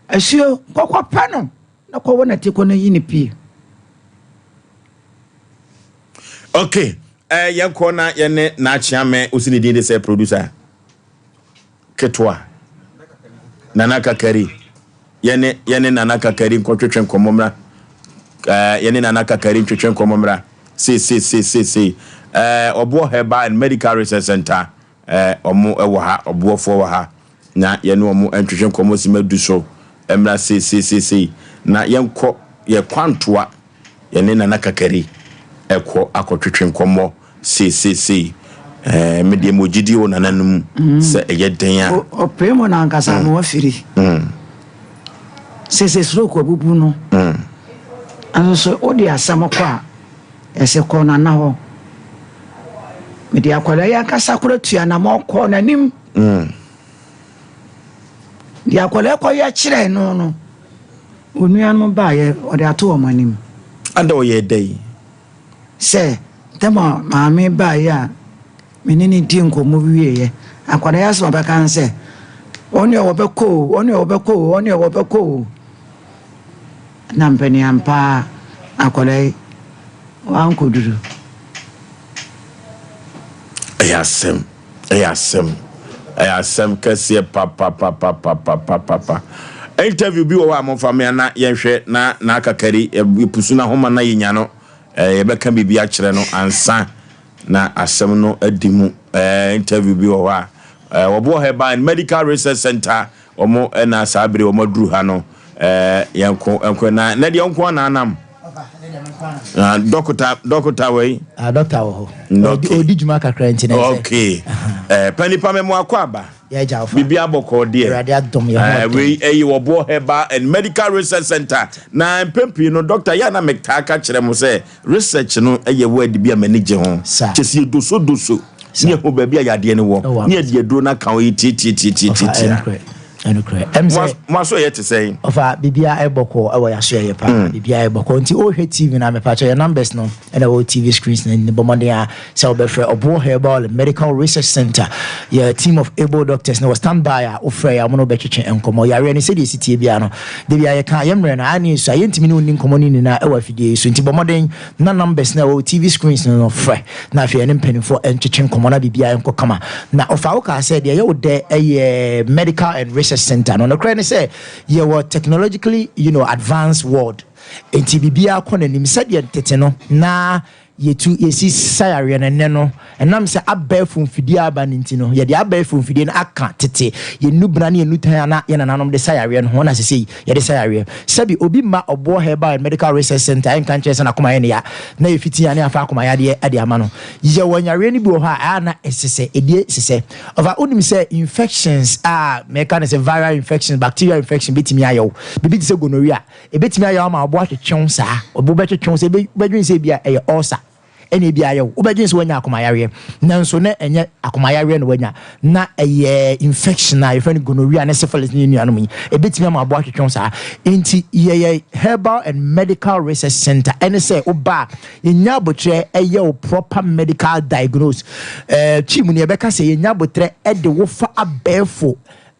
asuo kɔkɔpɛ no na kɔwɔ n'atikɔ na yi no pie. Ok, eh, yɛnkɔ na yɛne N'Akyeame, wosi ne din de sɛ producer ketewa, Nana Kakari. Yɛne yɛne Nana Kakari nkɔtwetwe nkɔmmɔ mmra. Eh, yɛne Nana Kakari ntwetwe nkɔmmɔ mmra. Sei, sei, sei, sei, sei. Eh, Ɔboɔ Herbal and Medical Research Center, eh, ɔmo wɔ ha, ɔboɔfoɔ wɔ ha. Na yɛne ɔmo ntwetwe nkɔmmɔ sima du so mmra sei, sei, sei, sei. Na yɛnkɔ yɛ kwantoa. Yɛne Nana Kakari ɛkɔ akɔtwetwe nkɔmmɔ sei sei sei. Ɛɛ me deɛ mewɔ gyidie wɔ Nana no mu sɛ ɛyɛ den a. Ɔpere mu no ankasa ma wafiri. Sese stroke abubu no. Nso so wode asɛm kɔ a, yɛse kɔ Nana hɔ. Mede akwadaa yi ankasa koraa tua anamɔ kɔɔ n'anim. Deɛ akwadaa yi kɔyɛ kyerɛɛ no no, Onua no baeɛ, ɔde ato wɔn anim. Ada ɔyɛɛ dɛn? Sɛ, ntɛm a maame baeɛ a me ne no dii nkɔmmɔ wieeɛ, akwadaa yi asɛm a ɔbɛka ne sɛ, Ɔne ɔbɛkɔ o, ɔne ɔbɛkɔ o, ɔne ɔbɛkɔ o. Na mpanin ampa ara akwadaa yi, wankɔduru. Ɛyɛ asɛm. Ɛyɛ asɛm. Ɛyɛ asɛm kɛseɛ papapapapapapa. Interview bi wɔ hɔ a momfa mmea na yɛnhwɛ na n'akakari yɛpusu n'ahoma na yɛnya no yɛbɛka biribi akyerɛ no ansa na asɛm no adi mu. Interview bi wɔ hɔ a wɔboɔ Herbal and Medical Research Center Wɔn na saa bere wɔn aduru ha no yɛn ko nko na na deɛ nko na anam. Na dɔkota dɔkota wɔ yi. Ah dɔkta wɔ hɔ. Okay. Odi dwuma kakra nti na ɛsɛ. Okay. Eh panipa mɛ mo akɔ aba. Yɛ gya ofa. Bibi abɔkɔ deɛ. Awurade adom yɛ ho. Eh wei ɛyi wɔ boɔ Herbal and Medical Research Center. Na mpɛn pii no dɔkta yɛ na metaa ka kyerɛ mo sɛ research no ɛyɛ word bi a m'ani gye ho. Kyɛ sɛ yɛ doso doso. Ne yɛhu baabi a yadeɛ no wɔ ne yɛde aduro no aka ho yi tiatiatiatiatia. Mo aso ɛyɛ te sɛn? Ɔfa biribiara ɛbɔkɔ ɛwɔ yɛaso ɛyɛ paa mm. biribiara ɛbɔkɔ nti wohwɛ TV no a mepakyɛ yɛ numbers no ɛna ɛwɔ TV screens no ne bɔ mmɔden a sɛ wobɛfrɛ Ɔboɔ Herbal Medical Research Center yɛ team of able doctors no wɔ stand by a wofrɛ yɛ a wɔn no wobɛtwetwe nkɔmmɔ yareɛ no sɛdeɛ ɛsi tie biara no da biara yɛka yɛ mmerɛ no a ne ɛsu a yɛntumi ne wo nni nkɔmmɔ no nyinaa ɛwɔ afidie yi so nti bɔ mmɔden na numbers no a ɛwɔ TV screens no no frɛ na afei ɛne mpanimfoɔ ntwetwe nkɔmmɔ na biribiara nkɔ kama. Na ɔfa wo kaa sɛ deɛ ɛyɛ wo dɛ ɛyɛ medical and research center no. Nokorɛ ne sɛ yɛwɔ technologically you know, advanced world nti biribiara kɔ n'anim sɛdeɛ tete no na yɛtu yɛsi sa yareɛ no ɛnnɛ no ɛnam sɛ abɛɛfo mfidie aba no nti no yɛde abɛɛfo mfidie no aka tete yɛn nnubena ne yɛn nnutan a na yɛn nananom de sa yareɛ no ho na sesei yɛde sa yareɛ. Sɛbi obi mma Ɔboɔ Herbal and Medical Research Centre ɛnka nkyerɛ sɛ n'akoma yɛ ne ya na yɛfiti a ne afa akoma yadeɛ de ama no. Yɛwɔ nyareɛ no bi wɔ hɔ a ɛyɛ a na ɛsesɛ, ɛdie sesɛ. Ɔfa wonim sɛ infections a mɛka no sɛ viral infections, bacterial infection bɛtumi ayɛ wo. Biribi te sɛ gonorrhea, ɛbɛtumi ayɛ wo ama wo bo atwetwe wo saa. Wo bo bɛtwetwe wo sɛ wobɛdwene sɛ ebia ɛyɛ ulcer. Ɛna ebia ayɛ wo. Wobɛdwene sɛ woanya akomayareɛ, nanso na ɛnyɛ akomayareɛ na woanya. Na ɛyɛ infection a yɛfrɛ no gonorrhea ne syphilis ne ne nuanom yi. Ɛbɛtumi ama aboa atwetwe wo saa. Enti yɛyɛ Herbal and Medical Research Center. Ɛne sɛ woba a, yɛnya abotrɛ yɛ wo proper medical diagnose. Eh, Twi mu no yɛbɛka sɛ yɛnya abotrɛ de wo fa abɛɛfo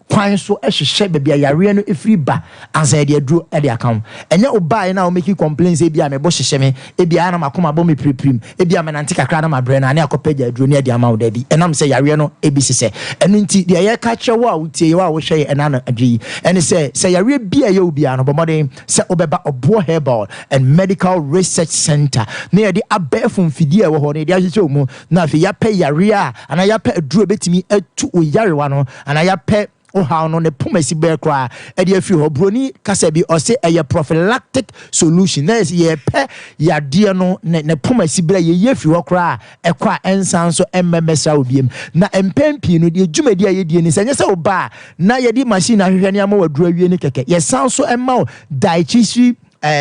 kwan so hwehwɛ baabi a yareɛ no firi ba ansa yɛde aduro de aka ho. Ɛnyɛ wo baeɛ no a wo make complain sɛ ebia me bo hyehye me, ebia na m'akoma bɔ me piripirim, ebia menante kakra na mabrɛ no a ne akɔpɛ gya aduro ne adi ama wo. Dabi, ɛnam sɛ yareɛ no bi sesɛ. Ɛno nti deɛ yɛreka akyerɛ wo a wotie yɛ, wo a wohwɛ yɛ ɛna anadwo yi ɛne sɛ, sɛ yareɛ bi a ɛyɛ wo biara no bɔ mmɔden sɛ wobɛba Ɔboɔ Herbal and Medical Research Centre na yɛde abɛɛfo mfidie a ɛwɔ hɔ no yɛde ahwehwɛ wo mu na afei yɛapɛ yareɛ a anaa yɛapɛ aduro a ɛbɛtumi atu wo yarewa no anaa yɛapɛ wo haw no ne poma si bɛɛ koraa ɛde afiri hɔ. Buroni kasa bi ɔse ɛyɛ prophylactic solution na yɛsɛ yɛpɛ yadeɛ no ne ne poma si berɛ yɛyi afiri hɔ koraa ɛkɔ a ɛnsan nso ɛmmɛmmɛsra wo biem. Na mpɛn pii no deɛ dwumadi a yɛdie ne sɛ ɛnyɛ sɛ wo ba a na yɛde machine ahwehwɛ ne ama waduru awie ne kɛkɛ, yɛsan nso ɛma wo dietitian.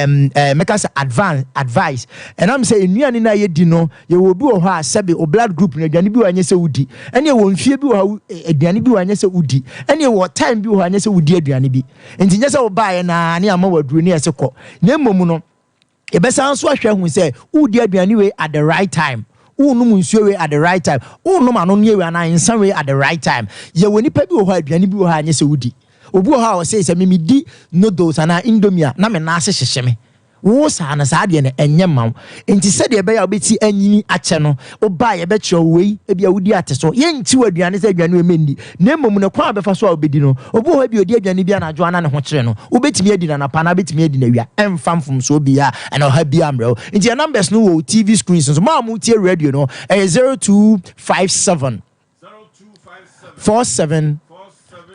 um, uh, mɛka sɛ advance advice. Ɛnam sɛ nnuane no a yɛdi no, yɛwɔ obi wɔ hɔ a sɛbe o blood group no, aduane bi wɔ anyɛ sɛ wodi, ɛne ɛwɔ mfie bi wɔ hɔ aduane bi wɔ anyɛ sɛ wodi, ɛne ɛwɔ time bi wɔ hɔ anyɛ sɛ wodi aduane bi. Nti nyɛ sɛ wobaeɛ naa ne ama waduro ne ɛsɛ kɔ, na mmom no yɛbɛsan nso ahwɛ hu sɛ wodi aduane wei at the right time, wonom nsuo wei at the right time, wonom anonneɛ wei anaa nsa wei at the right time. Yɛwɔ nipa bi wɔ hɔ a aduane bi wɔ hɔ a anyɛ sɛ wodi. Obi wɔ hɔ a ɔsɛ sɛ memedi noodles anaa Indomie a, na me nan ase hyehye me. Wo saa no, saa deɛ no ɛnyɛ ma wo. Nti sɛdeɛ ɛbɛyɛ a wobɛti anyini akyɛ no, wobaa yɛbɛkyerɛ wo wei, ebi a wodi ate so. Yɛnti wɔ aduane sɛ aduane wei mɛndi, na mmom no kwan a bɛfa so a wobɛdi no. Obi wɔ hɔ bi ɔdi aduane bi anadwo ana ne ho kyerɛ no, wobɛtumi adi no anapa anaa wobɛtumi adi no awia, ɛmfa mfomsoɔ biara ɛna ɔha biara mmerɛ wo. Nti yɛ numbers no wɔ TV screens so. Mo a motie radio no, ɛyɛ 0257 47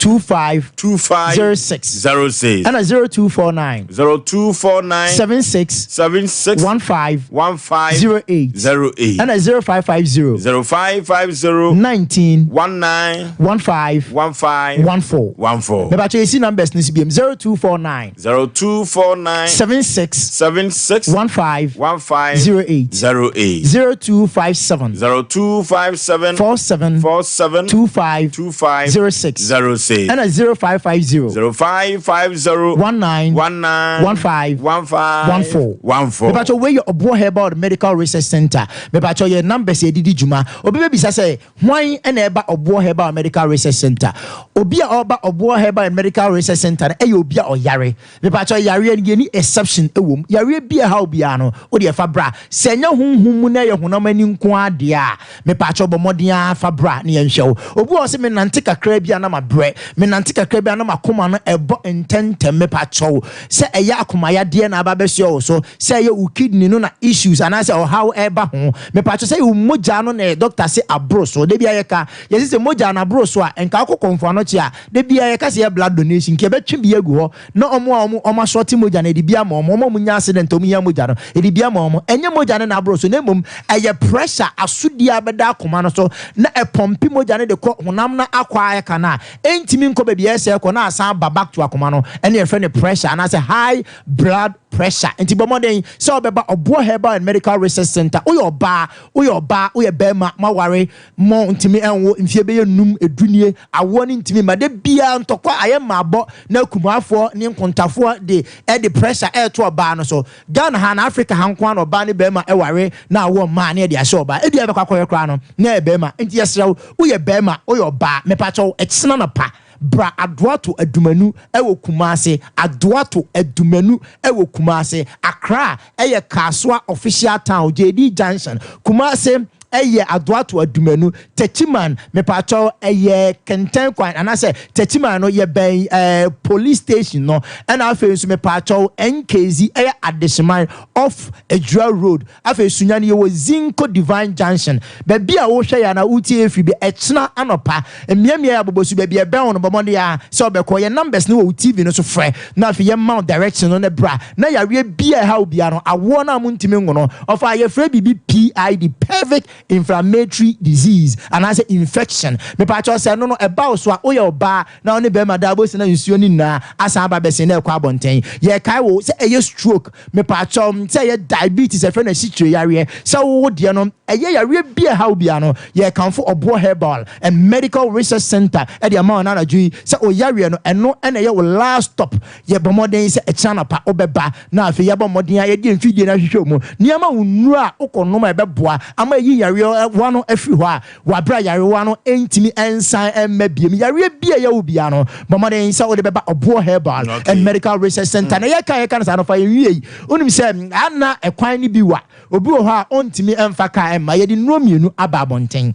25 25 06 06 ɛna 0249 0249 76 76 15 15 08 08 ɛna 0550 0550 19 19 15 15 14. 14. Mebatwa yɛsi numbers no si biam: 0249 0249 76 76 15 15 08 08 0257 0257 47 47 25 25 06 06 ɛna 0550 0550 19 19 15 15 14. 14. Mebatwa wei yɛ Ɔboɔ Herbal Medical Research Center. Mebatwa yɛ numbers yɛdidi dwuma. Obi bɛbisa sɛ hwan ɛna ɛba Ɔboɔ Herbal Medical Research Center? Obi a ɔba Ɔboɔ Herbal and Medical Research Center no ɛyɛ obi a ɔyare. Mebatwa yareɛ no, yɛni exception ɛwɔ mu. Yareɛ bi a ɛha obiara no, wode ɛfa bra. Sɛ ɛnyɛ honhom mu na ɛyɛ honam ani nko adeɛ a, mepakyɛw bɔ mmɔden ara fa bra na yɛnhwɛ wo. Obi wɔ hɔ sɛ menante kakra bi a na mabrɛ, menante kakra bi a na makoma no ɛbɔ ntɛntɛm. Mepakyɛw, sɛ ɛyɛ akomayadeɛ na aba bɛsoɛ wo so, sɛ ɛyɛ wo kidney no na issues anaasɛ ɔhaw ɛba ho, mepakyɛw, sɛ ɛyɛ wo mogya no na doctor se aboro so. Da bi a yɛka yɛsi sɛ mogya no aboro so a, nka akɔ Kɔmfo Anɔkye a, da bi a yɛka sɛ yɛ blood donation, nka yɛbɛtwe bi agu hɔ na ɔmo a ɔmo asɔte mogya no yɛde bi ama ɔmo. Ɔmo a ɔmo nya accident, ɔmo hia mogya no, yɛde bi ama ɔmo. Ɛnyɛ mogya no na aboro so, na mmom ɛyɛ pressure asodie abɛda akoma no so na ɛpɔmpe mogya no de kɔ honam no akɔ a ɛka no a ɛntumi nkɔ baabi a ɛsɛ kɔ na asan ba back to akoma no, ɛne yɛfrɛ no pressure anaasɛ high blood pressure. Nti bɔ mmɔden sɛ ɔbɛba Ɔboɔ Herbal and Medical Research Center. Woyɛ ɔbaa, woyɛ ɔbaa, woyɛ bɛrima, moaware mo ntumi ɛnwo mfie bɛyɛ 5, 10 nie, awoɔ no ntumi ma, de biara ntɔkwa ayɛ mmaabɔ na kumafoɔ ne nkontafoɔ de ɛde pressure ɛɛto ɔbaa no so. Ghana ha na Africa ha nko ara na ɔbaa ne bɛrima ɛware na awoɔ mmaa ne ɛde ahyɛ ɔbaa ebi a ɛbɛkɔ akɔyɛ koraa no na ɛyɛ bɛrima. Nti yɛsrɛ wo, woyɛ bɛrima, woyɛ ɔbaa, mepakyɛw, ɛkyena na pa bra Adoato Adumanu ɛwɔ Kumase. Adoato Adumanu ɛwɔ Kumase. Accra ɛyɛ Kasoa Official Town, JD Junction. Kumase ɛyɛ Adoato Adumanu. Techiman, mepakyɛw, ɛyɛ Kɛntɛn kwan anaasɛ Techiman no yɛbɛn police station no. Ɛna afei nso mepakyɛw, NKZ ɛyɛ Adehyeman off Ejura Road. Afei Sunyani yɛwɔ Zinco Divine Junction. Baabi a wohwɛ yɛ anaa wotie efiri bi, ɛkyena anɔpa mmeammea yɛ abobɔ so, baabi ɛbɛn wo no, bɔ mmɔden a sɛ ɔbɛkɔ. Yɛ numbers no wɔ wo TV no so, frɛ na afei yɛma wo direction no ne bra na yareɛ bi a ɛha wo biara no, awoɔ no a montumi nwo no, ɔfa yɛfrɛ biribi PID, pelvic inflammatory disease anaasɛ infection. Mepakyɛw, sɛ ɛno no ɛba wo so a, woyɛ ɔbaa na wo ne bɛrima da abɔsi na nsuo no nyinaa asan aba bɛsen na ɛkɔ abɔnten, yɛkae wo sɛ ɛyɛ stroke, mepakyɛw, sɛ ɛyɛ diabetes, ɛfrɛ no asikyire yareɛ, sɛ wowo deɛ no ɛyɛ yareɛ bi a ɛha wo biara no, yɛkamfo Ɔboɔ Herbal and Medical Research Center ɛde ama wo anadwo yi sɛ ɔyareɛ no, ɛno ɛna ɛyɛ wo last stop. Yɛbɔ mmɔden sɛ ɛkyena anɔpa wobɛba na afei yɛbɔ mmɔden a yɛde mfidie no ahwehwɛ mu nneɛma wo nnuro a wokɔ nom a ɛbɛboa ama ɛyi yarewa no afiri hɔ a wabra yarewa no ntumi nsan mma biem. Yareɛ bi a ɛyɛ wo bia no, bɔ mmɔden sɛ wode bɛba Ɔboɔ Herbal and Medical Research Center. Na yɛka no saa no fa yɛnwie yi, wonim sɛ ana ɛkwan no bi wa obi wɔ hɔ a ɔntumi mfa kaa ɛmma. Yɛde nnuro mmienu aba abɔnten,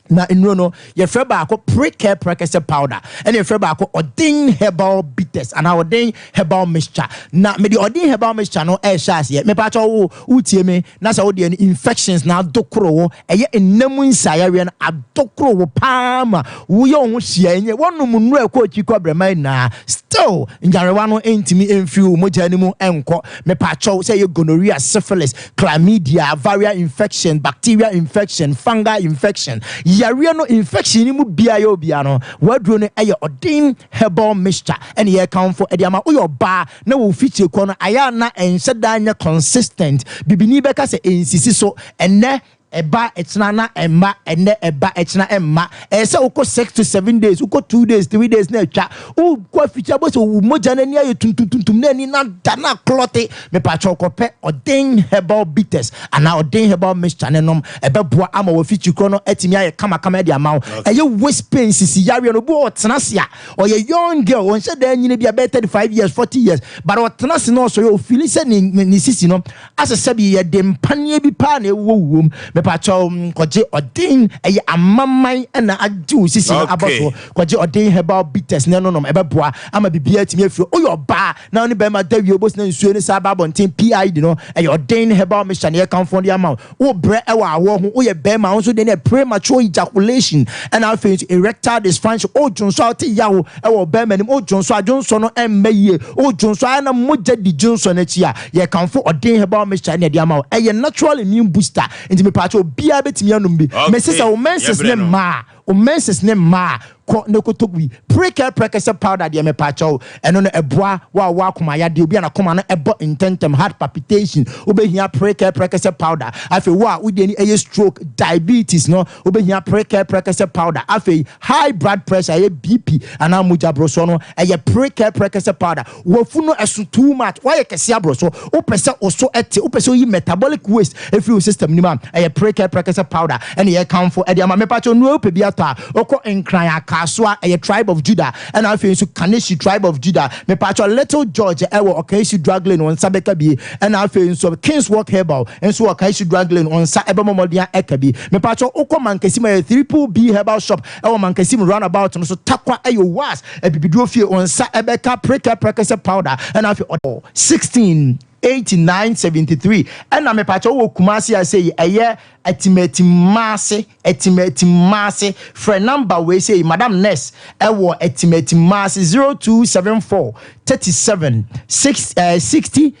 na nnuro no yɛfrɛ baako Precare Prekɛsɛ powder, ɛna yɛfrɛ baako Ɔden Herbal Bitters anaa Ɔden Herbal Mixture. Na mede Ɔden Herbal Mixture no ɛrehyɛ aseɛ. Mepakyɛ wo, wotie me na sɛ wodeɛ no infections na adokoro wo, ɛyɛ nnam nsaeyareɛ no adokoro wo paa ma woyɛ wo ho hyia ɛnyɛ wɔnom nnuro ɛkɔ akyi kɔ brɛma nyinaa, still nyarewa no ntumi mfiri wo mogya no mu nkɔ. Mepakyɛw, sɛ ɛyɛ gonorrhea, syphilis, chlamydia, viral infection, bacterial infection, fungal infection. Yareɛ no infection no mu biara yɛ obiara no, w'aduro no yɛ Ɔden Herbal Mixture ɛna yɛrekamfo de ama. Woyɛ ɔbaa na wo fikyire kɔ no ayɛ a na ɛnhyɛ da nyɛ consistent, bibini bɛka sɛ ɛnsisi so, ɛnnɛ ɛba ɛkyena na ɛmma, ɛnnɛ ɛba ɛkyena ɛmma. Ɛyɛ sɛ wokɔ 6 to 7 days, wokɔ 2 days, 3 days na atwa. Wokɔ afikyire abɔ sɛ wo mogya no ani ayɛ tuntumtuntum na ani na da na clot. Mepakyɛw, kɔpɛ Ɔden Herbal Bitters anaa Ɔden Herbal Mixture ne nom, ɛbɛboa ama wɔ fikyire korɔ no atumi ayɛ kamakama de ama wo. Ɛyɛ waist pain, sisi yareɛ no, obi wɔ ɔtena ase a ɔyɛ young girl, ɔnhyɛ dan nyina bi a bɛyɛ 35 years, 40 years, but ɔtena ase na ɔsɔre, ɔfeel sɛ ne sisi no asɛ sɛbi yɛde mpaneɛ bi paa na ɛwɔ wuom. Mepakyɛw, kɔgye Ɔden, ɛyɛ amaman ɛna agye wo sisi no abɔ so. Kɔgye Ɔden Herbal Bitters ne no nom, ɛbɛboa ama biribiara atumi afiri. Woyɛ ɔbaa na wo ne bɛrima da wie, wobɔsi na nsuo no saa ba abɔnten, PID no, ɛyɛ Ɔden Herbal Mixture ne yɛkamfo de ama wo. Wobrɛ ɛwɔ awoɔ ho, woyɛ bɛrima, wo nso de ne premature ejaculation, ɛna afei nso erectile dysfunction, wodwo nso a wote yawo ɛwɔ bɛrima anim, wodwo nso a dwonsɔ no ɛmma yie, wodwo nso a ɛna mogya di dwonsɔ no akyi a, yɛkamfo Ɔden Herbal Mixture ne ɛde ama wo. Ɛyɛ natural immune booster, nti mepaakyɛ obiara bɛtumi anom bi. Mesi sɛ wo menses ne Yɛbrɛ no. mmaa, wo menses ne mmaa, kɔ ne kɔtɔ bi. Prekɛ Prɛkɛsɛ powder deɛ, mepaakyɛw, ɛno no ɛboa wo a wɔ akoma yadeɛ, obi a nakoma no ɛbɔ ntɛntɛm, heart palpitation, wobɛhia Prekɛ Prɛkɛsɛ powder. Afei wo a wodeɛ ni ɛyɛ stroke, diabetes no, wobɛhia Prekɛ Prɛkɛsɛ powder. Afei high blood pressure, ɛyɛ BP anaa mogya borosoɔ no, ɛyɛ Prekɛ Prɛkɛsɛ powder. Wafu no ɛso too much, woayɛ kɛse aboro so, wopɛ sɛ wo so ɛte, wopɛ sɛ woyi metabolic waste ɛfiri wo system no mu a, ɛyɛ Prekɛ Prɛkɛsɛ powder ɛne yɛkamfo ɛde ama. Mepakyɛ nnuro, wopɛ bi atɔ a, wokɔ Nkran Akaso a, ɛyɛ Tribe of Judah, ɛna afei nso Kaneshi Tribe of Judah. Mepakyɛ, Little George ɛwɔ Ɔkanhyi Drug Lane, wɔn nsa bɛka bi, ɛna afei nso Kings Walk Herbal nso wɔ Ɔkanhyi Drug Lane, wɔn nsa ɛbɛmɔ mmɔden ɛka bi. Mepakyɛ, wokɔ Mankasim, ɛyɛ Triple B Herbal Shop ɛwɔ Mankasim roundabout no so. Takwa, ɛyɛ Was Abibiduro Fie, wɔn nsa ɛbɛka Prekɛ Prɛkɛsɛ powder, ɛna afei ɔdɔ 16 89 73. Ɛna mepakyɛ, wowɔ Kumase a sɛ ɛyɛ Atimatimmaase, Atimatimmaase, frɛ number wei sɛ Madam Nurse ɛwɔ Atimatimmaase, 0274 37 6 60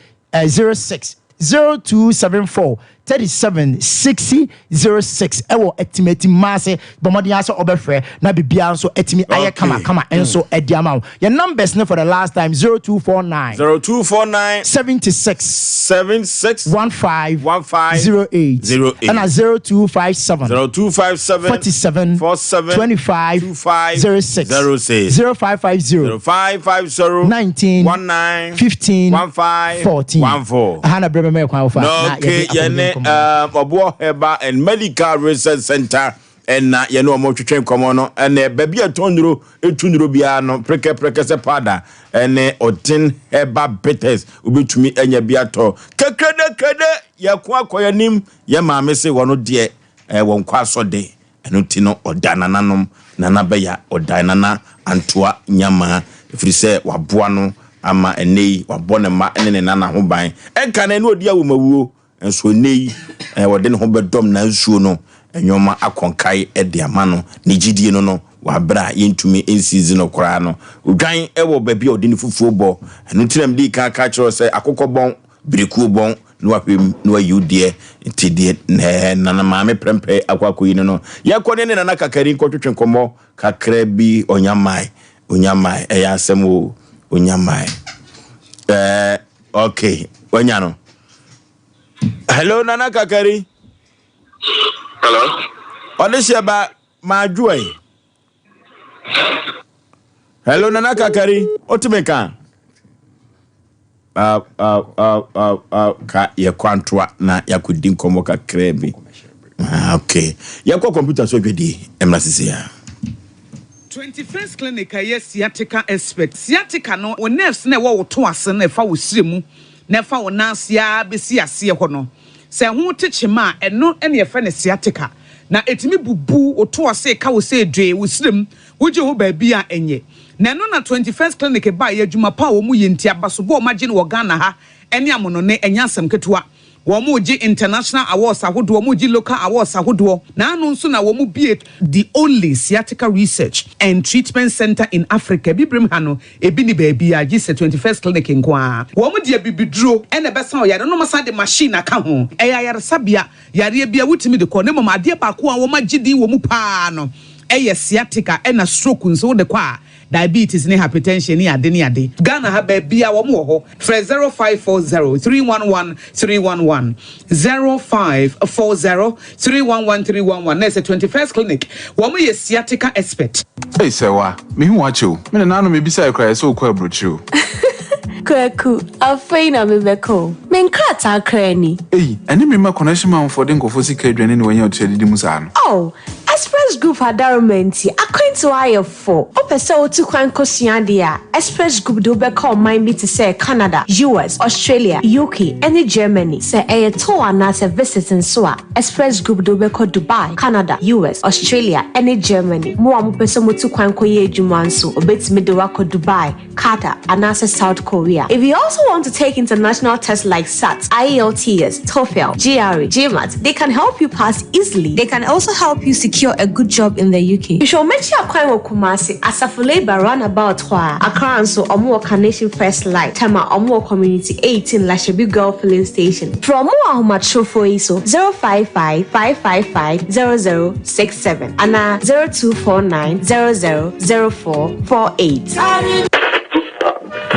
06, 0274 37 60 06, ɛwɔ Atimatimmaase. Bɔmmɔden asɛ ɔbɛfrɛ na biribiara nso atumi ayɛ kama kama nso ɛde ama wo. Yɛn numbers no for the last time, 0249 0249 76 76 15 15 08 08 ɛna 0257 0257 47 47 25 25 06 06 0550 0550 19 19 15 15 14. 14. Aha na berɛ bɛma yɛ kwan wofa na Okay, yɛde apɔmuden yɛne nkɔmmɔ. Ɔboɔ Herbal and Medical Research Center ɛna yɛne ɔmo twetwe nkɔmmɔ no. Ɛnɛ baabi a ɛtɔn nnuro, ɛtu nnuro biara no, Prekɛ Prɛkɛsɛ powder ɛne Ɔden Herbal Bitters, wobɛtumi anya bi atɔ kɛkrɛdɛkrɛdɛ. Yɛko akɔ yɛnim yɛ maame se wɔno deɛ wɔn kɔ asɔde, ɛno nti no ɔda nananom nana bɛya, ɔda Nana Antoa Nyamaa, ɛfiri sɛ waboa no ama ɛnɛ yi wabɔ ne mma ne ne nana ho ban. Ɛnka no ɛne ɔdi awomawuo nso, ɛnɛ yi wɔde ne ho bɛdɔm na nsuo no nneɛma akɔnkae de ama no ne gyidie no wabrɛ a yɛntumi nsizi no koraa no. Odwan wɔ baabi a ɔde ne fufuo bɔ, ɛno nti na mede ka ka kyerɛ wo sɛ akokɔ bɔn, birikuo bɔn, na wahwɛ mu na wayi wo deɛ. Nti deɛ nana maame prɛmpɛ akɔ akɔyi no, yɛkɔ ne nana Kakari nkɔtwetwe nkɔmmɔ kakra bi. Ɔnyamae, onyamae, ɛyɛ asɛm o, onyamae. Okay, wanya no. Hello, Nana Kakari. Hello. Ɔde hyɛ ba maadwoa yi. Hello, Nana Kakari, wotumi ka uh, uh, uh, uh, ka yɛkɔ Antoa na yɛakɔdi nkɔmmɔ kakraa bi. Ah, okay, yɛkɔ computer so adwadie mmra sisi a. 21st Clinic a ɛyɛ sciatica expert. Sciatica no, wo nerves na ɛwɔ wo to ase na ɛfa wo srɛ mu na ɛfa wo nan ase ara bɛsi aseɛ hɔ no, sɛ ɛho te kyema a, ɛno na yɛfrɛ no sciatica. Na ɛtumi bubu wo to ase, ka wo sɛ dwee wo srɛ mu, wogye ho baabi a ɛnyɛ. Na ɛno na 21st Clinic baeɛ, adwuma pa a wɔn yɛ nti, abasobɔ a wɔagye no wɔ Ghana ha ne amonɔne, ɛnyɛ asɛm ketewa. Wɔregye international awards ahodoɔ, wɔregye local awards ahodoɔ. Naano nso na wɔbue the only sciatica research and treatment centre in Africa. Abibirem ha no, ebi nni baabiara gye sɛ 21st Clinic nko ara. Wɔde abibiduro na ɛbɛsa ɔyare no na wɔasan de machine aka ho. Ɛyɛ ayaresabea, yareɛ biara wotumi de kɔ na mmom adeɛ baako a wɔagye din wɔ mu pa ara no yɛ sciatica ɛna stroke nso wode kɔ a Diabetes ne hypertension ne ade ne ade. Ghana ha baabiaa wɔn wɔ hɔ. Frɛ 0540 311 311, 0540 311 311 na ɛsɛ 21st clinic wɔn yɛ sciatica expert. Ei Sɛwa, mehu wo akyɛ o. Me nananom mebisae koraa yɛsɛ wokɔ aburokyire o. Kwaku, afei na mebɛkɔ o. Me nkrataa koraa ni. Ei, ɛne me mma connection manfoɔ de nkurɔfoɔ sika aduane na wɔanya ɔtiri adidi mu saa no. Oh, Express Group adaworoma nti, akwantuo ayɛ fo. Wopɛ sɛ wotu kwan kosua adeɛ a, Express Group de wo bɛkɔ ɔman bi te sɛ Canada, US, Australia, UK, ne Germany. Sɛ ɛyɛ tour anaasɛ visit nso a, Express Group de wo bɛkɔ Dubai, Canada, US, Australia, ne Germany. Mo a mopɛ sɛ motu kwan kɔyɛ adwuma nso, wɔbɛtumi de wo akɔ Dubai, Qatar, anaasɛ South Korea. If you also want to take international tests like SAT, IELTS, TOEFL, GRE, GMAT, they can help you pass easily. They can also help you secure a good job in the UK. Hwehwɛ wɔn akyi akwan wɔ Kumasi, Asafo Labour roundabout hɔ a. Accra nso, wɔn wɔ Carnation First Light, Tema, wɔn wɔ Community 18 Lashibi Girl Filling Station. Frɛ wɔn wɔ ahomatrofoɔ yi so, 055 555 0067 anaa 0249 00 0448.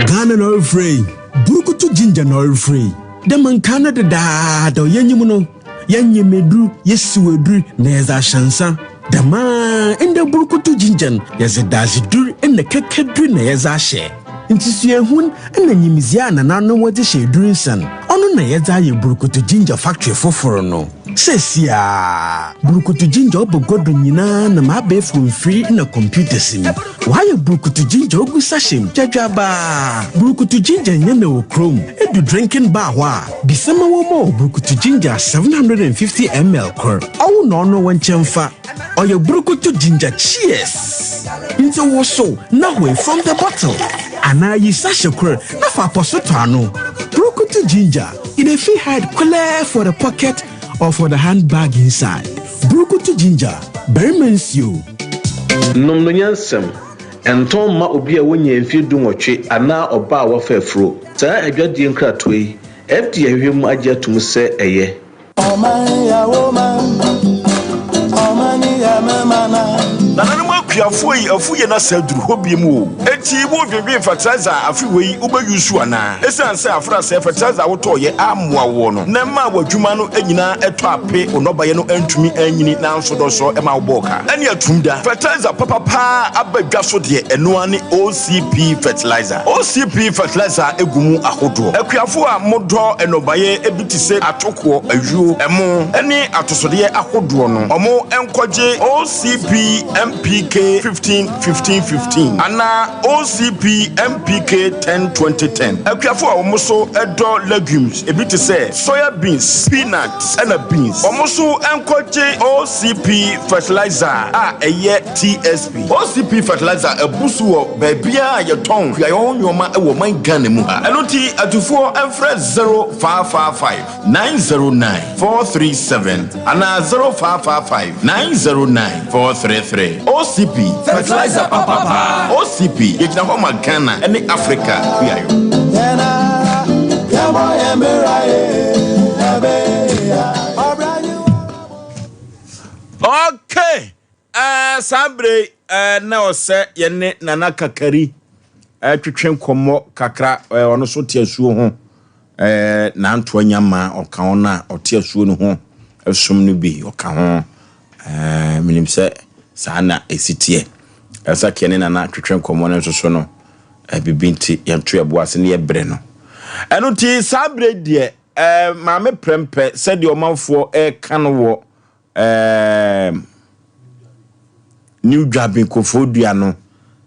Ghana na ɔrefrɛ yi, Burukutu Ginger na ɔrefrɛ yi. Dɛ ma nkaa no dedaada ɔyɛ nyim no, yɛnyem edur, yesiw edur na yɛdze ahyɛ nsa. Dɛm ara ndɛ Burukutu Ginger no, yɛdze dadzedur na kɛkɛdur na yɛdze ahyɛ. Ntsi suahun na nyimdzee a nananom wɔdze hyɛ edur nsa no, ɔno na yɛdze ayɛ Burukutu Ginger factory fofor no. Seseiara, Burukutu Ginger ɔba gua do nyina nam abaɛfor mfir na computers mu. Wɔayɛ Burukutu Ginger ogu sachet mu dwadwaabaa. Burukutu Ginger nnyɛ na wɔ kurom. Edu drinking bar hɔ a, bisa ma wɔmma wo Burukutu Ginger 750 ml kor. Ɔwo na ɔno wo nkyɛn fa. Ɔyɛ Burukutu Ginger Cheers! Ntsi wosow na hoe from the bottle anaa yi sachet kor na fa apɔso tɔ ano. Burukutu Ginger. E dey fit hide clear for the pocket or for the handbag inside. Burukutu ginger, barima nsuo. Nom no nyansam. Ntɔn mma obi a wannyaa mfeɛ dunwɔtwe anaa ɔbaa a wafa afuro. Saa adwadie nkratoɔ yi, FDA ahwehwɛ mu agye atom sɛ ɛyɛ. Nananom akuafoɔ yi afu yɛn asa aduru hɔ biom o. Enti wo dwendwen fertilizer a afe wei wo bɛ use anaa? Esiane sɛ afra sɛɛ fertilizer a wo tɔɔ yɛ ammoa woɔ no na ɛmaa w'adwuma no nyinaa ɛtɔ ape wo nnɔbaeɛ no antumi anyini nanso dɔsɔ ɛma wo bɔɔ ka ɛne atum da. Fertilizer papa paa aba dwa so deɛ ɛno ara ne OCP fertilizer. OCP fertilizer gu mu ahodoɔ. Akuafoɔ a mo dɔ nnɔbaeɛ bi te sɛ atokoɔ, ayuo, ɛmo ne atosodeɛ ahodoɔ no, ɔmo nkɔgye OCP MPK 15 15 15 anaa OCP MPK 10 20 10. Akuafoɔ a wɔn nso dɔ legumes ebi te sɛ soya beans, peanuts ɛna beans, wɔn nso nkɔgye OCP fertilizer a ɛyɛ TSP. OCP fertilizer abu so wɔ baabiara a yɛtɔn kuayɔ ho nnoɔma wɔ ɔman Ghana mu ha. Ɛno nti atufoɔ mfrɛ 0555 909 437 anaa 0555 909 433. OCP, fertilizer papa paa. OCP, yɛgyina hɔ ma Ghana ne Africa kuayɔ. Okay, uh, saa bere uh, na ɔsɛ yɛne Nana Kakari twetwe nkɔmmɔ kakra, ɔno nso te asuo ho. Nanto anya ma ɔka wɔn a ɔte asuo no ho som no bi, ɔka ho. Menim sɛ saa na ɛsi teɛ. Ɛsɛ kɛ ne Nana twetwe nkɔmmɔ no nso so no, biribi nti yɛnto yɛbo ase ne yɛbrɛ no. Ɛno nti saa berɛ deɛ, Maame Prɛmpɛ sɛdeɛ ɔmanfoɔ ɛreka no wɔ Ɛɛm, New Dwabin Koforidua no,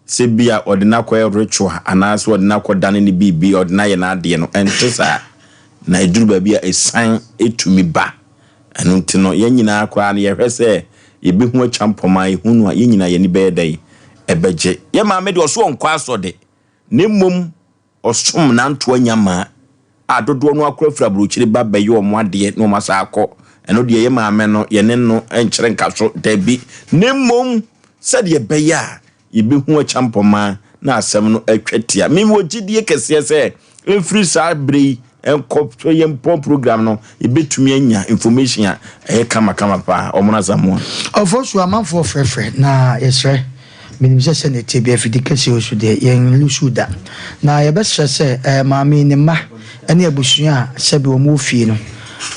sɛ bi a ɔde no akɔyɛ ritual anaasɛ ɔde no akɔdane ne biribi, ɔde no ayɛ n'adeɛ no, ɛnte saa. Na ɛduru baabi a ɛsan tumi ba. Ɛno nti no, yɛn nyinaa koraa no, yɛhwɛ sɛ yɛbɛhu Akyampɔn a, yɛhu no a, yɛn nyinaa yɛn ani bɛyɛ dɛn? Ɛbɛgye. Yɛn maame deɛ, ɔso ɔnkɔ asɔde, na mmom ɔsom nantoa nyamaa. a dodoɔ no akora firi aburokyire ba bɛyɛ wɔn adeɛ na wɔn asa akɔ. Ɛno deɛ yɛ maame no yɛne no nkyerɛ nkaso dabi, na mmom sɛdeɛ ɛbɛyɛ a yɛbɛhu akyampɔmaa na asɛm no atwa tia. Mewɔ gyidie kɛseɛ sɛ ɛmfiri saa berɛ yi nkɔ so yɛn pɔn program no yɛbɛtumi anya information a ɛyɛ kamakama paa. Ɔmono Asamoah. Ɔfosu amanfoɔ frɛfrɛ na yɛsrɛ menim sɛ sɛnea ɛteɛ biara afidi kɛseɛ wɔ so deɛ yɛn lusu da na yɛbɛsrɛ sɛ eh, maame yi ne mma ne abusua a sɛbe wɔn wɔ fie no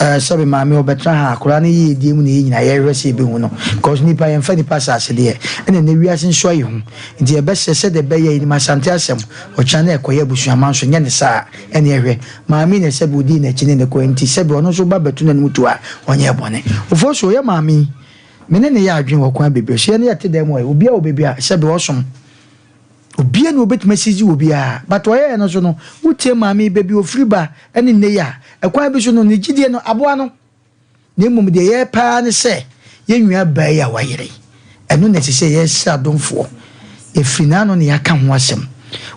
eh, sɛbe maame ɔbɛtena ha akwadaa no yiedie mu na yɛn nyinaa yɛhwɛ sɛ yɛbɛhu no because nipa yɛmfa nipa asase deɛ ɛna ɛnɛ wiase nso ayɛ hu nti yɛbɛsrɛ sɛdeɛ ɛbɛyɛ yɛnim Asante asɛm ɔkyena na ɛkɔyɛ abusuaman so nyɛ ne saa ɛne ɛhwɛ maame na sɛbe odii n'akyi ne ne kɔɛ nti sɛbe ɔno nso ba bɛto n'anim tuo a ɔnyɛɛ bɔne. Ofosu ɔyɛ maame yi me ne no yɛ adwene wɔ kwan bebree so yɛne yɛte dan mu ɛ obiara wɔ baabi a sɛbe ɔsom obiara ni obetumi asizi wɔ biara but ɔyɛɛ no so no wotie maame yi baabi ofiri ba ɛne nnɛ yi a ɛkwan bi so no ne gyidie no aboa no. Na mmom deɛ yɛrepɛ ara ne sɛ yɛn nua baa yi a wayera yi, ɛno na ɛsɛ sɛ yɛsrɛ adomfoɔ. Ɛfiri n'ano na yɛaka ho asɛm.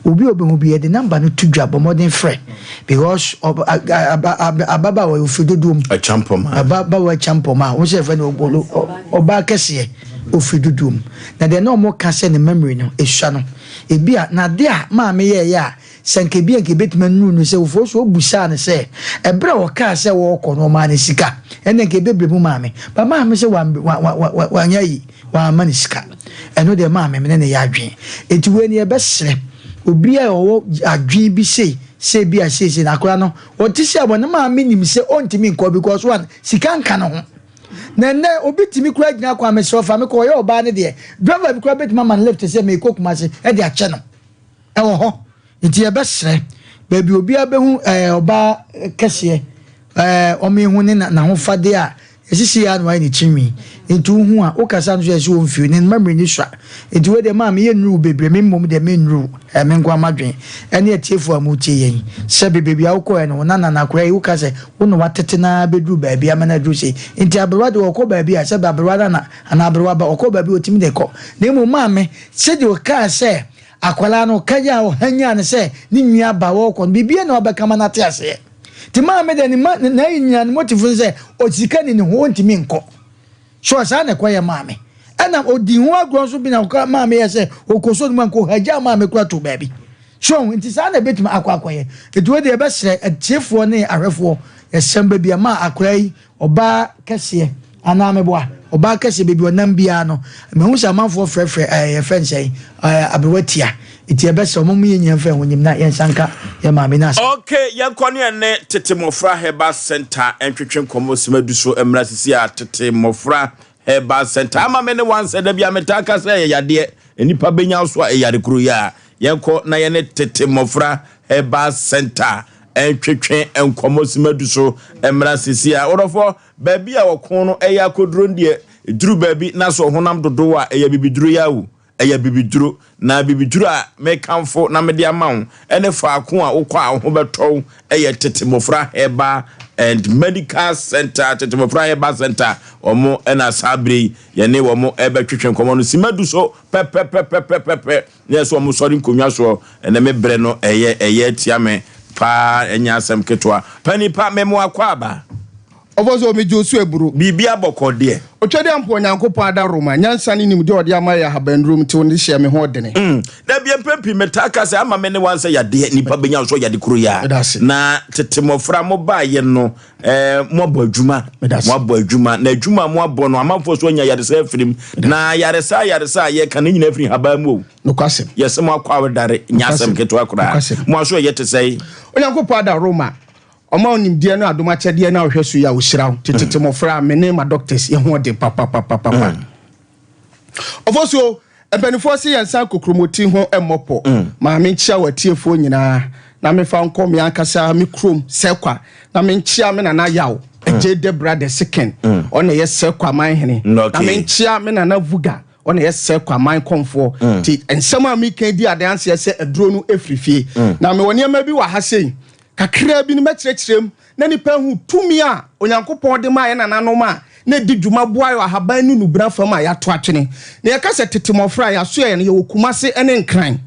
Obi a ɔbɛhu bi, yɛde number no to dwa, bɔ mmɔden frɛ because ababaawa yi ɔfiri dodoɔ mu. Akyampɔma. Ababaawa Akyampɔma, wo sɛ yɛfrɛ no Obolo, ɔbaa kɛseɛ, ɔfiri dodoɔ mu. Na deɛ na wɔka sɛ ne memory no, ɛsua no. Ebia n'adeɛ a maame yɛeɛ a Sɛ anka ebia anka ebetumi anuru no sɛ Ofosu obisaa no sɛ ɛberɛ a ɔkaa sɛ ɔrekɔ no ɔmaa no sika ɛnna anka ɛbɛbrɛ mu maame but maame sɛ wan wan wan wanyɛ ayi wamma no sika ɛno deɛ maame me ne no yɛ adwene enti wei no yɛbɛsrɛ obi a ɔwɔ adwene bi sei sɛ ebi a seesei na akora no ɔte sɛ abɔ ne maame nim sɛ ɔntumi nkɔ because one sika nka ne ho na ɛnɛ obi tumi kura gyina kwan mesrɛ ɔfa me kɔ ɔyɛ ɔbaa no deɛ driver bi kura bɛtumi ama no lift sɛ meekɔ Kumase ɛde akyɛ no Ɛwɔ hɔ. Nti yɛbɛsrɛ, baabi obiara bɛhu ɛɛ ɔbaa kɛseɛ, ɛɛ ɔmehu ne n'ahofadeɛ a ɛsisi yɛ a na wayɛ ne tirinwi. Nti wohu a, wokasa no so yɛ sɛ ɔmfiri, ne memory no sua. Nti wei deɛ maame yɛnnuru wo bebree, me mmom deɛ mennuru wo, ɛɛ me nko ara m'adwene. Ɛne atiefoɔ a motie yɛn, sɛbe baabi a wokɔɛ no, wo nana no akwadaa yi woka sɛ wo na watete no ara bɛduru baabi ama no aduru sei. Nti aberewa deɛ ɔkɔ baabi a, sɛbe aberewa nana anaa aberewa ba, ɔkɔ baabi a ɔtumi de kɔ. Na mmom maame, sɛdeɛ ɔkaa sɛ Akwadaa no, ɔkanyan a ɔhanyan no sɛ ne nua ba wɔrekɔ no, biribiara na ɔbɛka ma no ate aseɛ. Nti maame deɛ ne ma n'ayi nyinaa ne motive ne sɛ osika ni ne ho ɔntumi nkɔ. So saa na ɛkɔyɛ maame. Ɛna ɔdi ho agorɔ nso bi na ɔka maame yɛ sɛ ɔkɔsɔ ne mu anka ɔhagyaa maame kora to baabi. So nti saa na ɛbɛtumi akɔ akɔyɛ. Nti wei deɛ yɛbɛsrɛ atiefoɔ ne ahwɛfoɔ yɛsɛm baabi a ma akwadaa yi Ɔbaa kɛseɛ anaa meboa? Ɔbaa kɛseɛ baabi ɔnam biara no mahu sɛ amanfoɔ frɛfrɛ ɛɛ yɛfrɛ no sɛn ɛɛ aberewa tia nti yɛbɛsrɛ wɔn mo yɛn nyinaa mfa yɛn ho nyim na yɛn nsa nka yɛn maame no ase. Ok yɛnkɔ ne ɛne Tete Mmɔfra Herbal Centre ntwetwe nkɔmmɔ sima du so mmra sisi a Tete Mmɔfra Herbal Centre ama me ne wansɛ da bi a metaa ka sɛ ɛyɛ yadeɛ nnipa bɛnya so a ɛyɛ yare koro yi a Yɛnkɔ na yɛne Tete Mmɔfra Herbal Centre ntwetwe nkɔmmɔ simma du so mmra seesei ara. Ɔdɔfoɔ, baabi a ɔko no reyɛ akɔduro no deɛ, ɛduru baabi na sɛ ɔhonam dodow a, ɛyɛ abibiduro yi ara o, ɛyɛ abibiduro. Na abibiduro a mekamfo na mede ama wo ne faako a wokɔ a wo ho bɛtɔ wo yɛ Tete Mmɔfra Herbal and Medical Centre, Tete Mmɔfra Herbal Centre, wɔn na saa berɛ yi yɛne wɔn rebɛtwetwe nkɔmmɔ no simma du so pɛpɛpɛpɛpɛpɛ. Na ɛsɛ wɔn sɔre nkonnwa soɔ, ɛnɛ me brɛ no ɛyɛ ɛyɛ atia me paa ɛnyɛ asɛm ketewa. Panin pa me mo akwaaba. Ɔfɔ sɛ omegye osu aburo. Biribi abɔkɔ deɛ. Otwadeɛ ampa Onyankopɔn adaworoma, nyansa ne nimdeɛ a ɔde ama yɛ ahabannuro mu tew ne hyɛɛ me ho ɔdene. Mm, dabi mpɛn pii metaa ka sɛ ama me ne wansɛ yadeɛ nipa bɛnya nso yade koro yi a. Na tete mmɔfra mo baayɛ no Eh, moabɔ adwuma, moabɔ adwuma, na adwuma a moabɔ no, amanfoɔ so anya yaresa afiri mu. Na yaresa yaresa a yɛka no nyinaa firi nhaban mu o. Nokwasɛm. Yɛsɛ mo akɔ awedare, nyɛ asɛm ketewa koraa. Mo aso ɛyɛ te sɛe. Onyankopɔn ada Roma, ɔma wo nimdeɛ ne adom akyɛdeɛ no a wohwɛ so yi a ɔhyira wo. Tetete mmɔfra, me ne ma doctors, yɛ ho ɔden papapapapa. Ɔfɔsuo, mpanimfoɔ se yɛnsan kokromoti ho mmɔ pɔ. Ma menkyea w'atiefoɔ nyinaa na memfa nkɔ me ankasa me kurom Sɛkwa na menkyea me nana Yaw Adjei Debra the second, ɔna ɛyɛ Sɛkwa man hene. Na menkyea me nana Vuga, ɔna ɛyɛ Sɛkwa man kɔmfoɔ. Nti nsɛm a meka yi di adanseɛ sɛ aduro no firi fie. Na mewɔ nneɛma bi wɔ ha sei, kakraa bi no mɛkyerɛkyerɛ mu na nnipa ahu tumi a Onyankopɔn de maa yɛn nananom a na ɛdi dwuma boa yɛn wɔ ahaban ne nnubena fam a yɛato atwene. Na yɛka sɛ tete mmɔfra a yɛasoɛ yɛn no, yɛwɔ Kumase ne Nkran.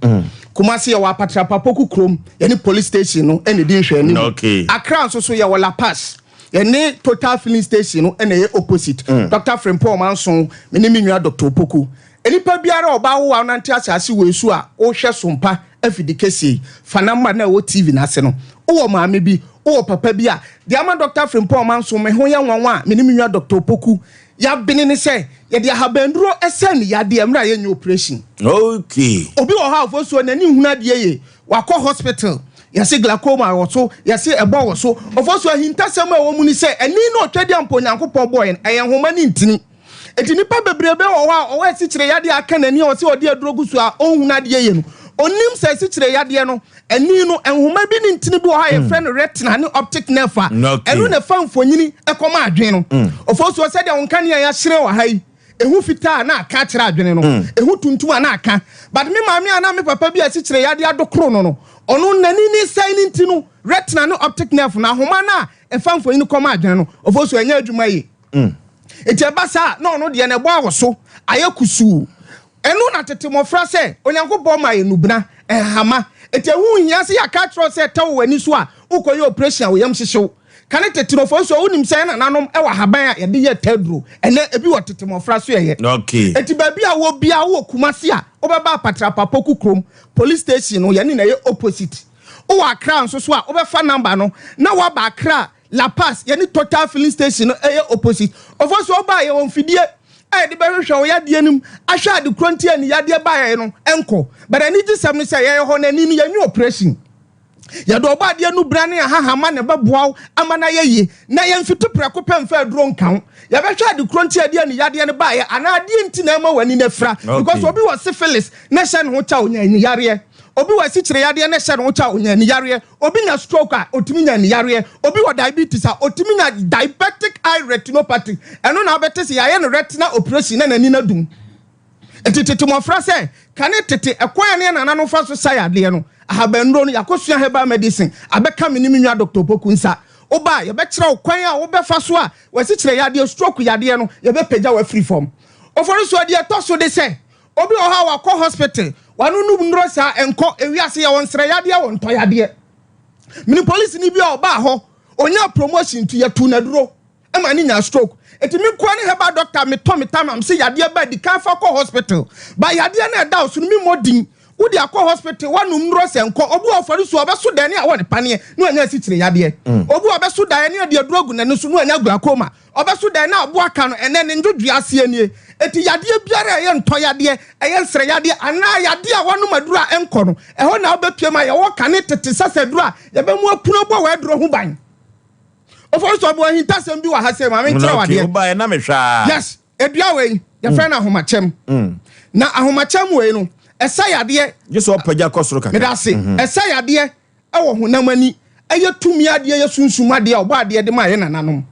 Kumasi yɛwɔ Apatrapa Poku kurom, yɛne police station no ɛna ɛdi nhwɛanim. Okay. Accra nso so yɛwɔ La Paz, yɛne Total filling station no ɛna ɛyɛ opposite. Dr. Frimpong Manso, me ne me nua Dr. Opoku. Nnipa biara a ɔba awowa nante asase wei so a wohwɛ sompa afidi kɛseɛ yi, fa number no a ɛwɔ TV no ase no. Wowɔ maame bi, wowɔ papa bi a, deɛ ama Dr. Frimpong Manso me ho yɛ nwanwa a me ne me nua Dr. Opoku yɛabene ne sɛ yɛde ahabanduro sɛ ne yadeɛ mmerɛ a yɛnyɛ operation. Okay. Obi wɔ hɔ a ofosuo n'ani nhunu adeɛ yie, wakɔ hospital, yɛse glaucoma wɔ so, yɛse ɛbɔ wɔ so. Ofosuo ahintasɛm a ɛwɔ mu ne sɛ ani no ɔtwa di ampa Onyankopɔn bɔɔ yɛn, ɛyɛ nhoma ne ntini. Enti nnipa bebrebe wɔ hɔ a ɔwɔ asikyire yadeɛ a aka n'ani a ɔse ɔde aduro gu so a ɔnhunu adeɛ yie no, ɔnnim sɛ asikyire yadeɛ no, ani no, nhoma bi ne ntini bi wɔ hɔ a yɛfrɛ no retina ne optic nerve a ɛno na ɛfa mfonini kɔma adwene no. Ofosuo, sɛdeɛ wo nkanea yi ahyerɛn wɔ ha yi, ɛho fitaa a na aka akyerɛ adwene no, ɛho tuntum a na aka. But me maame anaa me papa bi a asikyire yadeɛ adokoro no no, ɔno n'ani ne sɛe no nti no, retina ne optic nerve no, ahoma no a ɛfa mfonini kɔma adwene no, ofosuo, ɛnyɛ adwuma yie. Enti ɛba saa a, na ɔno deɛ na ɛbɔ awɔ so ayɛ kusuu. Ɛno na tete mmɔfra sɛ, Onyankopɔn maa yɛn nnubena, nhahama. Enti ɛho nhia sɛ yɛaka akyerɛ wo sɛ tɛ wɔ w'ani so a worekɔyɛ oprehyɛn a wo yam hyehye wo. Kane tete no, nso wonim sɛ yɛn nananom wɔ ahaban a yɛde yɛ tɛ aduro. Ɛnnɛ, ebi wɔ tete mmɔfra so yɛyɛ. Enti baabi a wowɔ biara, wowɔ Kumasi a, wobɛba Apatrapa Poku kurom, police station no, yɛne no ɛyɛ opposite. Wowɔ Accra nso so a, wobɛfa number no na woaba Accra La Paz, yɛne Total filling station no ɛyɛ opposite. Ɔfɔ so ɔbaa yɛwɔ mfidie a yɛde bɛhwehwɛ wo yadeɛ no mu ahwɛ ade korɔ nti a ne yadeɛ baeɛ no nkɔ. But anigyesɛm ne sɛ yɛyɛ hɔ no ani no yɛnyɛ operation. Yɛde ɔbɔ adeɛ no bra ne ahahama na ɛbɛboa wo ama no ayɛ yie na yɛmfiti prɛko pɛ mfa aduro nka ho. Yɛbɛhwɛ ade korɔ nti a ɛde ani yadeɛ no baeɛ anaa adeɛ nti na ɛma w'ani no afira. Because obi wɔ syphilis na ɛhyɛ ne ho kyɛ a ɔnya ani yareɛ. Obi wɔ asikyire yadeɛ na ɛhyɛ ne ho kyɛ a ɔnya ani yareɛ. Obi nya stroke a, otumi nya aniyareɛ. Obi wɔ diabetes a, otumi nya diabetic eye retinopathy. Ɛno na wobɛte sɛ yɛayɛ no retina operation na n'ani no adum. Enti tete mmɔfra sɛ, kane tete ɛkwan a ne yɛn nananom fa so sa yadeɛ no, ahabannuro no, yɛakɔsua herbal medicine abɛka me ne me nua Doctor Opoku nsa. Woba a, yɛbɛkyerɛ wo kwan a wobɛfa so a w'asikyerɛ yadeɛ, stroke yadeɛ no, yɛbɛpagya wo afiri fam. Oforisuo, deɛ ɛtɔ so de sɛ, Obi wɔ hɔ a wakɔ hospital, wanonom nnuro saa, ɛnkɔ. Ewiase yɛwɔ nsrɛ yadeɛ wɔ ntɔ yadeɛ. Menim polisini bi a ɔbaa hɔ, ɔnyaa promotion nti yɛtoo no aduro ma ne nyaa stroke. Nti me nkoa ne herbal doctor metɔ me tam a mese yadeɛ ba di kan fa kɔ hospital. Ba yadeɛ no a ɛda wo so no memmɔ din. Wode akɔ hospital, woanom nnuro sɛ nkɔ. Obi wɔ ɔfɔre so a ɔbɛso daeɛ ne awɔ ne paneɛ na wanya asikyire yadeɛ. Obi wɔ ɔbɛso daeɛ ne yɛde aduro agu n'ani so na wanya glaucoma. Ɔbɛso dɛn na aboa ka no ɛnnɛ ne ndwodwoe aseɛ nie? Enti yadeɛ biara a ɛyɛ ntɔ yadeɛ, ɛyɛ nsrɛ yadeɛ anaa yadeɛ a woanom aduro a ɛnkɔ no, ɛhɔ na wobɛpue ma yɛwɔ kane tete sasa aduro a yɛbɛmu apunu abɔ w'aduro ho ban. Oforisuo mewɔ ahintasɛm bi wɔ ha sei, ma menkyerɛ wo adeɛ. Wobaeɛ na mehwɛ a. Yes, dua wei yɛfrɛ no ahomakyɛm. Na ahomakyɛm wei no, ɛsa yadeɛ. Gye sɛ ɔpagya kɔ soro kakra. Meda ase. Ɛsa yadeɛ wɔ honam ani, ɛyɛ tumi adeɛ, ɛyɛ sunsum adeɛ a Ɔbɔadeɛ de maa yɛn nananom.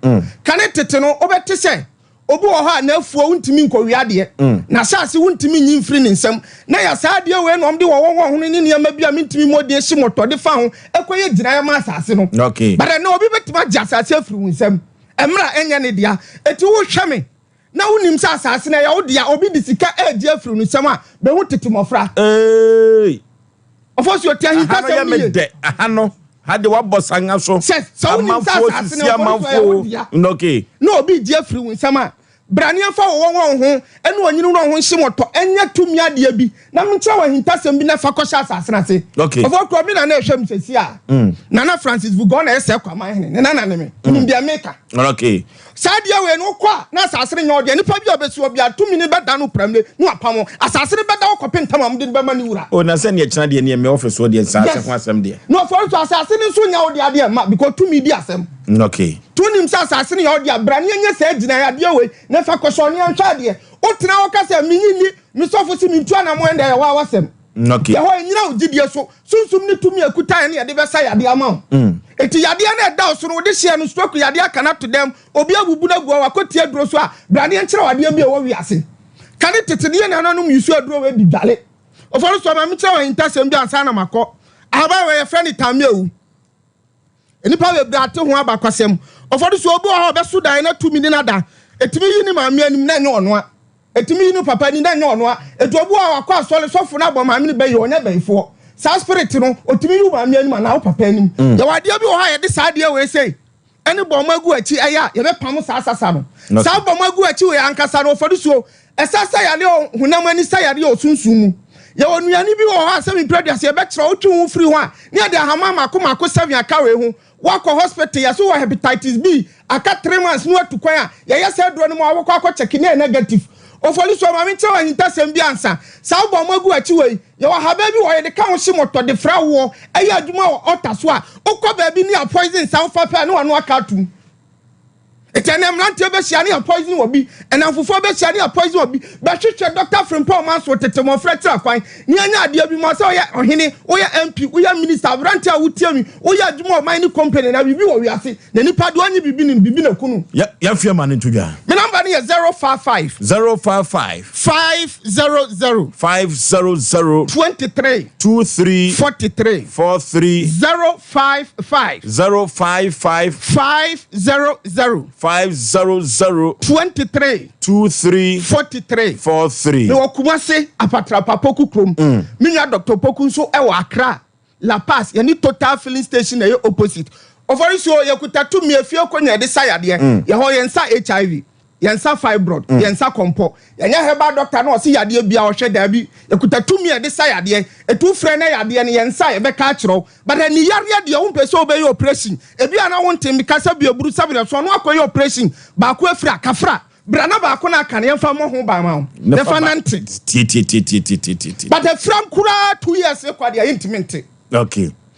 Kane tete no, wobɛte sɛ obi wɔ hɔ a n'afuo wontumi nkɔwia adeɛ, n'asase wontumi nyi mfiri ne nsam. Na yɛ saa adeɛ wei na wɔde wɔwɔ wɔn ho ne nneɛma bi a mentumi mmɔ din hye mmɔtɔ de fa ho kɔyɛ gyinaeɛ ma asase no. But ɛnnɛ obi bɛtumi agye asase afiri wo nsam mmerɛ a ɛnyɛ ne dea. Enti wohwɛ me na wonim sɛ asase no ɛyɛ wo dea, obi de sika regye afiri wo nsam a, bɛhu tete mmɔfra. Ɔfɔsuo te ahintasɛm no ye. Aha no, ha de wabɔ sanga so. Sɛ sɛ wonim sɛ asase no ɔfɔsuo ɛyɛ wo dea na obi regye afiri wo nsam a, bra ne yɛmfa wo wɔn wɔn ho ne onyini wura ho nhye mɔtɔ nyɛ tumi adeɛ bi na menkyerɛ wo ahintasɛm bi na fa kɔhyɛ asase no ase. Ɔfɔsuo me nana ɛhwɛ me sɛsi a, Nana Francis Vuga ɔna ɛyɛ sɛ Kwaman hene, ne nana ne me, menim deɛ meka. Saa adeɛ wei no, wokɔ a, na asase no nyɛ wo dea. Nipa bi a ɔbɛsi hɔ biara, tumi no bɛda no prɛmire na wapam wo. Asase no bɛda hɔ kɔpem tam a wɔde no bɛma ne wura. Oh, na sɛ neɛ kyena deɛ neɛ me office hɔ deɛ nsaase Yes. ho asɛm deɛ. Na ɔfɔre nso, asase no nso nyɛ wo dea deɛ mma, because tumi di asɛm. Okay. Nti wonim sɛ asase no yɛ wo dea, bra na yɛnyɛ saa gyinaeɛ adeɛ wei na fa kɔhyɛ ɔne yɛnhwɛ adeɛ. Wotena hɔ ka sɛ, Mennye nni, me sɔfo se mentu anammɔn ɛnde ɛyɛ wo ara w'asɛm. Okay. Yɛhɔ ɛnyina wo gyidie so. Sunsum ne tumi a ɛkuta yɛn ne yɛde bɛsa yadeɛ ama wo. Enti yadeɛ no a ɛda wo so no, wode hyeɛ no, stroke yadeɛ aka no ato dɛm, obi abubu no agu hɔ, wakɔtie aduro so a, bra ne yɛnkyerɛ wo adeɛ bi a ɛwɔ wiase. Kane tete no, yɛn nananom use aduro wei de dwale. Oforisuo, ma menkyerɛ wo ahintasɛm bi ansa na makɔ. Ahaban wei yɛfrɛ no tameawu. Nnipa bebree ate ho abakwasɛm. Oforisuo, obi wɔ hɔ a ɔbɛso daeɛ na tumi ne no ada. Ɛtumi yi ne maame anim na ɛnyɛ ɔno a. Ɛtumi yi ne papa ani na ɛnyɛ ɔno a. Ɛti obi wɔ hɔ a wakɔ asɔre, sɔfo no abɔ maame no bɛyɛ, ɔnyɛ bɛyifoɔ. Saa spirit no, ɔtumi yi wo maame anim anaa wo papa anim. Yɛwɔ adeɛ bi wɔ hɔ a yɛde saa adeɛ wei sei ɛne bɔ ɔmo agu akyi ɛyɛ a yɛbɛpam saa sasa no. Saa bɔ ɔmo agu akyi wei ankasa no ɔfɔde ɛsa sa yadeɛ wɔ honam ani sa yadeɛ wɔ sunsum mu. Yɛwɔ nnuane bi wɔ hɔ a sɛ mepɛ aduase yɛbɛkyerɛ wotwe wo firi ho a ne yɛde ahama mako mako seven aka wei ho. Wakɔ hospital yɛso wɔ hepatitis B aka 3 months ne watu kwan a yɛyɛ sɛ aduro no mu a wɔkɔ akɔ check ne yɛ negative. Ofoli so maame nkyɛn wɔ ahintasɛm bi ansa saa wobɔ ɔmo agu akyi wei. Yɛwɔ haba bi wɔ yɛde ka ho hye mɔtɔ de fra woɔ ɛyɛ adwuma wɔ ɔta so a wokɔ baabi ne a poison sa wofa pɛ a ne wano aka atum. Ɛti ɛnɛ mmeranteɛ bɛhyia ne yɛ poison wɔ bi, ɛnamfofoɔ bɛhyia ne yɛ poison wɔ bi. Bɛhwehwɛ Dr. Frimpong Manso tete mmɔfra tira kwan ne anya adeɛ bi ma sɛ woyɛ ɔhene, woyɛ MP, woyɛ minister, aberanteɛ a wotie mi, woyɛ adwuma ɔman ne company na biribi wɔ wiase na nipa deɛ ɔnye biribi ne biribi na kunu. Yɛmfeɛ ma no nto dwa. Me number no yɛ 055 055 500 500 23 23 43 43 055 055 500 500 23 23 43 43. Mewɔ Kumase Apatrapa Poku kurom. Me nua Dr. Poku nso ɛwɔ Accra La Pass, yɛne Total filling station na ɛyɛ opposite. Ɔfɔri so yɛkuta tumi efie konya yɛde sa yadeɛ. Yɛhɔ yɛn nsa HIV, yɛn nsa fibroid, yɛn nsa kɔmpɔ. Yɛnyɛ herbal doctor na ɔsi yadeɛ bia ɔhwɛ daabi. Yɛkuta tumi yɛde sa yadeɛ. Etu frɛ ne yadeɛ no yɛn nsa yɛbɛka akyerɛw. But ɛni yareɛ deɛ wɔn mpɛ sɛ ɔbɛyɛ operation. Ebi a na wɔn ntɛm kasa bi eburu sabi so ɔno akɔyɛ operation baako efiri akafra. Brana baako na aka no yɛmfa mmɔ ho ban ma wo. Yɛmfa nante. Tietietie. But efiram koraa 2 years kɔ adeɛ yɛntumi nte.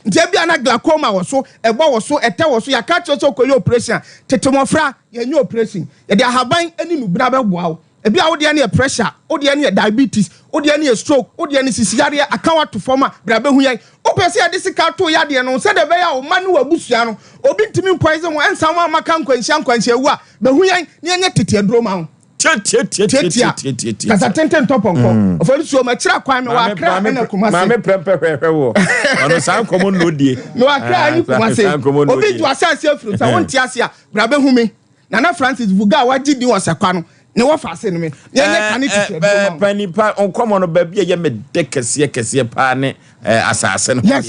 Nti ebi ana glaucoma wɔ so, ɛbɔ wɔ so, ɛtɛ wɔ so, yɛaka kyerɛ sɛ ɔkɔyɛ operation a tete mmɔfra yɛnyɛ operation, yɛde ahaban ne nubena bɛboa wo. Ebi a wodeɛ no yɛ pressure, wodeɛ no yɛ diabetes, wodeɛ no yɛ stroke, wodeɛ no sisi yareɛ aka wato fam a bra bɛhu yɛn. Wopɛ sɛ yɛde sika to yadeɛ no sɛdeɛ ɛbɛyɛ a wo ma ne w'abusua no obi ntumi mpɔn sɛ wɔn ɛnsa wɔn a maka nkwanhyia nkwanhyia wu a bɛhu yɛn ne yɛnyɛ tete aduro ma wo. Tietietie. Kasa tenten tɔ pɔnkɔ ɔfɔli suo ma kyerɛ kwan mi wɔ Akra ɛna Kumase. Maame prɛmpɛ hwɛhwɛ wɔ ɔno saa nkɔmɔ no die. Mi wɔ Akra ɛne Kumase. Obi ju asase afiri sɛ wɔn ti ase a bra bɛhu mi. Nana Francis Vuga a wagye din wɔ Sɛkwa no ne wɔ fa ase no mi yɛnyɛ kane tete aduro ma wo. Panipa nkɔmɔ no baabi a yɛ me de kɛseɛ kɛseɛ paa ne asase no. No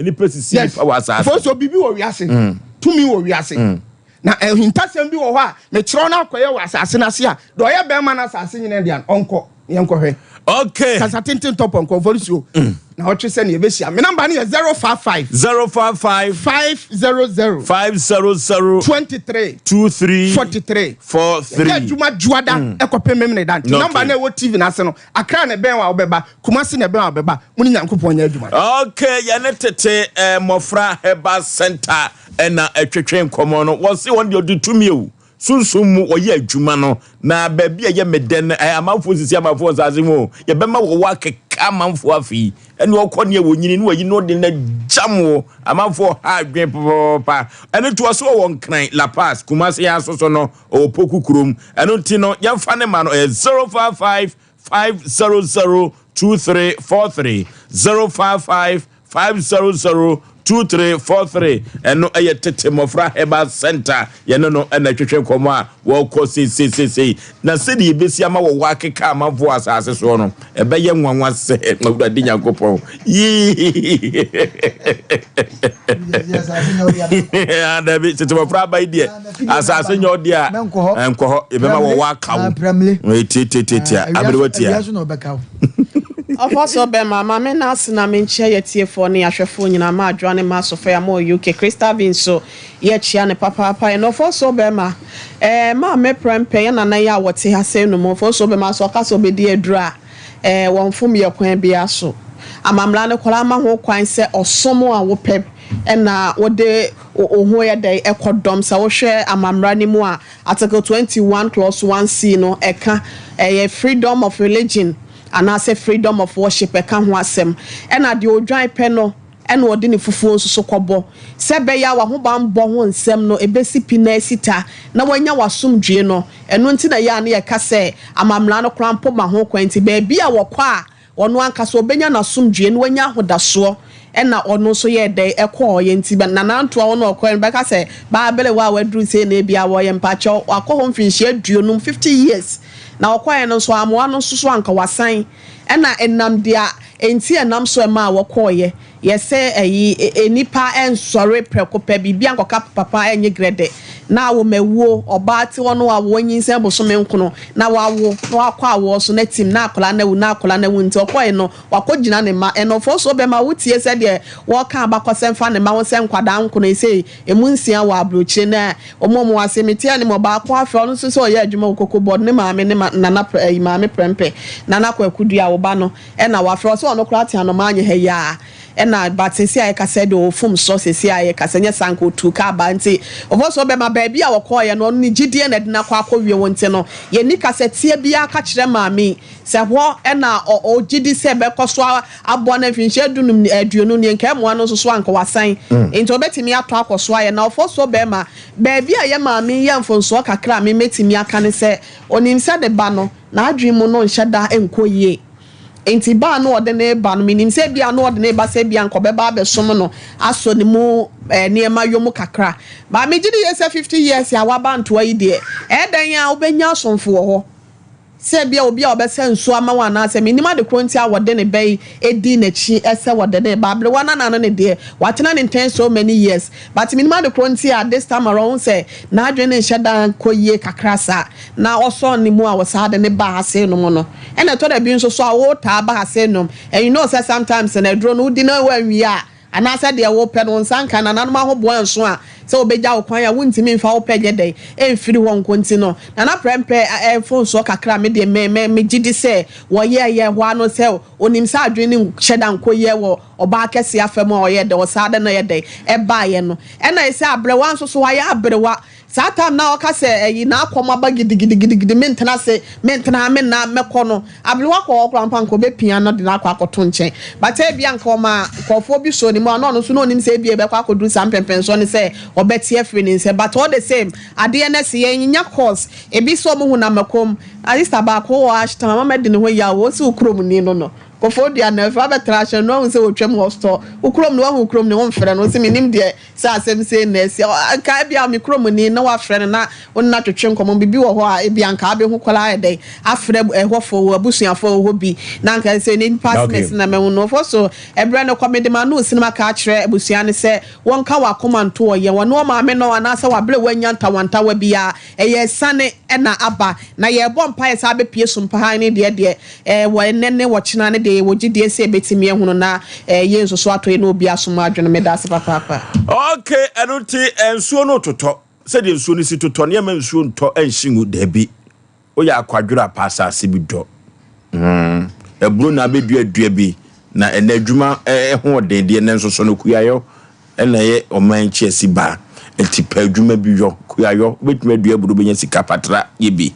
nipa sisi nipa wɔ asase. Ɔfɔli so bibi wɔ wiase, tumi wɔ wiase na ahintasɛm bi wɔ hɔ a mekyerɛw no akɔyɛ wɔ asase no ase a deɛ ɔyɛ bɛrima no asase nyina deɛ ɔnkɔ yɛnkɔhwɛ. Kasa tenten tɔ pɔnkɔ mfɔrisuo na ɔtwe sɛ ne yɛbɛhyia. Me number no yɛ 055 055 500 500 23 23 43. 43. Yɛ adwuma dwoada ɛkɔpem memene da nti number no ɛwɔ TV no ase no, Akra ne bɛn wa wobɛba, Kumase ne bɛn wa wobɛba. Mo ne Nyankopɔn nyɛ adwuma. Okay, yɛne tete mmɔfra herbal center ɛna ɛtwetwe nkɔmmɔ no. Wɔse wɔn deɛ ɔde tumi o sunsun mu wɔyɛ adwuma no na baabi a ɛyɛ medɛ no ɛyɛ amanfoɔ sisi amanfoɔ nsase mu o yɛbɛma wɔwɔ akeka amanfoɔ afei ɛne ɔkɔ ne ɛwɔ nyini ne wɔyi ne ɔde na gyam wo amanfoɔ ha adwene papaapa. Ɛno nti wɔso wɔwɔ Nkran La Pass, Kumase yɛn aso so no ɔwɔ Poku kurom. Ɛno nti no yɛmfa ne ma no ɛyɛ 055 500 2343, 055 500 2343. Ɛno ɛyɛ tete mmɔfra herbal center. Yɛne no ɛna twetwe nkɔmmɔ a wɔkɔ seiseiseisei na sɛdeɛ yɛbɛsi ama wɔwɔ akeka amanfoɔ asase soɔ no ɛbɛyɛ nwanwa sɛ Awurade Nyankopɔn yii. Dabi, tete mmɔfra aba yi deɛ asase nyɛ ɔdeɛ a nkɔ hɔ, yɛbɛma wɔwɔ aka wo tietietietia abere watia. Ɔfɔ so bɛma maame na ase na menkyia yɛtiefoɔ ne ahwɛfoɔ nyinaa ma adwoa ne ma asɔfo a ma UK Crystal bi nso yɛkyia ne papaapa. Ɛna ɔfɔ so bɛma maame prɛmpɛ yɛ nana yi a wɔte ha sɛ no mu ɔfɔ so bɛma so ɔka sɛ ɔbɛdi aduru a wɔn fom yɛ kwan biara so amamra no koraa ama ho kwan sɛ ɔsom a wopɛ ɛna wode wo ho yɛ dɛ ɛkɔ dɔm. Sɛ wohwɛ amamra no mu a, article 21 clause 1 c no ɛka ɛyɛ freedom of religion anaasɛ freedom of worship ɛka ho asɛm. Ɛna deɛ odwan pɛ no ɛna ɔde ne fufuo nso so kɔbɔ sɛ ɛbɛyɛ a w'ahobanbɔ ho nsɛm no ebesi pi na esi ta na wanya w'asomdwie no. Ɛno nti na yɛ a ne yɛka sɛ amamra no koraa mpo ma ho kwan nti beebi a wɔkɔ a ɔno ankasa ɔbɛnya n'asomdwie na wanya ahodasoɔ. Ɛna ɔno nso yɛ dɛ ɛkɔɔ yɛ nti nanantoa ɔno ɔkɔɛ no bɛka sɛ baabele wa a waduru sɛ na ebi a wɔyɛ mpakyɛw wakɔ hɔ mfinhyia 50 50 years na ɔkɔɛ no nso amoa no nso so anka wasan. Ɛna ɛnam deɛ Enti ɛnam so ɛmaa wɔkɔeɛ. Yɛ sɛ ɛyi, nnipa nsɔre prɛko pɛ, biribi ankɔka papa ɛnyɛ grɛdɛ, na awo mawuo, ɔbaa te hɔ no wawo, wanyinsɛn bosome nkono, na wawo, na wakɔ awoɔ so, na tim, na akwadaa no awu, na akwadaa no awu, nti ɔkɔeɛ no, wakɔ gyina ne mma, ɛna ɔfɔɔ so bɛma wo tie sɛdeɛ wɔka abakɔsɛm fa ne mma ho sɛ nkwadaa nkono yi sei, ɛmu nsia wɔ abrokyire, na wɔn a wɔwɔ ase, mete anim, ɔbaako afrɛ, ɔno nso sɛ ɔyɛ adwuma wɔ koko board, ne maame ne ma, nana, ɛyi, maame prɛmpɛ, nana kwaku dua, wo ba no. Ɛna wafrɛ ɔsɛ ɔno koraa te anomaa nyɛ ha yi aa ɛna but sɛsi a yɛkasa yi deɛ ɔfom sɔ sɛsi a yɛkasa nyɛ saa nka ɔtuu kaa baa nti ɔfɔ sɛ ɔbɛma baabi a ɔkɔɔyɛ no ɔno ne gyidie na ɛde no akɔ akɔ wie wɔ nti no yɛnni kasa tia biara ka kyerɛ maame yi sɛ hɔ ɛna ɔgyedi sɛ bɛkɔ so aboa no mfinhyia dunum aduonu nie nka ɛmoa no nso so anka wasan nti ɔbɛtumi atɔ akɔ so ayɛ na ɔfɔ so bɛma baabi a yɛ maame yi yɛ mfonsoɔ kakra a me mɛtumi aka ne sɛ ɔnim sɛ ne ba no n'adwene mu no nhyɛ da nkɔ yie. Enti ba a na ɔde no reba no, menim sɛ ebia na ɔde no reba sɛ ebia anka ɔbɛba abɛsom no, asɔ ne mu nneɛma yɔ mu kakra. But megye di yie sɛ 50 years a waba ntoa yi deɛ, ɛyɛ dɛn ara wobɛnya asomfo wɔ hɔ. Sɛ ebia obi a ɔbɛsa nsuo ama wo anaasɛ mennim ade korɔ nti a wɔde ne ba yi di n'akyi sɛ wɔde no reba. Aberewa no anaa no ne deɛ, watena ne nkyɛn so many years. But mennim ade korɔ nti a this time around wohu sɛ n'adwene no nhyɛ da nkɔ yie kakra saa. Na ɔsɔɔ ne mu a wɔsaa de no baa ha sei nom no. Ɛna ɛtɔ da bi nso so a wotaa ba ha sei nom and you know sɛ sometimes no aduro no wodi na woanwie a anaasɛ deɛ wopɛ no wo nsa nka nananom ahoboa nso a sɛ wɔbɛgya wo kwan a wontumi mfa wo pɛ nyɛ dɛn ɛmfiri hɔ nkɔ nti no Nana Prɛmpɛ mfonsoɔ kakra a me deɛ me me megye di sɛ wɔyɛɛyɛ hɔ ara no sɛ ɔnim sɛ adwene no nhyɛ da nkɔ yie wɔ ɔbaa kɛseɛ afa mu a ɔyɛɛ dɛn ɔsaa dɛn na ɔyɛ dɛn ɛbaeɛ no ɛna ɛsɛ aberewa nso so wayɛ aberewa Saa time no a ɔka sɛ ɛyi n'akɔm aba gidigidigidigidi mentena ase mentena ha menna mɛkɔ no aberewa kɔ hɔ koraa mpo anka ɔbɛpia no de no akɔ akɔto nkyɛn but ebia anka ɔma nkurɔfoɔ bi sɔ ne mu a na ɔno nso na ɔnim sɛ ebia ɛbɛkɔ akɔduru saa mpɛnpɛnsoɔ no sɛ ɔbɛte afiri ne nsam but all the same adeɛ no asi yɛn nya course ebi sɛ ɔmo hu na mɛkɔm sister baako wɔ Ashtown ama madi ne ho yaw ɔsi wo kurom ni no no Kofoɔ dua no afei wabɛtra ahyɛn no wahu sɛ ɔtwam hɔ store wo kurom no wahu wo kurom ni womfrɛ no ɔsi menim deɛ Sɛ asɛm sei na asi a, anka ebia me kuromni na woafrɛ no na wo ne no atwetwe nkɔmmɔ. Biribi wɔ hɔ a, ebia anka wobɛhu koraa ayɛ dɛn afrɛ ɛhɔfoɔ, w'abusuafoɔ a wɔwɔ hɔ bi, na anka sɛ nnipa asɛm asi na mahu no. Ɔfɔ so, ɛberɛ no kɔ, mede m'ano resi na maka akyerɛ abusua no sɛ wɔnka wɔn akoma nto wɔn yam. Wɔne wɔn maame no anaasɛ wɔ berɛ a wɔanya ntawantawa biara, Ɛyɛ asiane na aba, na yɛrebɔ mpaeɛ sɛ abɛpue sumpa hann no deɛ deɛ, ɛɛ, wɔ ɛnnɛ ne ɔkyena no deɛ yɛwɔ gyidie sɛ yɛbɛtumi ahunu na, ɛɛ, yei nso so atɔ yɛne obi asom adwene. Meda ase papaapa. Ok, ɛno nti nsuo no totɔ sɛdeɛ nsuo no si totɔ no yɛmma nsuo ntɔ nhye ngu daabi woyɛ akwadworɔ a pɛ asase bi dɔ hmm aburo na abɛdua dua bi na ɛnɛ adwuma ɛho ɔden deɛ nanso so no kuayɔ Ɛna ɛyɛ ɔman kyiasi ba. Nti pɛ adwuma bi yɔ, kuayɔ, wobɛtumi adua aburo bɛnya sika patra yɛ bi.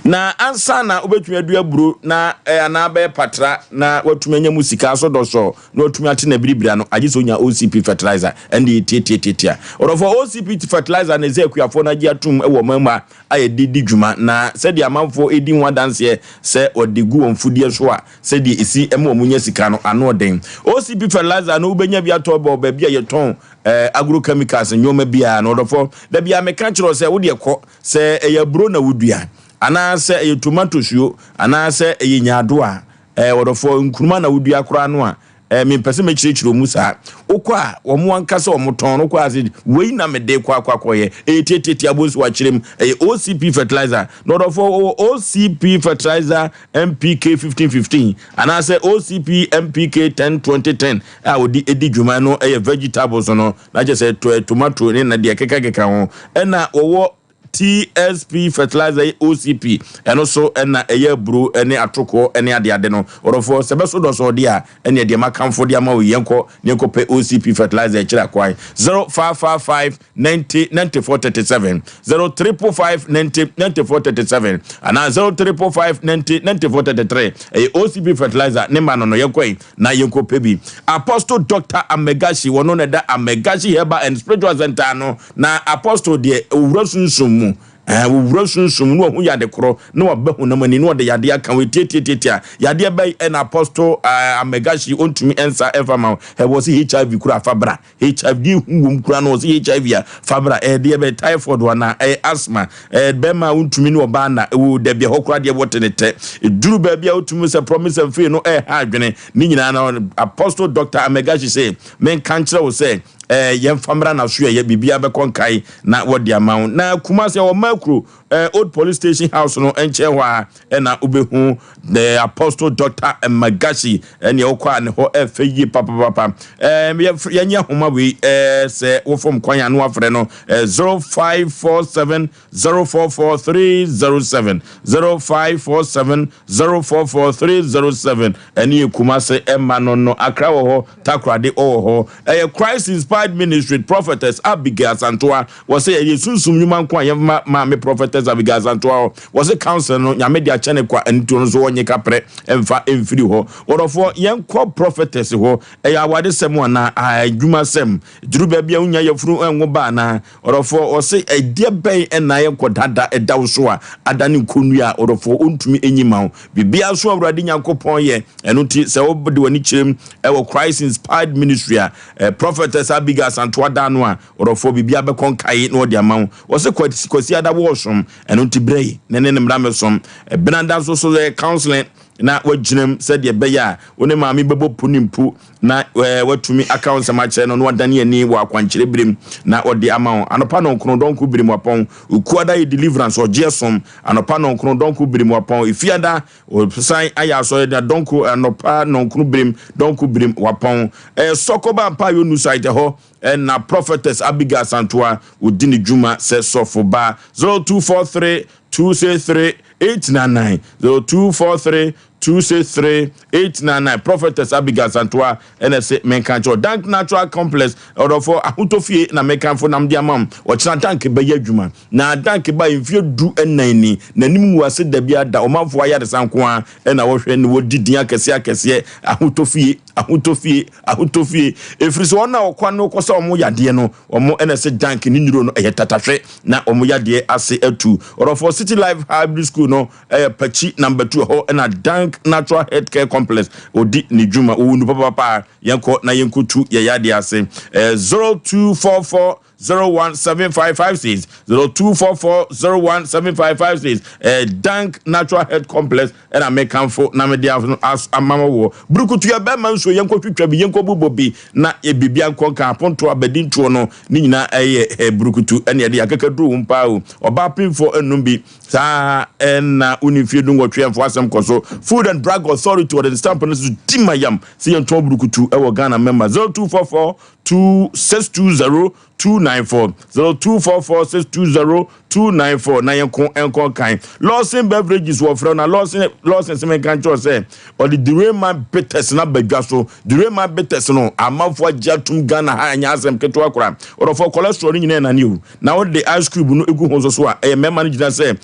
Na ansa na wobɛtumi adua aburo na eh, anaa bɛyɛ patra na watumi anya mu sika aso dɔsɔ na watumi ate na biribira no, agye sɛ onya OCP fertilizer. Ɛnde yɛ tiatiatiatia. Ɔdɔfoɔ, OCP fertilizer na ɛsɛ akuafoɔ no agye atom wɔ ɔman mu a a yɛde di dwuma na sɛdeɛ amanfoɔ redi ho adanseɛ sɛ wɔde gu wɔn mfudeɛ so a sɛdeɛ ɛsi ma wɔn nya sika no ano ɔden. OCP fertilizer no wobɛnya bi atɔ wɔ baabi a yɛtɔn eh, agrochemicals nneɛma biara no. Ɔdɔfoɔ, da biara meka kyerɛ wo sɛ wodeɛ kɔ, sɛ ɛyɛ aburo na wodua, anaasɛ ɛyɛ tomatoes o, anaasɛ ɛyɛ nyaadoa, eh, ɔdɔfoɔ, nkruma na wodua koraa no a, Eh, mempɛ sɛ mɛkyerɛkyerɛ mu saa. Wokɔ a, wɔn ankasa wɔn tɔn no, wokɔ a sɛ, wei na mede kɔ akɔ akɔyɛ. Ɛyɛ tiatiatia abo nso wakyerɛ mu. Ɛyɛ OCP fertilizer. Na ɔdɔfoɔ, wɔwɔ OCP fertilizer MPK 1515 anaasɛ OCP MPK 10 20 10 a wɔde di dwuma no yɛ vegetables no, na kyerɛ sɛ tomato ne na deɛ ɛkekakeka ho. Ɛna wɔwɔ TSP fertilizer yi OCP ɛno so na ɛyɛ aburo ne atokoɔ ne adeade no. Ɔdɔfoɔ sɛ bɛso dɔsɔɔ deɛ a ɛneɛ deɛ makamfo de ama wo yi yɛnkɔ na yɛnkɔ pɛ OCP fertilizer akyiri akwan 0555 90 94 37 0555 90 94 37 anaa 0555 90 94 33 ɛyɛ OCP fertilizer ne ma no no yɛnkɔ yi na yɛnkɔ pɛ bi. Apostle Doctor Amegashi wɔno na ɛda Amegashi Herbal and Spiritual Center ano. Na apostle deɛ owura sunsum mu. Ɛɛ, wɔwura sunsum na wɔhu yade korɔ na wɔaba honam ani na wɔde yadeɛ aka wo. Tiatiatiatia, yadeɛ bɛn ɛna Apostle ɛɛ Amegashi ɔntumi nsa ɛmfa ma wo? Ɛ, wɔse HIV koraa fa bra. HIV deɛ ehu wom koraa no wɔse HIV a fa bra. Ɛyɛ deɛ bɛn? Typhoid anaa? Ɛyɛ asthma? Ɛyɛ bɛrima a wontumi ne ɔbaa nna? Oo, dabi, ɛhɔ koraa deɛ wɔte ne tɛ. Ɛduru baabi a wotumi hu sɛ promise and fail no ɛreha adwene. Ne nyinaa no, Apostle Doctor Amegashi se menka nkyerɛ wo sɛ, ɛɛ, yɛmfa mmra n'asoɛeɛ, biribiara bɛkɔ nkae na wɔde ama wo. Na Kumasi, ɛwɔ Makuro, ɛɛ, Old Police Station House no nkyɛn hɔ ara ɛna wobɛhu The Apostle Doctor Magashi, ɛneɛ wokɔ a ne hɔ ɛfɛ yie papapapa. Ɛɛ, yɛnyɛ nhoma wei, ɛɛ, sɛ wofom kwan a na wafrɛ no, ɛɛ, 0547 044307, 0547 044307, ɛne yɛ Kumase ɛma no no, Accra wɔ hɔ, Takoradi ɔwɔ hɔ. Ɛyɛ Christ Inspired Ministry, Prophetess Abigail Asantoa. Wɔsɛ yɛyɛ sunsum nnwuma nko a yɛmfa maame Prophetess Abigail Asantoa hɔ. Wɔse council no Nyame de akyɛ ne kwa ɛno nso wɔnye kaprɛ ɛmfa ɛmfiri hɔ. Wɔdɔfoɔ yɛnkɔ Prophetess hɔ. Ɛyɛ awadesɛm anaa adwumasɛm? Duru baabi a wonya yafunu ɛnwo ba anaa? Ɔdɔfoɔ, ɔse ɛdeɛ bɛn na ayɛ nkɔdada ɛda wo so a adane nkɔnnua a ɔdɔfoɔ ɔntumi nyi ma wo? Biribiara so Awurade Nyankopɔn yɛ, ɛno nti sɛ wode w'ani kyerɛm ɛwɔ Christ Inspired Ministry a eh, Prophetess Abigail Asantoa da ano a, ɔdɔfoɔ biribiara bɛkɔ nkae na ɔde ama wo. Ɔse Kwasiada wɔɔsom, ɛno nti berɛ yi ne ne ne mmara mɛsom. Benada nso so yɛ counseling na wagyinam sɛdeɛ ɛbɛyɛ a wo ne maame bɛbɔ pu ne mpu na watumi aka wo nsɛm akyerɛ no na wadane ani wɔ akwankyerɛ berem na ɔde ama wo. Anɔpa nɔnkron dɔnko berem wapɔn. Okuada yɛ deliverance ɔgyeɛ som. Anɔpa nɔnkron dɔnko berem wapɔn. Efiada ɔsan ayɛ asɔre na dɔnko anɔpa nɔnkron berem dɔnko berem wapɔn. Ɛyɛ Sɔkɔba Mpaeɛ Nu site ɛhɔ ɛna Prophetess Abigail Asantoa ɔdi ne dwuma sɛ sɔfo ba. 0243 263 899 0243 263 899 Prophetess Abigail Santoa ɛna ɛse menka nkyerɛ Dank Natural Complex ɔdɔfoɔ ahotɔ fie na mekamfo nam de ama wo. Ɔkyena Dank bɛyɛ adwuma na Dank ba mfeɛ du nnan ni n'anim ngu ase da biara da. Ɔmanfoɔ ayaresa nko ara ɛna wɔhwɛ na wɔdi din akɛseɛ akɛseɛ. Ahotɔ fie, ahotɔ fie, ahotɔ fie. Ɛfiri sɛ wɔn a wɔkɔ ano kɔ sɛ wɔn yadeɛ no wɔn ɛna ɛse Dank ne nnuro no ɛyɛ tatahwe na wɔn yadeɛ ase atu. Ɔdɔfoɔ City Life Hybrid School no Ɛyɛ Pakyi number 2 ɛhɔ na Dank Natural Health Care Complex ɔdi ne dwuma. Wɔwɔ nnupa papapa a yɛnkɔ na yɛnkɔtu yɛn yadeɛ ase. Ɛyɛ 0244 017556 0244 017556. Ɛyɛ Dank Natural Health Complex ɛna mekamfo na mede ama wɔ. Burukutu yɛ bɛrima nsuo yɛnkɔtwitwa bi yɛnkɔbobɔ bi na biribi ankɔ nka apontoɔ abadintoɔ no ne nyinaa ɛyɛ burukutu ɛne ɛde akakaduro wom paa o. Ɔbaa pemfoɔ ɛnnom bi. Saa ara na wonni mfeɛ dunwɔtwe a mfo asɛm kɔ so. Food and Drug Authority wɔde ne stamp no so di ma yam sɛ yɛntɔn burukutu wɔ Ghana mɛma 0244 2620 294 0244 620 294 na yɛnko nkɔ kan. Lawson Beverages wɔfrɛ na Lawson Lawson sɛ menka nkyerɛ sɛ ɔde Durema Bitters na badwa so. Durema Bitters no amanfoɔ agye atom Ghana ha ɛnyɛ asɛm ketewa koraa. Ɔdɔfoɔ cholesterol no nyinaa ɛnane o. Na wode ice cube no gu ho nso so a, ɛyɛ mmarima no gyina sɛ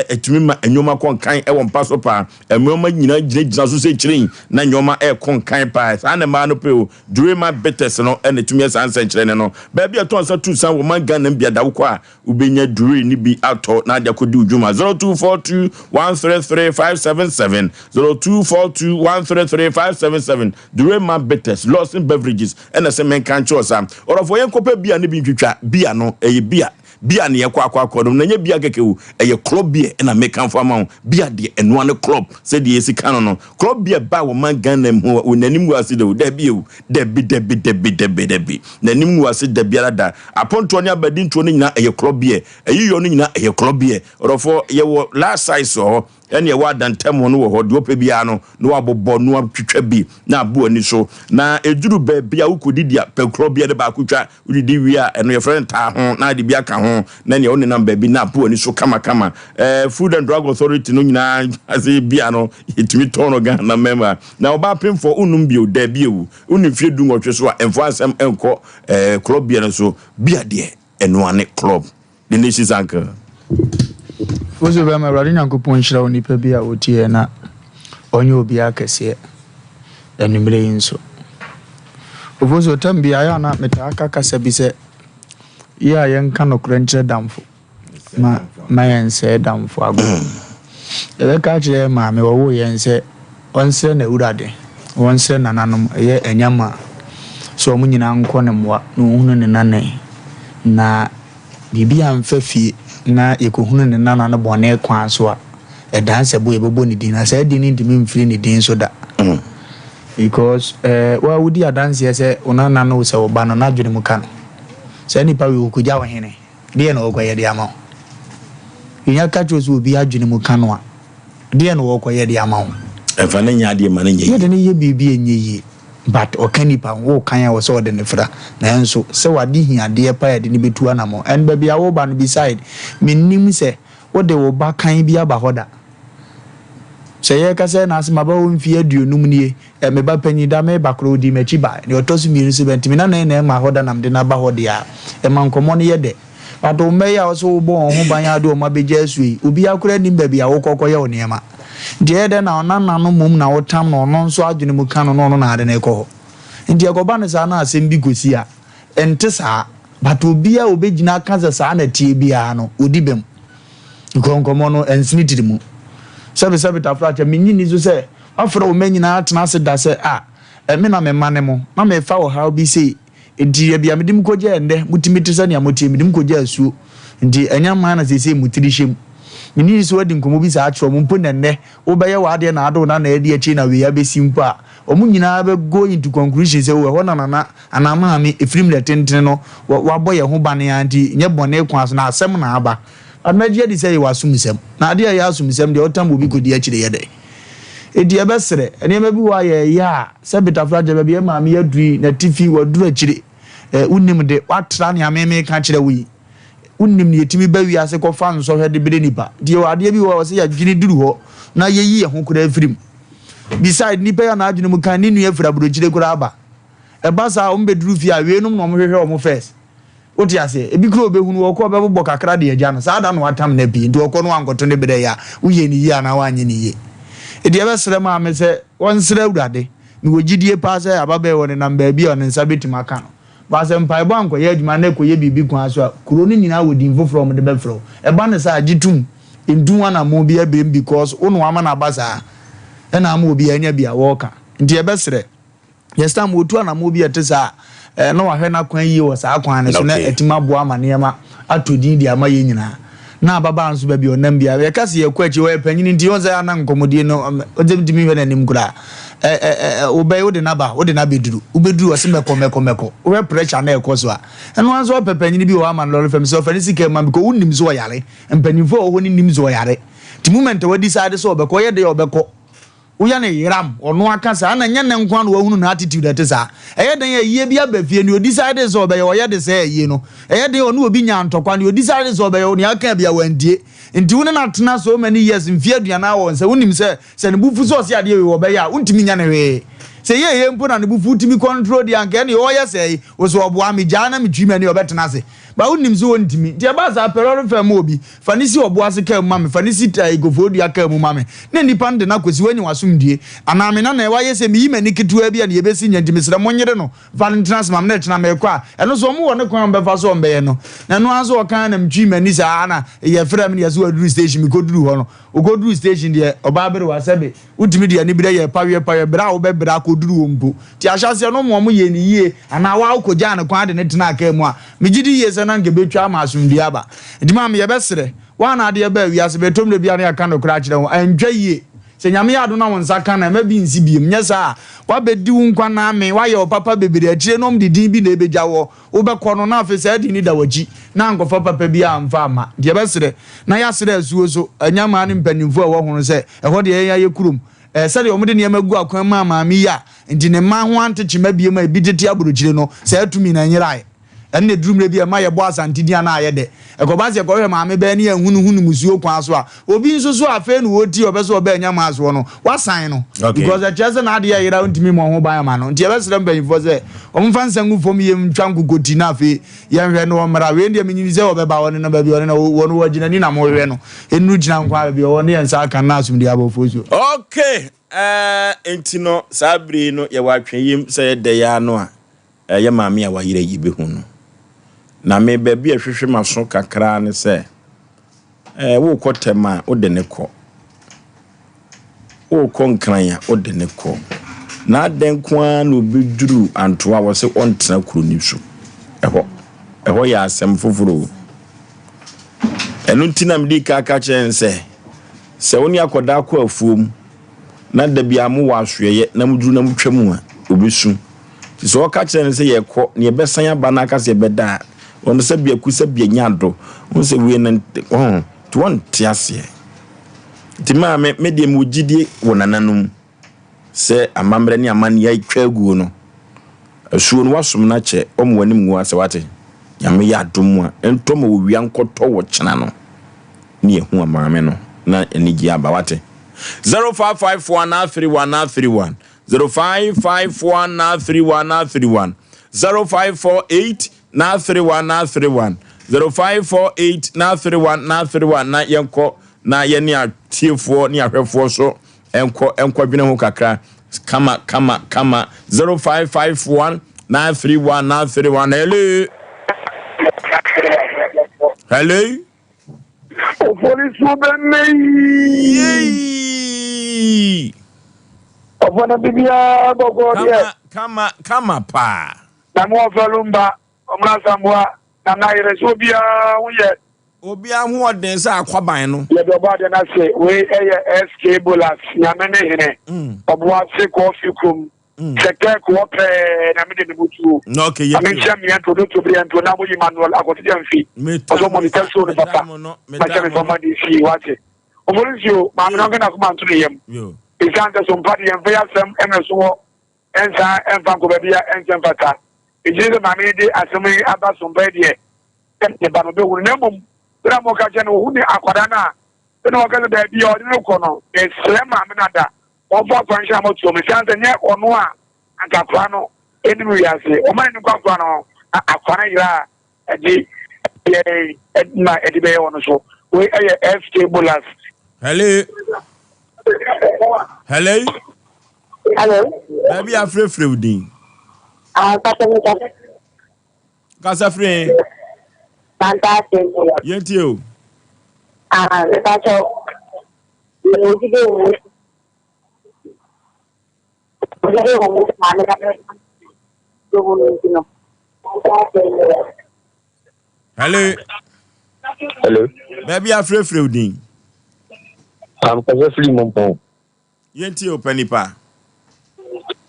ɛtumi ma nneɛma kɔ nkan wɔ mpa so paa. Nneɛma nyinaa gyinagyina so sɛ kyiren na nneɛma ɛrekɔ nkan paa. Saa na mmaa no pɛ o. Durema bitters no na ɛtumi yɛ saa nsɛnkyerɛnne no. Baabi a ɛtɔ nsa tu san wɔ man Ghana mu biada wokɔ a, wobɛnya Dure no bi atɔ na ade akɔdi wo dwuma. 0242 133 577 0242 133 577 Durema bitters, Lawson Beverages. Ɛna sɛ menka nkyerɛ wo saa. Ɔdɔfoɔ yɛnkɔpɛ bia no bi ntwitwa. Bia no, ɛyɛ bia. Bia ne yɛkɔ akɔ akɔ nom. Na ɛnyɛ bia kɛkɛ o, ɛyɛ club beer ɛna mekamfo ama wo. Bia deɛ, ɛnoa ne club sɛdeɛ yɛsi ka no no. Club beer baa wɔ man Ghana mu hɔ, n'anim ngu ase da o. Dabi o, dabi, dabi, dabi, dabi, dabi. N'anim ngu ase da biara da. Apontoɔ ne abadintoɔ no nyinaa ɛyɛ club beer. Ayiyɔ no nyinaa ɛyɛ club beer. Ɔdɔfoɔ, yɛwɔ large size wɔ hɔ. Ɛne ɛwɔ adantam hɔ no wɔ hɔ, deɛ ɔpɛ biara no, na wabobɔ na watwitwa bi na abu ani so. Na ɛduru baabi a wokɔdidi a, pɛ korɔ bi de baako twa, wodidi wie a, ɛno yɛfrɛ no taa ho, na ade bi aka ho, na nea wonenam baabi na abu ani so kamakama. Eh, Food and Drug Authority no nyinaa ase bia no, yɛtumi tɔn no Ghana mmarima. Na ɔbaa pemfoɔ, wonnom bio, daabi o, wonni mfeɛ du nwɔtwe so a, ɛmfa asɛm nkɔ eh, club bia no so. Bia deɛ, ɛnoa ne club. The Nation's Uncle. Wo so bɛma Awurade Nyankopɔn nhyira wo nipa bi a wotie na ɔnyɛ obiara kɛseɛ anwummerɛ yi nso. Ofosu tam bi ayɛ a na metaa ka kasa bi sɛ yɛ a yɛnka nokorɛ nkyerɛ damfo. Ma ma yɛnsɛe damfo agorɔ. Yɛbɛka akyerɛ yɛn maame wɔwoo yɛn sɛ ɔnsrɛ n'awurade, ɔnsrɛ nananom, ɛyɛ anyama sɛ wɔn nyinaa nkɔ ne mmoa na ɔnhunu ne nana yi. Na biribi amfa fie na yɛkɔhunu ne nana no bɔne kwan so a, ɛdan sɛ bo yɛbɛbɔ ne din. Na saa din no ntumi mfiri ne din so da. Because eh, wo a wodi adanseɛ sɛ wo nana no sɛ wo ba no, n'adwene mu ka no. Saa nipa wei ɔkɔgya wo hene. Deɛn na ɔrekɔyɛ de ama wo? Yɛnya ka kyerɛ wo sɛ obi adwene mu ka no a, deɛn na ɔrekɔyɛ de ama wo? Ɛmfa no nyɛ adeɛ mma no nyɛ yie. Yɛde no yɛ biribi a ɛnyɛ yie, but ɔka nipa ho, wokan a ɛwɔ sɛ ɔde no fra. Nanso sɛ w'ade hia adeɛ pa a yɛde no bɛtu anamɔ. And baabi a woreba no beside, mennim sɛ wode wo ba kan bi aba hɔ da. Sɛ yɛreka sɛ na ase maba hɔ mfeɛ aduonum nie, ɛ, me ba panyin, da mereba koraa ɔdii m'akyi baeɛ. Deɛ ɔtɔ so mmienu nso bɛn, nti me nana yi na ɛma hɔ da na mede no aba hɔ deɛ a, ɛma nkɔmmɔ no yɛ dɛ. But wo mma yi a wo sɛ wobɔ wɔn ho ban a wode wɔn abɛgya asuo yi, obiara koraa nnim baabi a wokɔ kɔyɛ wo nneɛma. Nti ɛyɛ dɛn na ɔnana no mmom na wotam no, ɔno nso adwene mu ka no na ɔno na ade no rekɔ hɔ. Nti ɛkɔba no saa na asɛm bi kɔsi a, ɛnte saa. But obiara a ɔbɛgyina aka sɛ saa na ɛteɛ biara no, ɔdi bem. Because nkɔmmɔ no, ɛnsene tiri mu. Sɛbesɛbe tafrakyɛ, mennye nni nso sɛ woafrɛ wo mma nyinaa atena ase da sɛ, ah, me na me mma ne mo, na merefa ɔhaw bi sei, enti baabi a mede mo kɔgyae nnɛ, motumi te sɛnea moteɛ, mede mo kɔgyaa asuo, nti ɛnyɛ mmaa na seesei mo tiri hyɛ mu. Mennye nni sɛ woadi nkɔmmɔ bi saa akyerɛ wɔn mpo na nnɛ wobɛyɛ w'adeɛ na ade wo nana adi akyire na wei abɛsi mpo a, wɔn nyinaa bɛ go into conclusion sɛ oh, ɛhɔ na nana anaa maame ɛfiri mmerɛ tentene no wabɔ yɛn ho bane ara nti nyɛ bɔne kwan so na asɛm na aba. But mɛgye adi sɛ yɛwɔ asomsɛm. Na adeɛ a ɛyɛ asomsɛm deɛ wotam obi kɔdi akyire yɛ dɛn? Enti yɛbɛsrɛ, nneɛma bi wɔ hɔ a yɛyɛ a, sɛ Betafra kyerɛ baabi a maame yi aduru yi, n'atifi, waduru akyire. Eh, wonim de, woatra nea me meka kyerɛ wo yi. Wonim nea ɛtumi ba wiase kɔfa nsɔhwɛ de brɛ nipa. Nti yɛwɔ adeɛ bi wɔ hɔ a ɛwɔ sɛ yɛadwene duru hɔ na yɛyi yɛn ho koraa firi mu. Beside, nipa yi a n'adwene mu kan, ne nua firi aburokyire koraa aba. Ɛba saa a, wɔbɛduru fie a, weinom na wɔhwehwɛ wɔn first. Wote aseɛ? Ebi koraa ɔbɛhunu, ɔkɔ ɔbɛbobɔ kakra de agya no. Saa da no watam no apue, nti ɔkɔ no wankɔto ne berɛ yɛ a, woyɛ no yie anaa woanyɛ no yie. Enti yɛbɛsrɛ maame sɛ ɔnsrɛ Awurade. Mewɔ gyidie paa sɛ ababaa yi ɔnenam baabi a ne nsa bɛtumi aka no. But sɛ mpaebɔ ankɔyɛ adwuma na ɛkɔyɛ biribi kwan so a, kuro no nyinaa wɔ din foforɔ a wɔde bɛfrɛ wo. Ɛba no saa a, gye tom. Ntu ho anammɔn biara biom because wo na woama no aba saa. Ɛna ama obiara anya bi a wɔreka. Nti yɛbɛsrɛ. Next time wɔtu anammɔn bi a ɛte saa a, na wahwɛ n'akwan yie wɔ saa kwan no so na atumi aboa ama nneɛma atɔ din de ama yɛn nyinaa. Na ababaa nso baabi a ɔnam biara, yɛka sɛ yɛkɔ akyi, ɔyɛ panyin nti ɔn sɛ ana nkɔmmɔdie no, ɔsɛ ntumi nhwɛ n'anim koraa. Ɛ ɛ ɛ wobɛyɛ wode n'aba, wode n'abɛduru, wobɛduru ɔse mɛkɔ mɛkɔ mɛkɔ. Wohwɛ pressure na ɛkɔ so a, ɛno ara nso ɔpɛ panyin bi wɔ hɔ ama no lɔre fam sɛ ɔfa ne sika ma because wonim sɛ ɔyare. Mpanyinfoɔ a wɔwɔ hɔ no nim sɛ ɔyare. Nti moment a wadecide sɛ ɔbɛkɔ, ɔyɛ dɛ ɔbɛkɔ. Woyɛ no yeram, ɔno aka saa, ɛna ɛnyɛ nnɛ nko ara na wahunu n'attitude a ɛte saa. Ɛyɛ dɛn a ayie bi aba fie, nea ɔdecide sɛ ɔbɛyɛ, ɔyɛ de sɛɛ ayie no. Ɛyɛ den a ɔne obi nyaa ntɔkwa, nea ɔdecide sɛ ɔbɛyɛ, nea aka biara wantie. Nti wo ne no atena so many years, mfeɛ aduanan wɔ nsa, wonim sɛ, sɛ ne bo fu sɛ ɔse adeɛ wei ɔbɛyɛ a, wontumi nyɛ no hwee. Sɛ yɛɛyɛ mpo na ne bo fu wotumi control deɛ a, anka ɛneɛ ɔyɛ sɛɛ, wo sɛ ɔboa me, gyaa na metwi m'ani a ɔbɛtena ase. But wonim sɛ ɔntumi. Nti ɛbaa saa pɛ, lɔre fare ma obi, fa no si ɔbo ase kaa mu ma me, fa no si koforidua kaa mu ma me, na nnipa no de no akɔsi, woanya w'asomdwie. Anaa me nana, wayɛ sɛ meyi m'ani ketewaa bi a nea ɛbɛsi nyɛ nti mesrɛ monyere no mfa no ntena ase ma me na ɛkyena merekɔ a, ɛno nso wɔwɔ ne kwan a wɔbɛfa so a wɔbɛyɛ no. Na ɛno ara nso ɔka ara na metwii m'ani saa ara na yɛfrɛɛ me na yɛse waduru station, mekɔduruu hɔ no, ɔkɔduruu station deɛ, ɔbaa berewa sɛbe Wotumi de anibere yɛ paweɛ paweɛ bere a wobɛbrɛ akɔduru hɔ mpo. Nti ahyɛaseɛ no wɔn yɛɛ no yie anaa woa wokɔgyaa no kwan de no tenaa kaa mu a, megye di yie sɛ na anka ɛbɛtwa ama asomdwoeɛ aba. Nti maame yɛbɛsrɛ, wo a na adeɛ baa wiase bɛtɔ mmerɛ bi a na yɛaka nokorɛ akyerɛ wo, antwa yie. Sɛ Nyame yɛ adom na wo nsa ka no a, mma bi nsi biom, nyɛ saa a, woabɛdi wo nkwa nna amee, woayɛ ɔpapa bebree, akyire no wɔde din bi na ɛbɛgya woɔ. Wobɛkɔ no, na afei saa din no da w'akyi, na ankɔfa papa biara amfa amma. Nti yɛbɛsrɛ, na yɛasrɛ asuo so anyamaa ne mpanimfoɔ a ɛwɔ ho no sɛ, ɛhɔ deɛ yɛn ayɛ kurom. Ɛɛ, sɛdeɛ wɔde nneɛma gu akwan maa maame yi a nti ne mma ho ante kyema biom a ebi tete aburokyire no, saa tumi no ɛnyeraeɛ. Ɛno na ɛduru mmerɛ bi a ɛma yɛbɔ Asante din a na ayɛ dɛ. Ɛkɔba sɛ yɛkɔhwehwɛ maame bɛɛ ne yɛanhunu mmusuo kwan so a, obi nso so a afei na ɔretie a ɔpɛ sɛ ɔba anyamaa soɔ no, wasan no. Okay. Because ɛkyerɛ sɛ n'adeɛ ayera a ɔntumi mmɔ ho ban ama no. Nti yɛbɛsrɛ mpanyinfoɔ sɛ wɔmfa nsa ngu fam yie ntwa nkokɔti na afei yɛnhwɛ no ɔmmra. Wei deɛ menyini sɛ ɔbɛba ɔne no baabi ɔne no wɔ no wɔgyina ni na mohwehwɛ no. Ɛnnuru gyina nko ara baabi ɔwɔ ne yɛn nsa aka no na asomdwoeɛ aba ɔfoɔ so. Okay, eh, enti no saa bere yi no yɛwɔ atwɛnyem sɛ yɛda yi ara no a Ɛyɛ maame a wayera yi bɛhu no. Na me baabi a ɛhwehwe m'aso kakra ne sɛ, Ɛɛ worekɔ Tema a, wode no kɔ. Worekɔ Nkran a, wode no kɔ. Na adɛn nko ara na obɛduru Antoa a wɔse ɔntena kuro no so? Ɛhɔ, ɛhɔ yɛ asɛm foforɔ o. Ɛno nti na mede ka ka kyerɛ no sɛ, sɛ wo ne akwadaa kɔ afuom na da biara mowɔ asoɛeɛ na moduru na motwa mu a, ɔbɛsu. Nti sɛ ɔka kyerɛ no sɛ yɛkɔ na yɛbɛsan aba na aka sɛ yɛbɛda a, ɔno sɛ biaku sɛ bianya do. Wohu sɛ wei no, ɔho, nti wɔnte aseɛ. Nti maame, me deɛ mewɔ gyidie wɔ nananom sɛ amammerɛ ne amanneɛ atwa aguo no, asuo no woasom no akyɛ, wɔmma w'anim ngu ase, wate? Nyame yɛ adom a, ɛntɔ ma owia nkɔtɔ wɔ kyena no ne yɛahu amaame no na anigyeɛ aba, wate? 0554 931 931 0554 931 931 0548 931 931 0548 931 931 na yɛnkɔ na yɛne atiefoɔ ne ahwɛfoɔ so nkɔ nkɔdwene ho kakra kama kama kama 0551 931 931 hello hello Ofori so bɛmɛ yi. Ɔfɔ na biribiara bɔkɔ deɛ. Kama kama kama paa. Na mo ɔfɛ lumba ɔmuna samboa na na yɛrɛ so obiara ho yɛ. Obiara ho ɔden sɛ akwaban no. Yɛde ɔbɔ adeɛ no ase wei ɛyɛ SK Bolas nyame ne hene ɔboase kɔɔfi kurom Sɛ kɛk wɔ pɛɛ na mede me bo tuo. Okay, Ma menkyia mmea nto no to bere nto na moyi Manuel Akɔtegya mfi. Ɔsɔ monitor show no papa. Mahyɛ me fama de sie wate. Ofori nsuo, maame no ɔnka n'akoma nto ne yam. Esiane sɛ sompa de yɛmfa yi asɛm mmɛso hɔ nsan mfa nkɔ baabi a ɛnsɛ mfata. Megye di sɛ maame yi de asɛm yi aba sompa yi deɛ sɛ ne ba no ɔbɛhu no na mmom bere a moka kyerɛ no ohu ne akwadaa no a sɛnea wɔka sɛ baabi a ɔde no kɔ no mesrɛ maame no ada Wɔmfa akora nhyɛ amɔtoɔ mu, ɛsiane sɛ nyɛ ɔno a anka akora no nnim wiase. Wɔma n'ani nkɔ akora no ho, na akora no yera a ɛde yɛn na ɛde bɛyɛ wɔn so. Wei ɛyɛ SK Bolas. Hello. Hello. Hello. Baabi afrɛfrɛ wo din. Ah, kasa mi kasa. Kasa firi he? Fantastic. Yɛntie o. Ah, mepa kyɛw. Hello. Hello. Baabi afrɛfrɛ wo din. Amkasa firi Mompɔn. Yɛntie o panipa.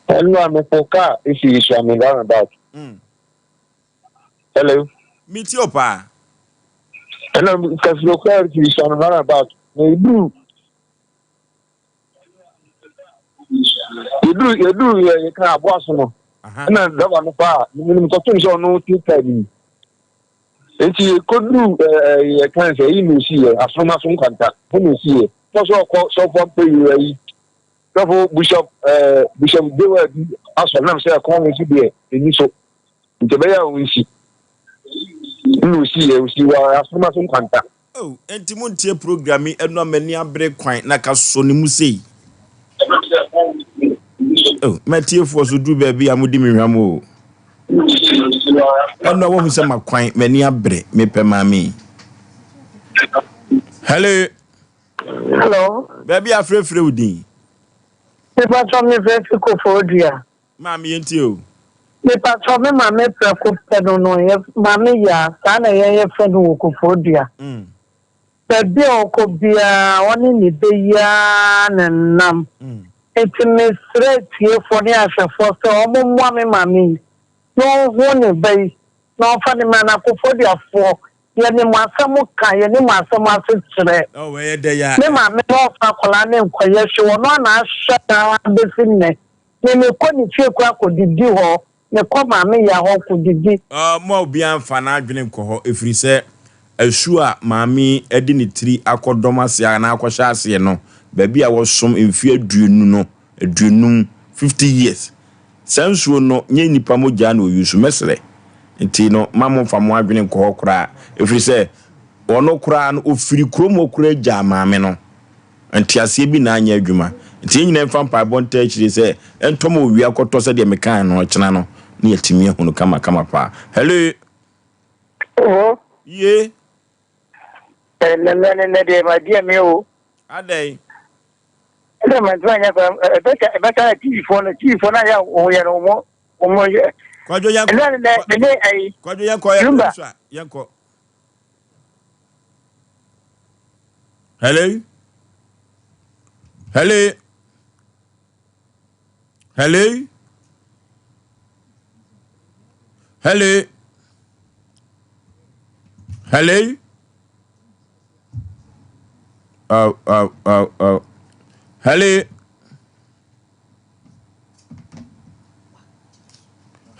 Ɛno a mefo kaa efi Isuame roundabout. Hello. Metie o paa. Ɛna kasiro kaa efi Isuame roundabout. Na eduru yɛduru yɛduru yɛ yɛka aboa so no. Ɛna driver no fa a menim kɔtom sɛ ɔno te kaa bi mu. Nti yɛkɔduru ɛɛ yɛka sɛ ɛyi na osi yɛ asoroma so nkwanta hɔ na osi yɛ. Sɛ sɛ ɔkɔ sɔfo ampɛ ayi sɔfo bishop ɛɛ bishop dewa bi asɔ nam sɛ ɛkɔn no si deɛ ɛni so nti ɛbɛyɛ a ɔnsi ɛna osi yɛ osi wɔ asoroma so nkwanta. Oh, enti montie program yi ɛno a m'ani abere kwan na ka sɔ ne mu sei. Oh, matiefoɔ so duru baabi a modi me hwam o. Ɛno a woahu sɛ makwan m'ani abere mepɛ maame yi. Hello. Hello. Baabi a frɛfrɛ wo din. Mepatɔ me frɛ fi Koforidua. Maame yɛntie o. Mepatɔ me maame prɛko pɛ no no yɛ maame Yaa saa na yɛn yɛfrɛ no wɔ Koforidua. Baabi a ɔkɔ biara ɔne ne bɛ yi ara na ɛnam. Nti mesrɛ atiefoɔ ne ahwɛfoɔ sɛ wɔn mmoa me maame yi na ɔnhu ne ba yi na ɔmfa ne mmra na Koforidua-foɔ yɛne mo asɛm ka yɛne mo asɛm ase kyerɛ. Oh, ɛyɛ dɛ ya. Me maame no ɔmfa akwadaa no nkɔyɛ hwee ɔno ara na ahwɛ no ara bɛsi nnɛ. Me mekɔ ne fie koraa kɔdidi hɔ, mekɔ maame Yaa hɔ kɔdidi. Mma obiara mfa n'adwene nkɔ hɔ, ɛfiri sɛ asuo a maame yi de ne tiri akɔdɔm aseɛ anaa akɔhyɛ aseɛ no, baabi a wɔsom mfeɛ aduonu no, aduonum, 50 years, saa nsuo no, nyɛ nnipa mogya na wɔyi so. Mɛsrɛ. Nti no, mma momfa mo adwene nkɔ hɔ koraa, ɛfiri sɛ ɔno koraa no, ɔfiri kurom hɔ koraa gyaa maame no. Nteaseɛ bi na anyɛ adwuma. Nti yɛn nyinaa mfa mpaebɔ ntaa akyire sɛ ɛntɔ ma owia kɔtɔ sɛdeɛ mekaeɛ no ɔkyena no na yɛatumi ahu no kama kama paa. Hello. Oho. Ye. Ɛnɛ ne nnɛ deɛ ma di ɛmi o. Adɛn? Ɛnna ma ntoma nyɛ kora ɛbɛka ɛbɛka na TV foɔ no TV foɔ no ayɛ wɔn yɛ no wɔn wɔn yɛ. Kwadwo yɛn kɔ. Ɛnna ne nnɛ me ne ɛyi. Kwadwo yɛn kɔ yɛn kɔ so a yɛn kɔ. Hello. Hello. Hello. Hello. Hello. Oh, oh, oh, oh. Hello.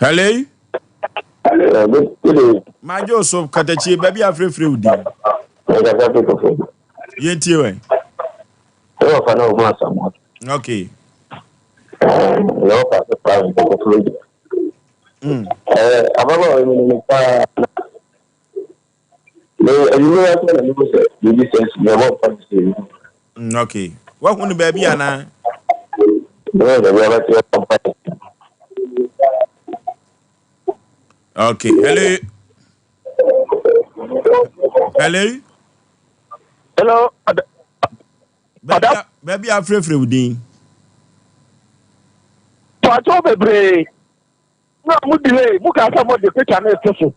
Hello. Hello. Majo so katakyi baabi afrɛfrɛ wo din. Yɛntie wɛn. Ɛwɔ fa na ɔho asamoa. Okay. Ɛɛ ɔfa so paa nkɔkɔfo yi. Ɛɛ ababaawa yi mu paa na me ɛyi wa sɛ na mehu sɛ biribi sɛ si ɛbɔ mpa sɛ yi. Okay. Wahu no baabi anaa? Bɛyɛ baabi a bɛte ɛbɔ mpa. Okay. Hello. Hello. Hello. Baabi a afrɛfrɛ wo din. Pàtó bebree na mo delay mo kaa sɛ mo de picture no eto so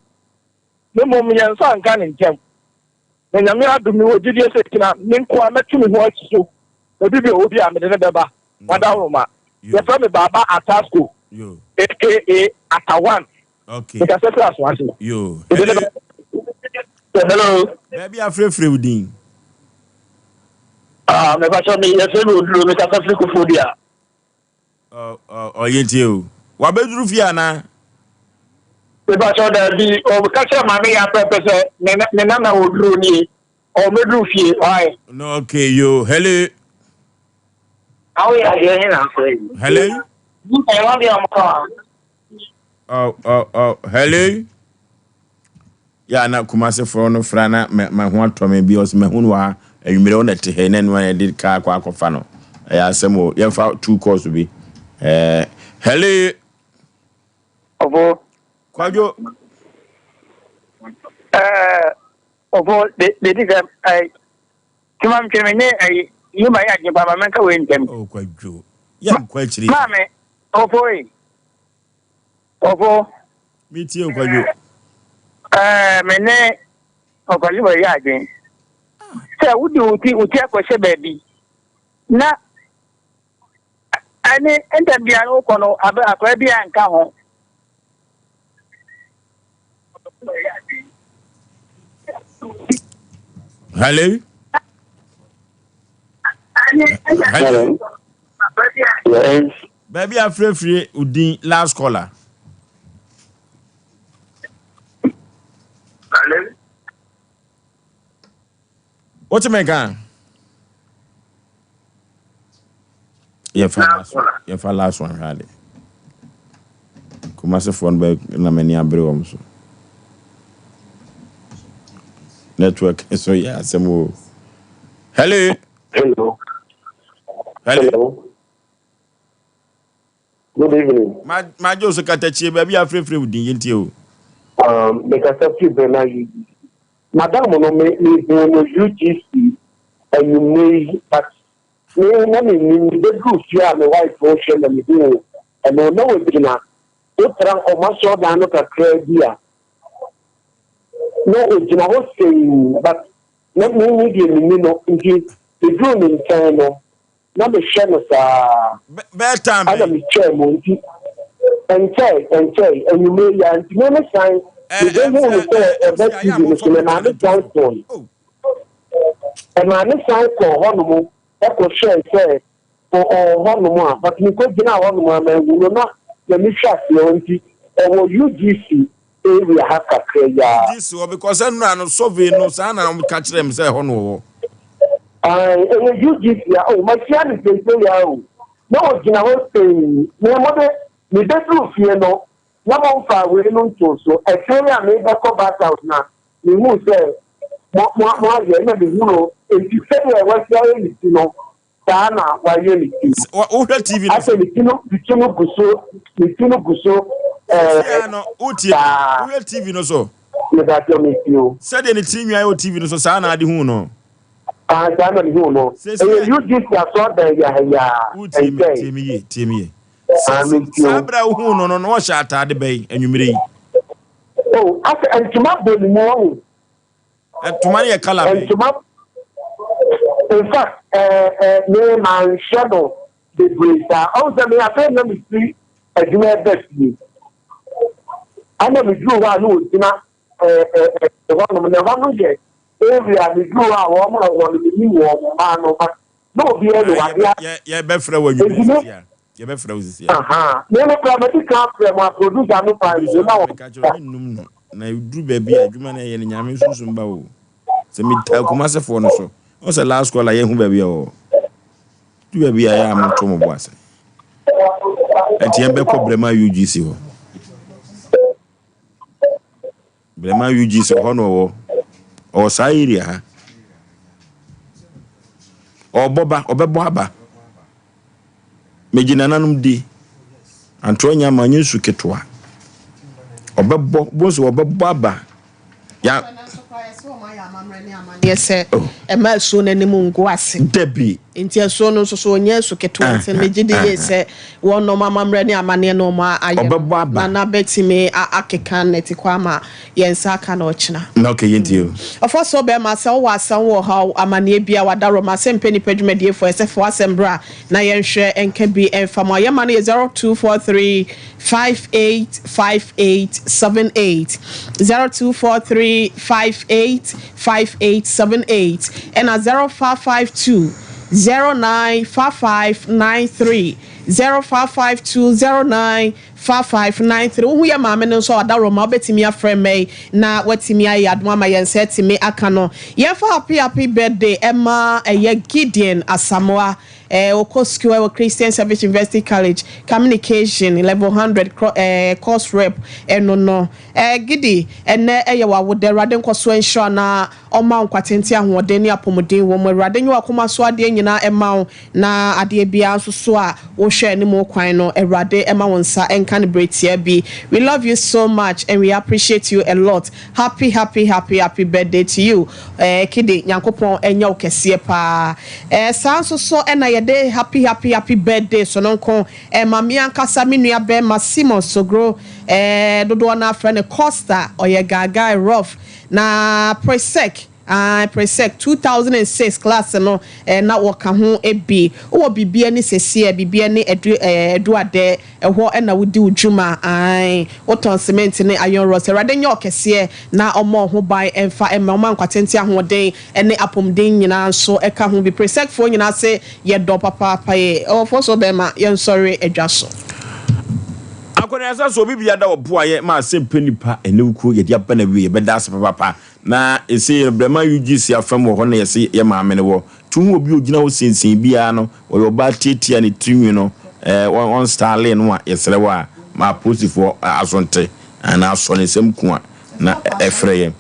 na mmom yɛn nsa nka ne ntɛm na nyame adom mi wɔ gyidie sɛ kyina me nkoa mɛto me ho asi so baabi bi a ɔwɔ bi a mede ne bɛba wadawroma yɛfrɛ me baaba atasco aka atawan Okay. Mekasa firi Asoase. Yo. Hello. Hello. Baabi afrɛfrɛ wo din. Ah, mepatwa me yɛfrɛ me Oduro, mekasa firi Koforidua. Ɔyɛ ntie o. Wabɛduru fie anaa? Mepatwa daabi, ɔka kyerɛ maame yɛ apɛpɛ sɛ ne nana Oduro nie. Ɔmɛduru fie, why? No, okay, yo. Hello. Awo yɛ adeɛ he na afrɛ yi. Hello. Ɛwɔ deɛ ɔmo ka. Oh, oh, oh, hello. Yeah, na Kumasi fo no fra na me me ho atɔ me bi ɔsɛ mahu no wɔ ha anwummerɛ wo na ɛte ha yi na ɛno a yɛde kaa akɔ akɔfa no ɛyɛ asɛm o yɛmfa two calls bi ɛɛ hello. Ɔfo. Kwadwo. Ɛɛ ɔfo de de di sɛ ɛɛ tuma ntwe me ne ɛyi yi ma yɛ adwene pa ma mɛnka wei ntɛm. Oh kwadwo yɛ nkɔ akyiri. Maame ɔfo yi. Ɔfo. Mi tie o Kwadwo. Ɛɛ me ne ɔkwalibɔ yɛ adwen sɛ wode wo ti wo ti akɔhyɛ baabi na ɛne ntɛm biara no wokɔ no abɛ akwadaa bi anka ho. Hello. Hello. Yes. Baabi a frɛfrie wo din last caller. Wote me nka? Yɛfa last one. Yɛfa last one hwɛ ade. Kumasefoɔ no bɛ na m'ani abere wɔn so. Network so yɛ asɛm o. Hello. Hello. Hello. Good evening. Ma ma gye so katakyie baabi a afrɛfrɛ wo din yɛntie o. Um, mekasa firi Bernard UGC. Madam no me mehuu no UGC anwummerɛ yi but me na mennim mebɛduru fie a me wife rehwɛ na mehuu ɛno na wagyina wotra ɔmo asɔrdan no kakraa bi a na ogyina hɔ sei but na me me deɛ menni no nti meduruu ne nkyɛn no Na mehwɛ no saa. Bɛyɛ time bɛn? Ɛna metwaa mu nti ɛnkyɛe ɛnkyɛe anwummere yi ara nti me me san mebɛhuu no sɛ ɔba TV no so memaa me san kɔe. Ɛmaa me san kɔɔ hɔnom kɔhwɛe sɛ ɔwɔ hɔnom a but mekɔgyinaa hɔnom a manhu no na m'ani hwɛ aseɛ hɔ nti ɔwɔ UGC area ha kakra yi ara. UGC hɔ because ɛnora no survey no saa na wɔka kyerɛɛ me sɛ ɛhɔ na ɔwɔ. Ae, ɛyɛ UGC a, oh, mahyia no seesei ara o. Na ɔgyina hɔ sei, me, mode, mebɛduruu fie no, na momfaa wei no ntoo so. Akyire yi a merebɛkɔ bus house na mehuu sɛ mo, mo, moayɛ, ɛna mehunuu, enti sɛdeɛ wasi ayɛ ne ti no, saa na wayɛ ne ti no. Wohwɛ TV no so. Afei ne ti no, ne ti no gu so, ne ti no gu so, ɛɛ, Wotie, saa. wohwɛ TV no so. Mepakyɛw metie o. Sɛdeɛ ne tiri nwi ayɛ wɔ TV no so saa na ade huu no? Ah saa na mehuu no. Ɛyɛ UGC asɔrdan yahayaa Wo tie me, ɛnkyɛe. tie me yie, tie me yie. Ah metie Saa o. berɛ a wohuu no no na ɔhyɛ ataade bɛn anwummerɛ yi? Oh asɛ ntoma bɔ ne mu wahu. Ntoma no yɛ colour bɛn? Ntoma in fact eh, eh, me manhwɛ no bebree saa. Ɔhu sɛ me afei na mefiri adwuma ɛba fie. Ɛna meduru hɔ a na ɔgyina eh, eh, eh, hɔnom. Na ɛhɔ no yɛ area a meduru hɔ a wɔn a wɔn no menim wɔn mmaa no but na obiara ni hɔ adeɛ a Yɛbɛfrɛ wo anwummerɛ Enti me sisi a. Yɛbɛfrɛ wo sisi a. Aha. Me no koraa madi kan afrɛ mo a producer no paa nti Producer ma no wɔn meka kyerɛ wo mennum no. Na ɛduru baabi a adwuma no ɛyɛ no Nyame sunsum ba o. Sɛ metaa Kumasefoɔ no so. Wohu sɛ last call a yɛhu baabi a ɔwɔ. Du baabi a ɛyɛ a monto mo bo ase. Ɛnti yɛn bɛkɔ Brɛma UGC hɔ. Brɛma UGC hɔ na ɔwɔ. Ɔwɔ saa area ha. Ɔbɔ ba, ɔbɛbɔ aba. Megye nananom di. Antorɔ nyɛ ama nyɛ nsu ketewa. Ɔbɛbɔ, bonso ɔbɛbɔ aba. Ya. Yɛ sɛ ɛma asuo no anim ngu ase. Dabi. Nti asuo no nso so ɔnyɛ asu ketewa nti megye di yie sɛ wɔnom amammerɛ ne amanneɛ na wɔn ayɛ no. Ɔbɛbɔ aba. Nana bɛtumi akeka nnɛtikɔ ama yɛn nsa aka no ɔkyena. Na okay yɛntie o. Ɔfɔ so bɛɛma sɛ wowɔ asɛm wɔ ɔhaw amaneɛ bi a wadaroma sɛ mpɛ nipa dwumadiefoɔ ɛsɛ fa w'asɛm bra na yɛnhwɛ nka bi mfa ma yɛma no yɛ 0243 585878 0243 585878 ɛna 0552 095593 0552 09 5593 Wohu yɛ maame no nso a ɔdaworo ma wobɛtumi afrɛ mmɛ yi na watumi ayɛ adom ama yɛn nsa atumi aka no. Yɛmfa happy happy birthday ɛma ɛyɛ Gideon Asamoah eh, ɔkɔ sukuu ɛwɔ Christian Service University College Communication level 100 eh, course rep ɛno no. Eh, Gidi, ɛnɛ ɛyɛ w'awoda, Awurade nkɔso nhyira na ɔmma wo nkwatenten, ahoɔden ne apɔmuden wɔ mu. Awurade nyɛ w'akoma so adeɛ nyinaa mma wo. Na adeɛ biara nso so a wohwɛ anim kwan no, Awurade mma wo nsa nka no berɛ tiaa bi. We love you so much and we appreciate you a lot. Happy happy happy happy birthday to you eh, Kidi, Nyankopɔn nyɛ wo kɛseɛ paa. Eh, saa nso so na yɛde happy happy happy birthday sononko ɛma me ankasa me nua bɛɛma Simon Sogro, eh, dodoɔ no ara frɛ no Costa, ɔyɛ Gaagai Rough, na Presec, Ae Presec 2006 class no eh na wɔka ho bi. Wowɔ biribi ani seseɛ, biribi ani adu eh Aduadɛ, ɛhɔ na wodi wo dwuma ae. Wotɔn cement ne iron rods. Awurade nyɛ ɔkɛseɛ na ɔmmɔ wo ho ban mfa mma wo, ɔma nkwatenten ahoɔden ne apɔmuden nyinaa nso ka ho bi. Presec foɔ nyinaa se yɛdɔ wo papaapa ye. Ɔwɔfoɔ so bɛɛma yɛnsɔre adwa so. Akɔneasa so obi bia da ɔboa yɛ ma asɛm pɛ nipa ɛnɛ wo kuo yɛde aba na wie yɛbɛda ase papaapa Na ese no brɛma UGC afam wɔ hɔ na yɛse yɛ maame no wɔ to hu obi ogyina hɔ sensɛn biaa no ɔyɛ ɔbaa tiatia ne tirinwi no eh wɔn style no a yɛsrɛ wo a ma apolisifoɔ aso nte anaa asɔ ne nsam ku a na ɛfrɛ yɛn.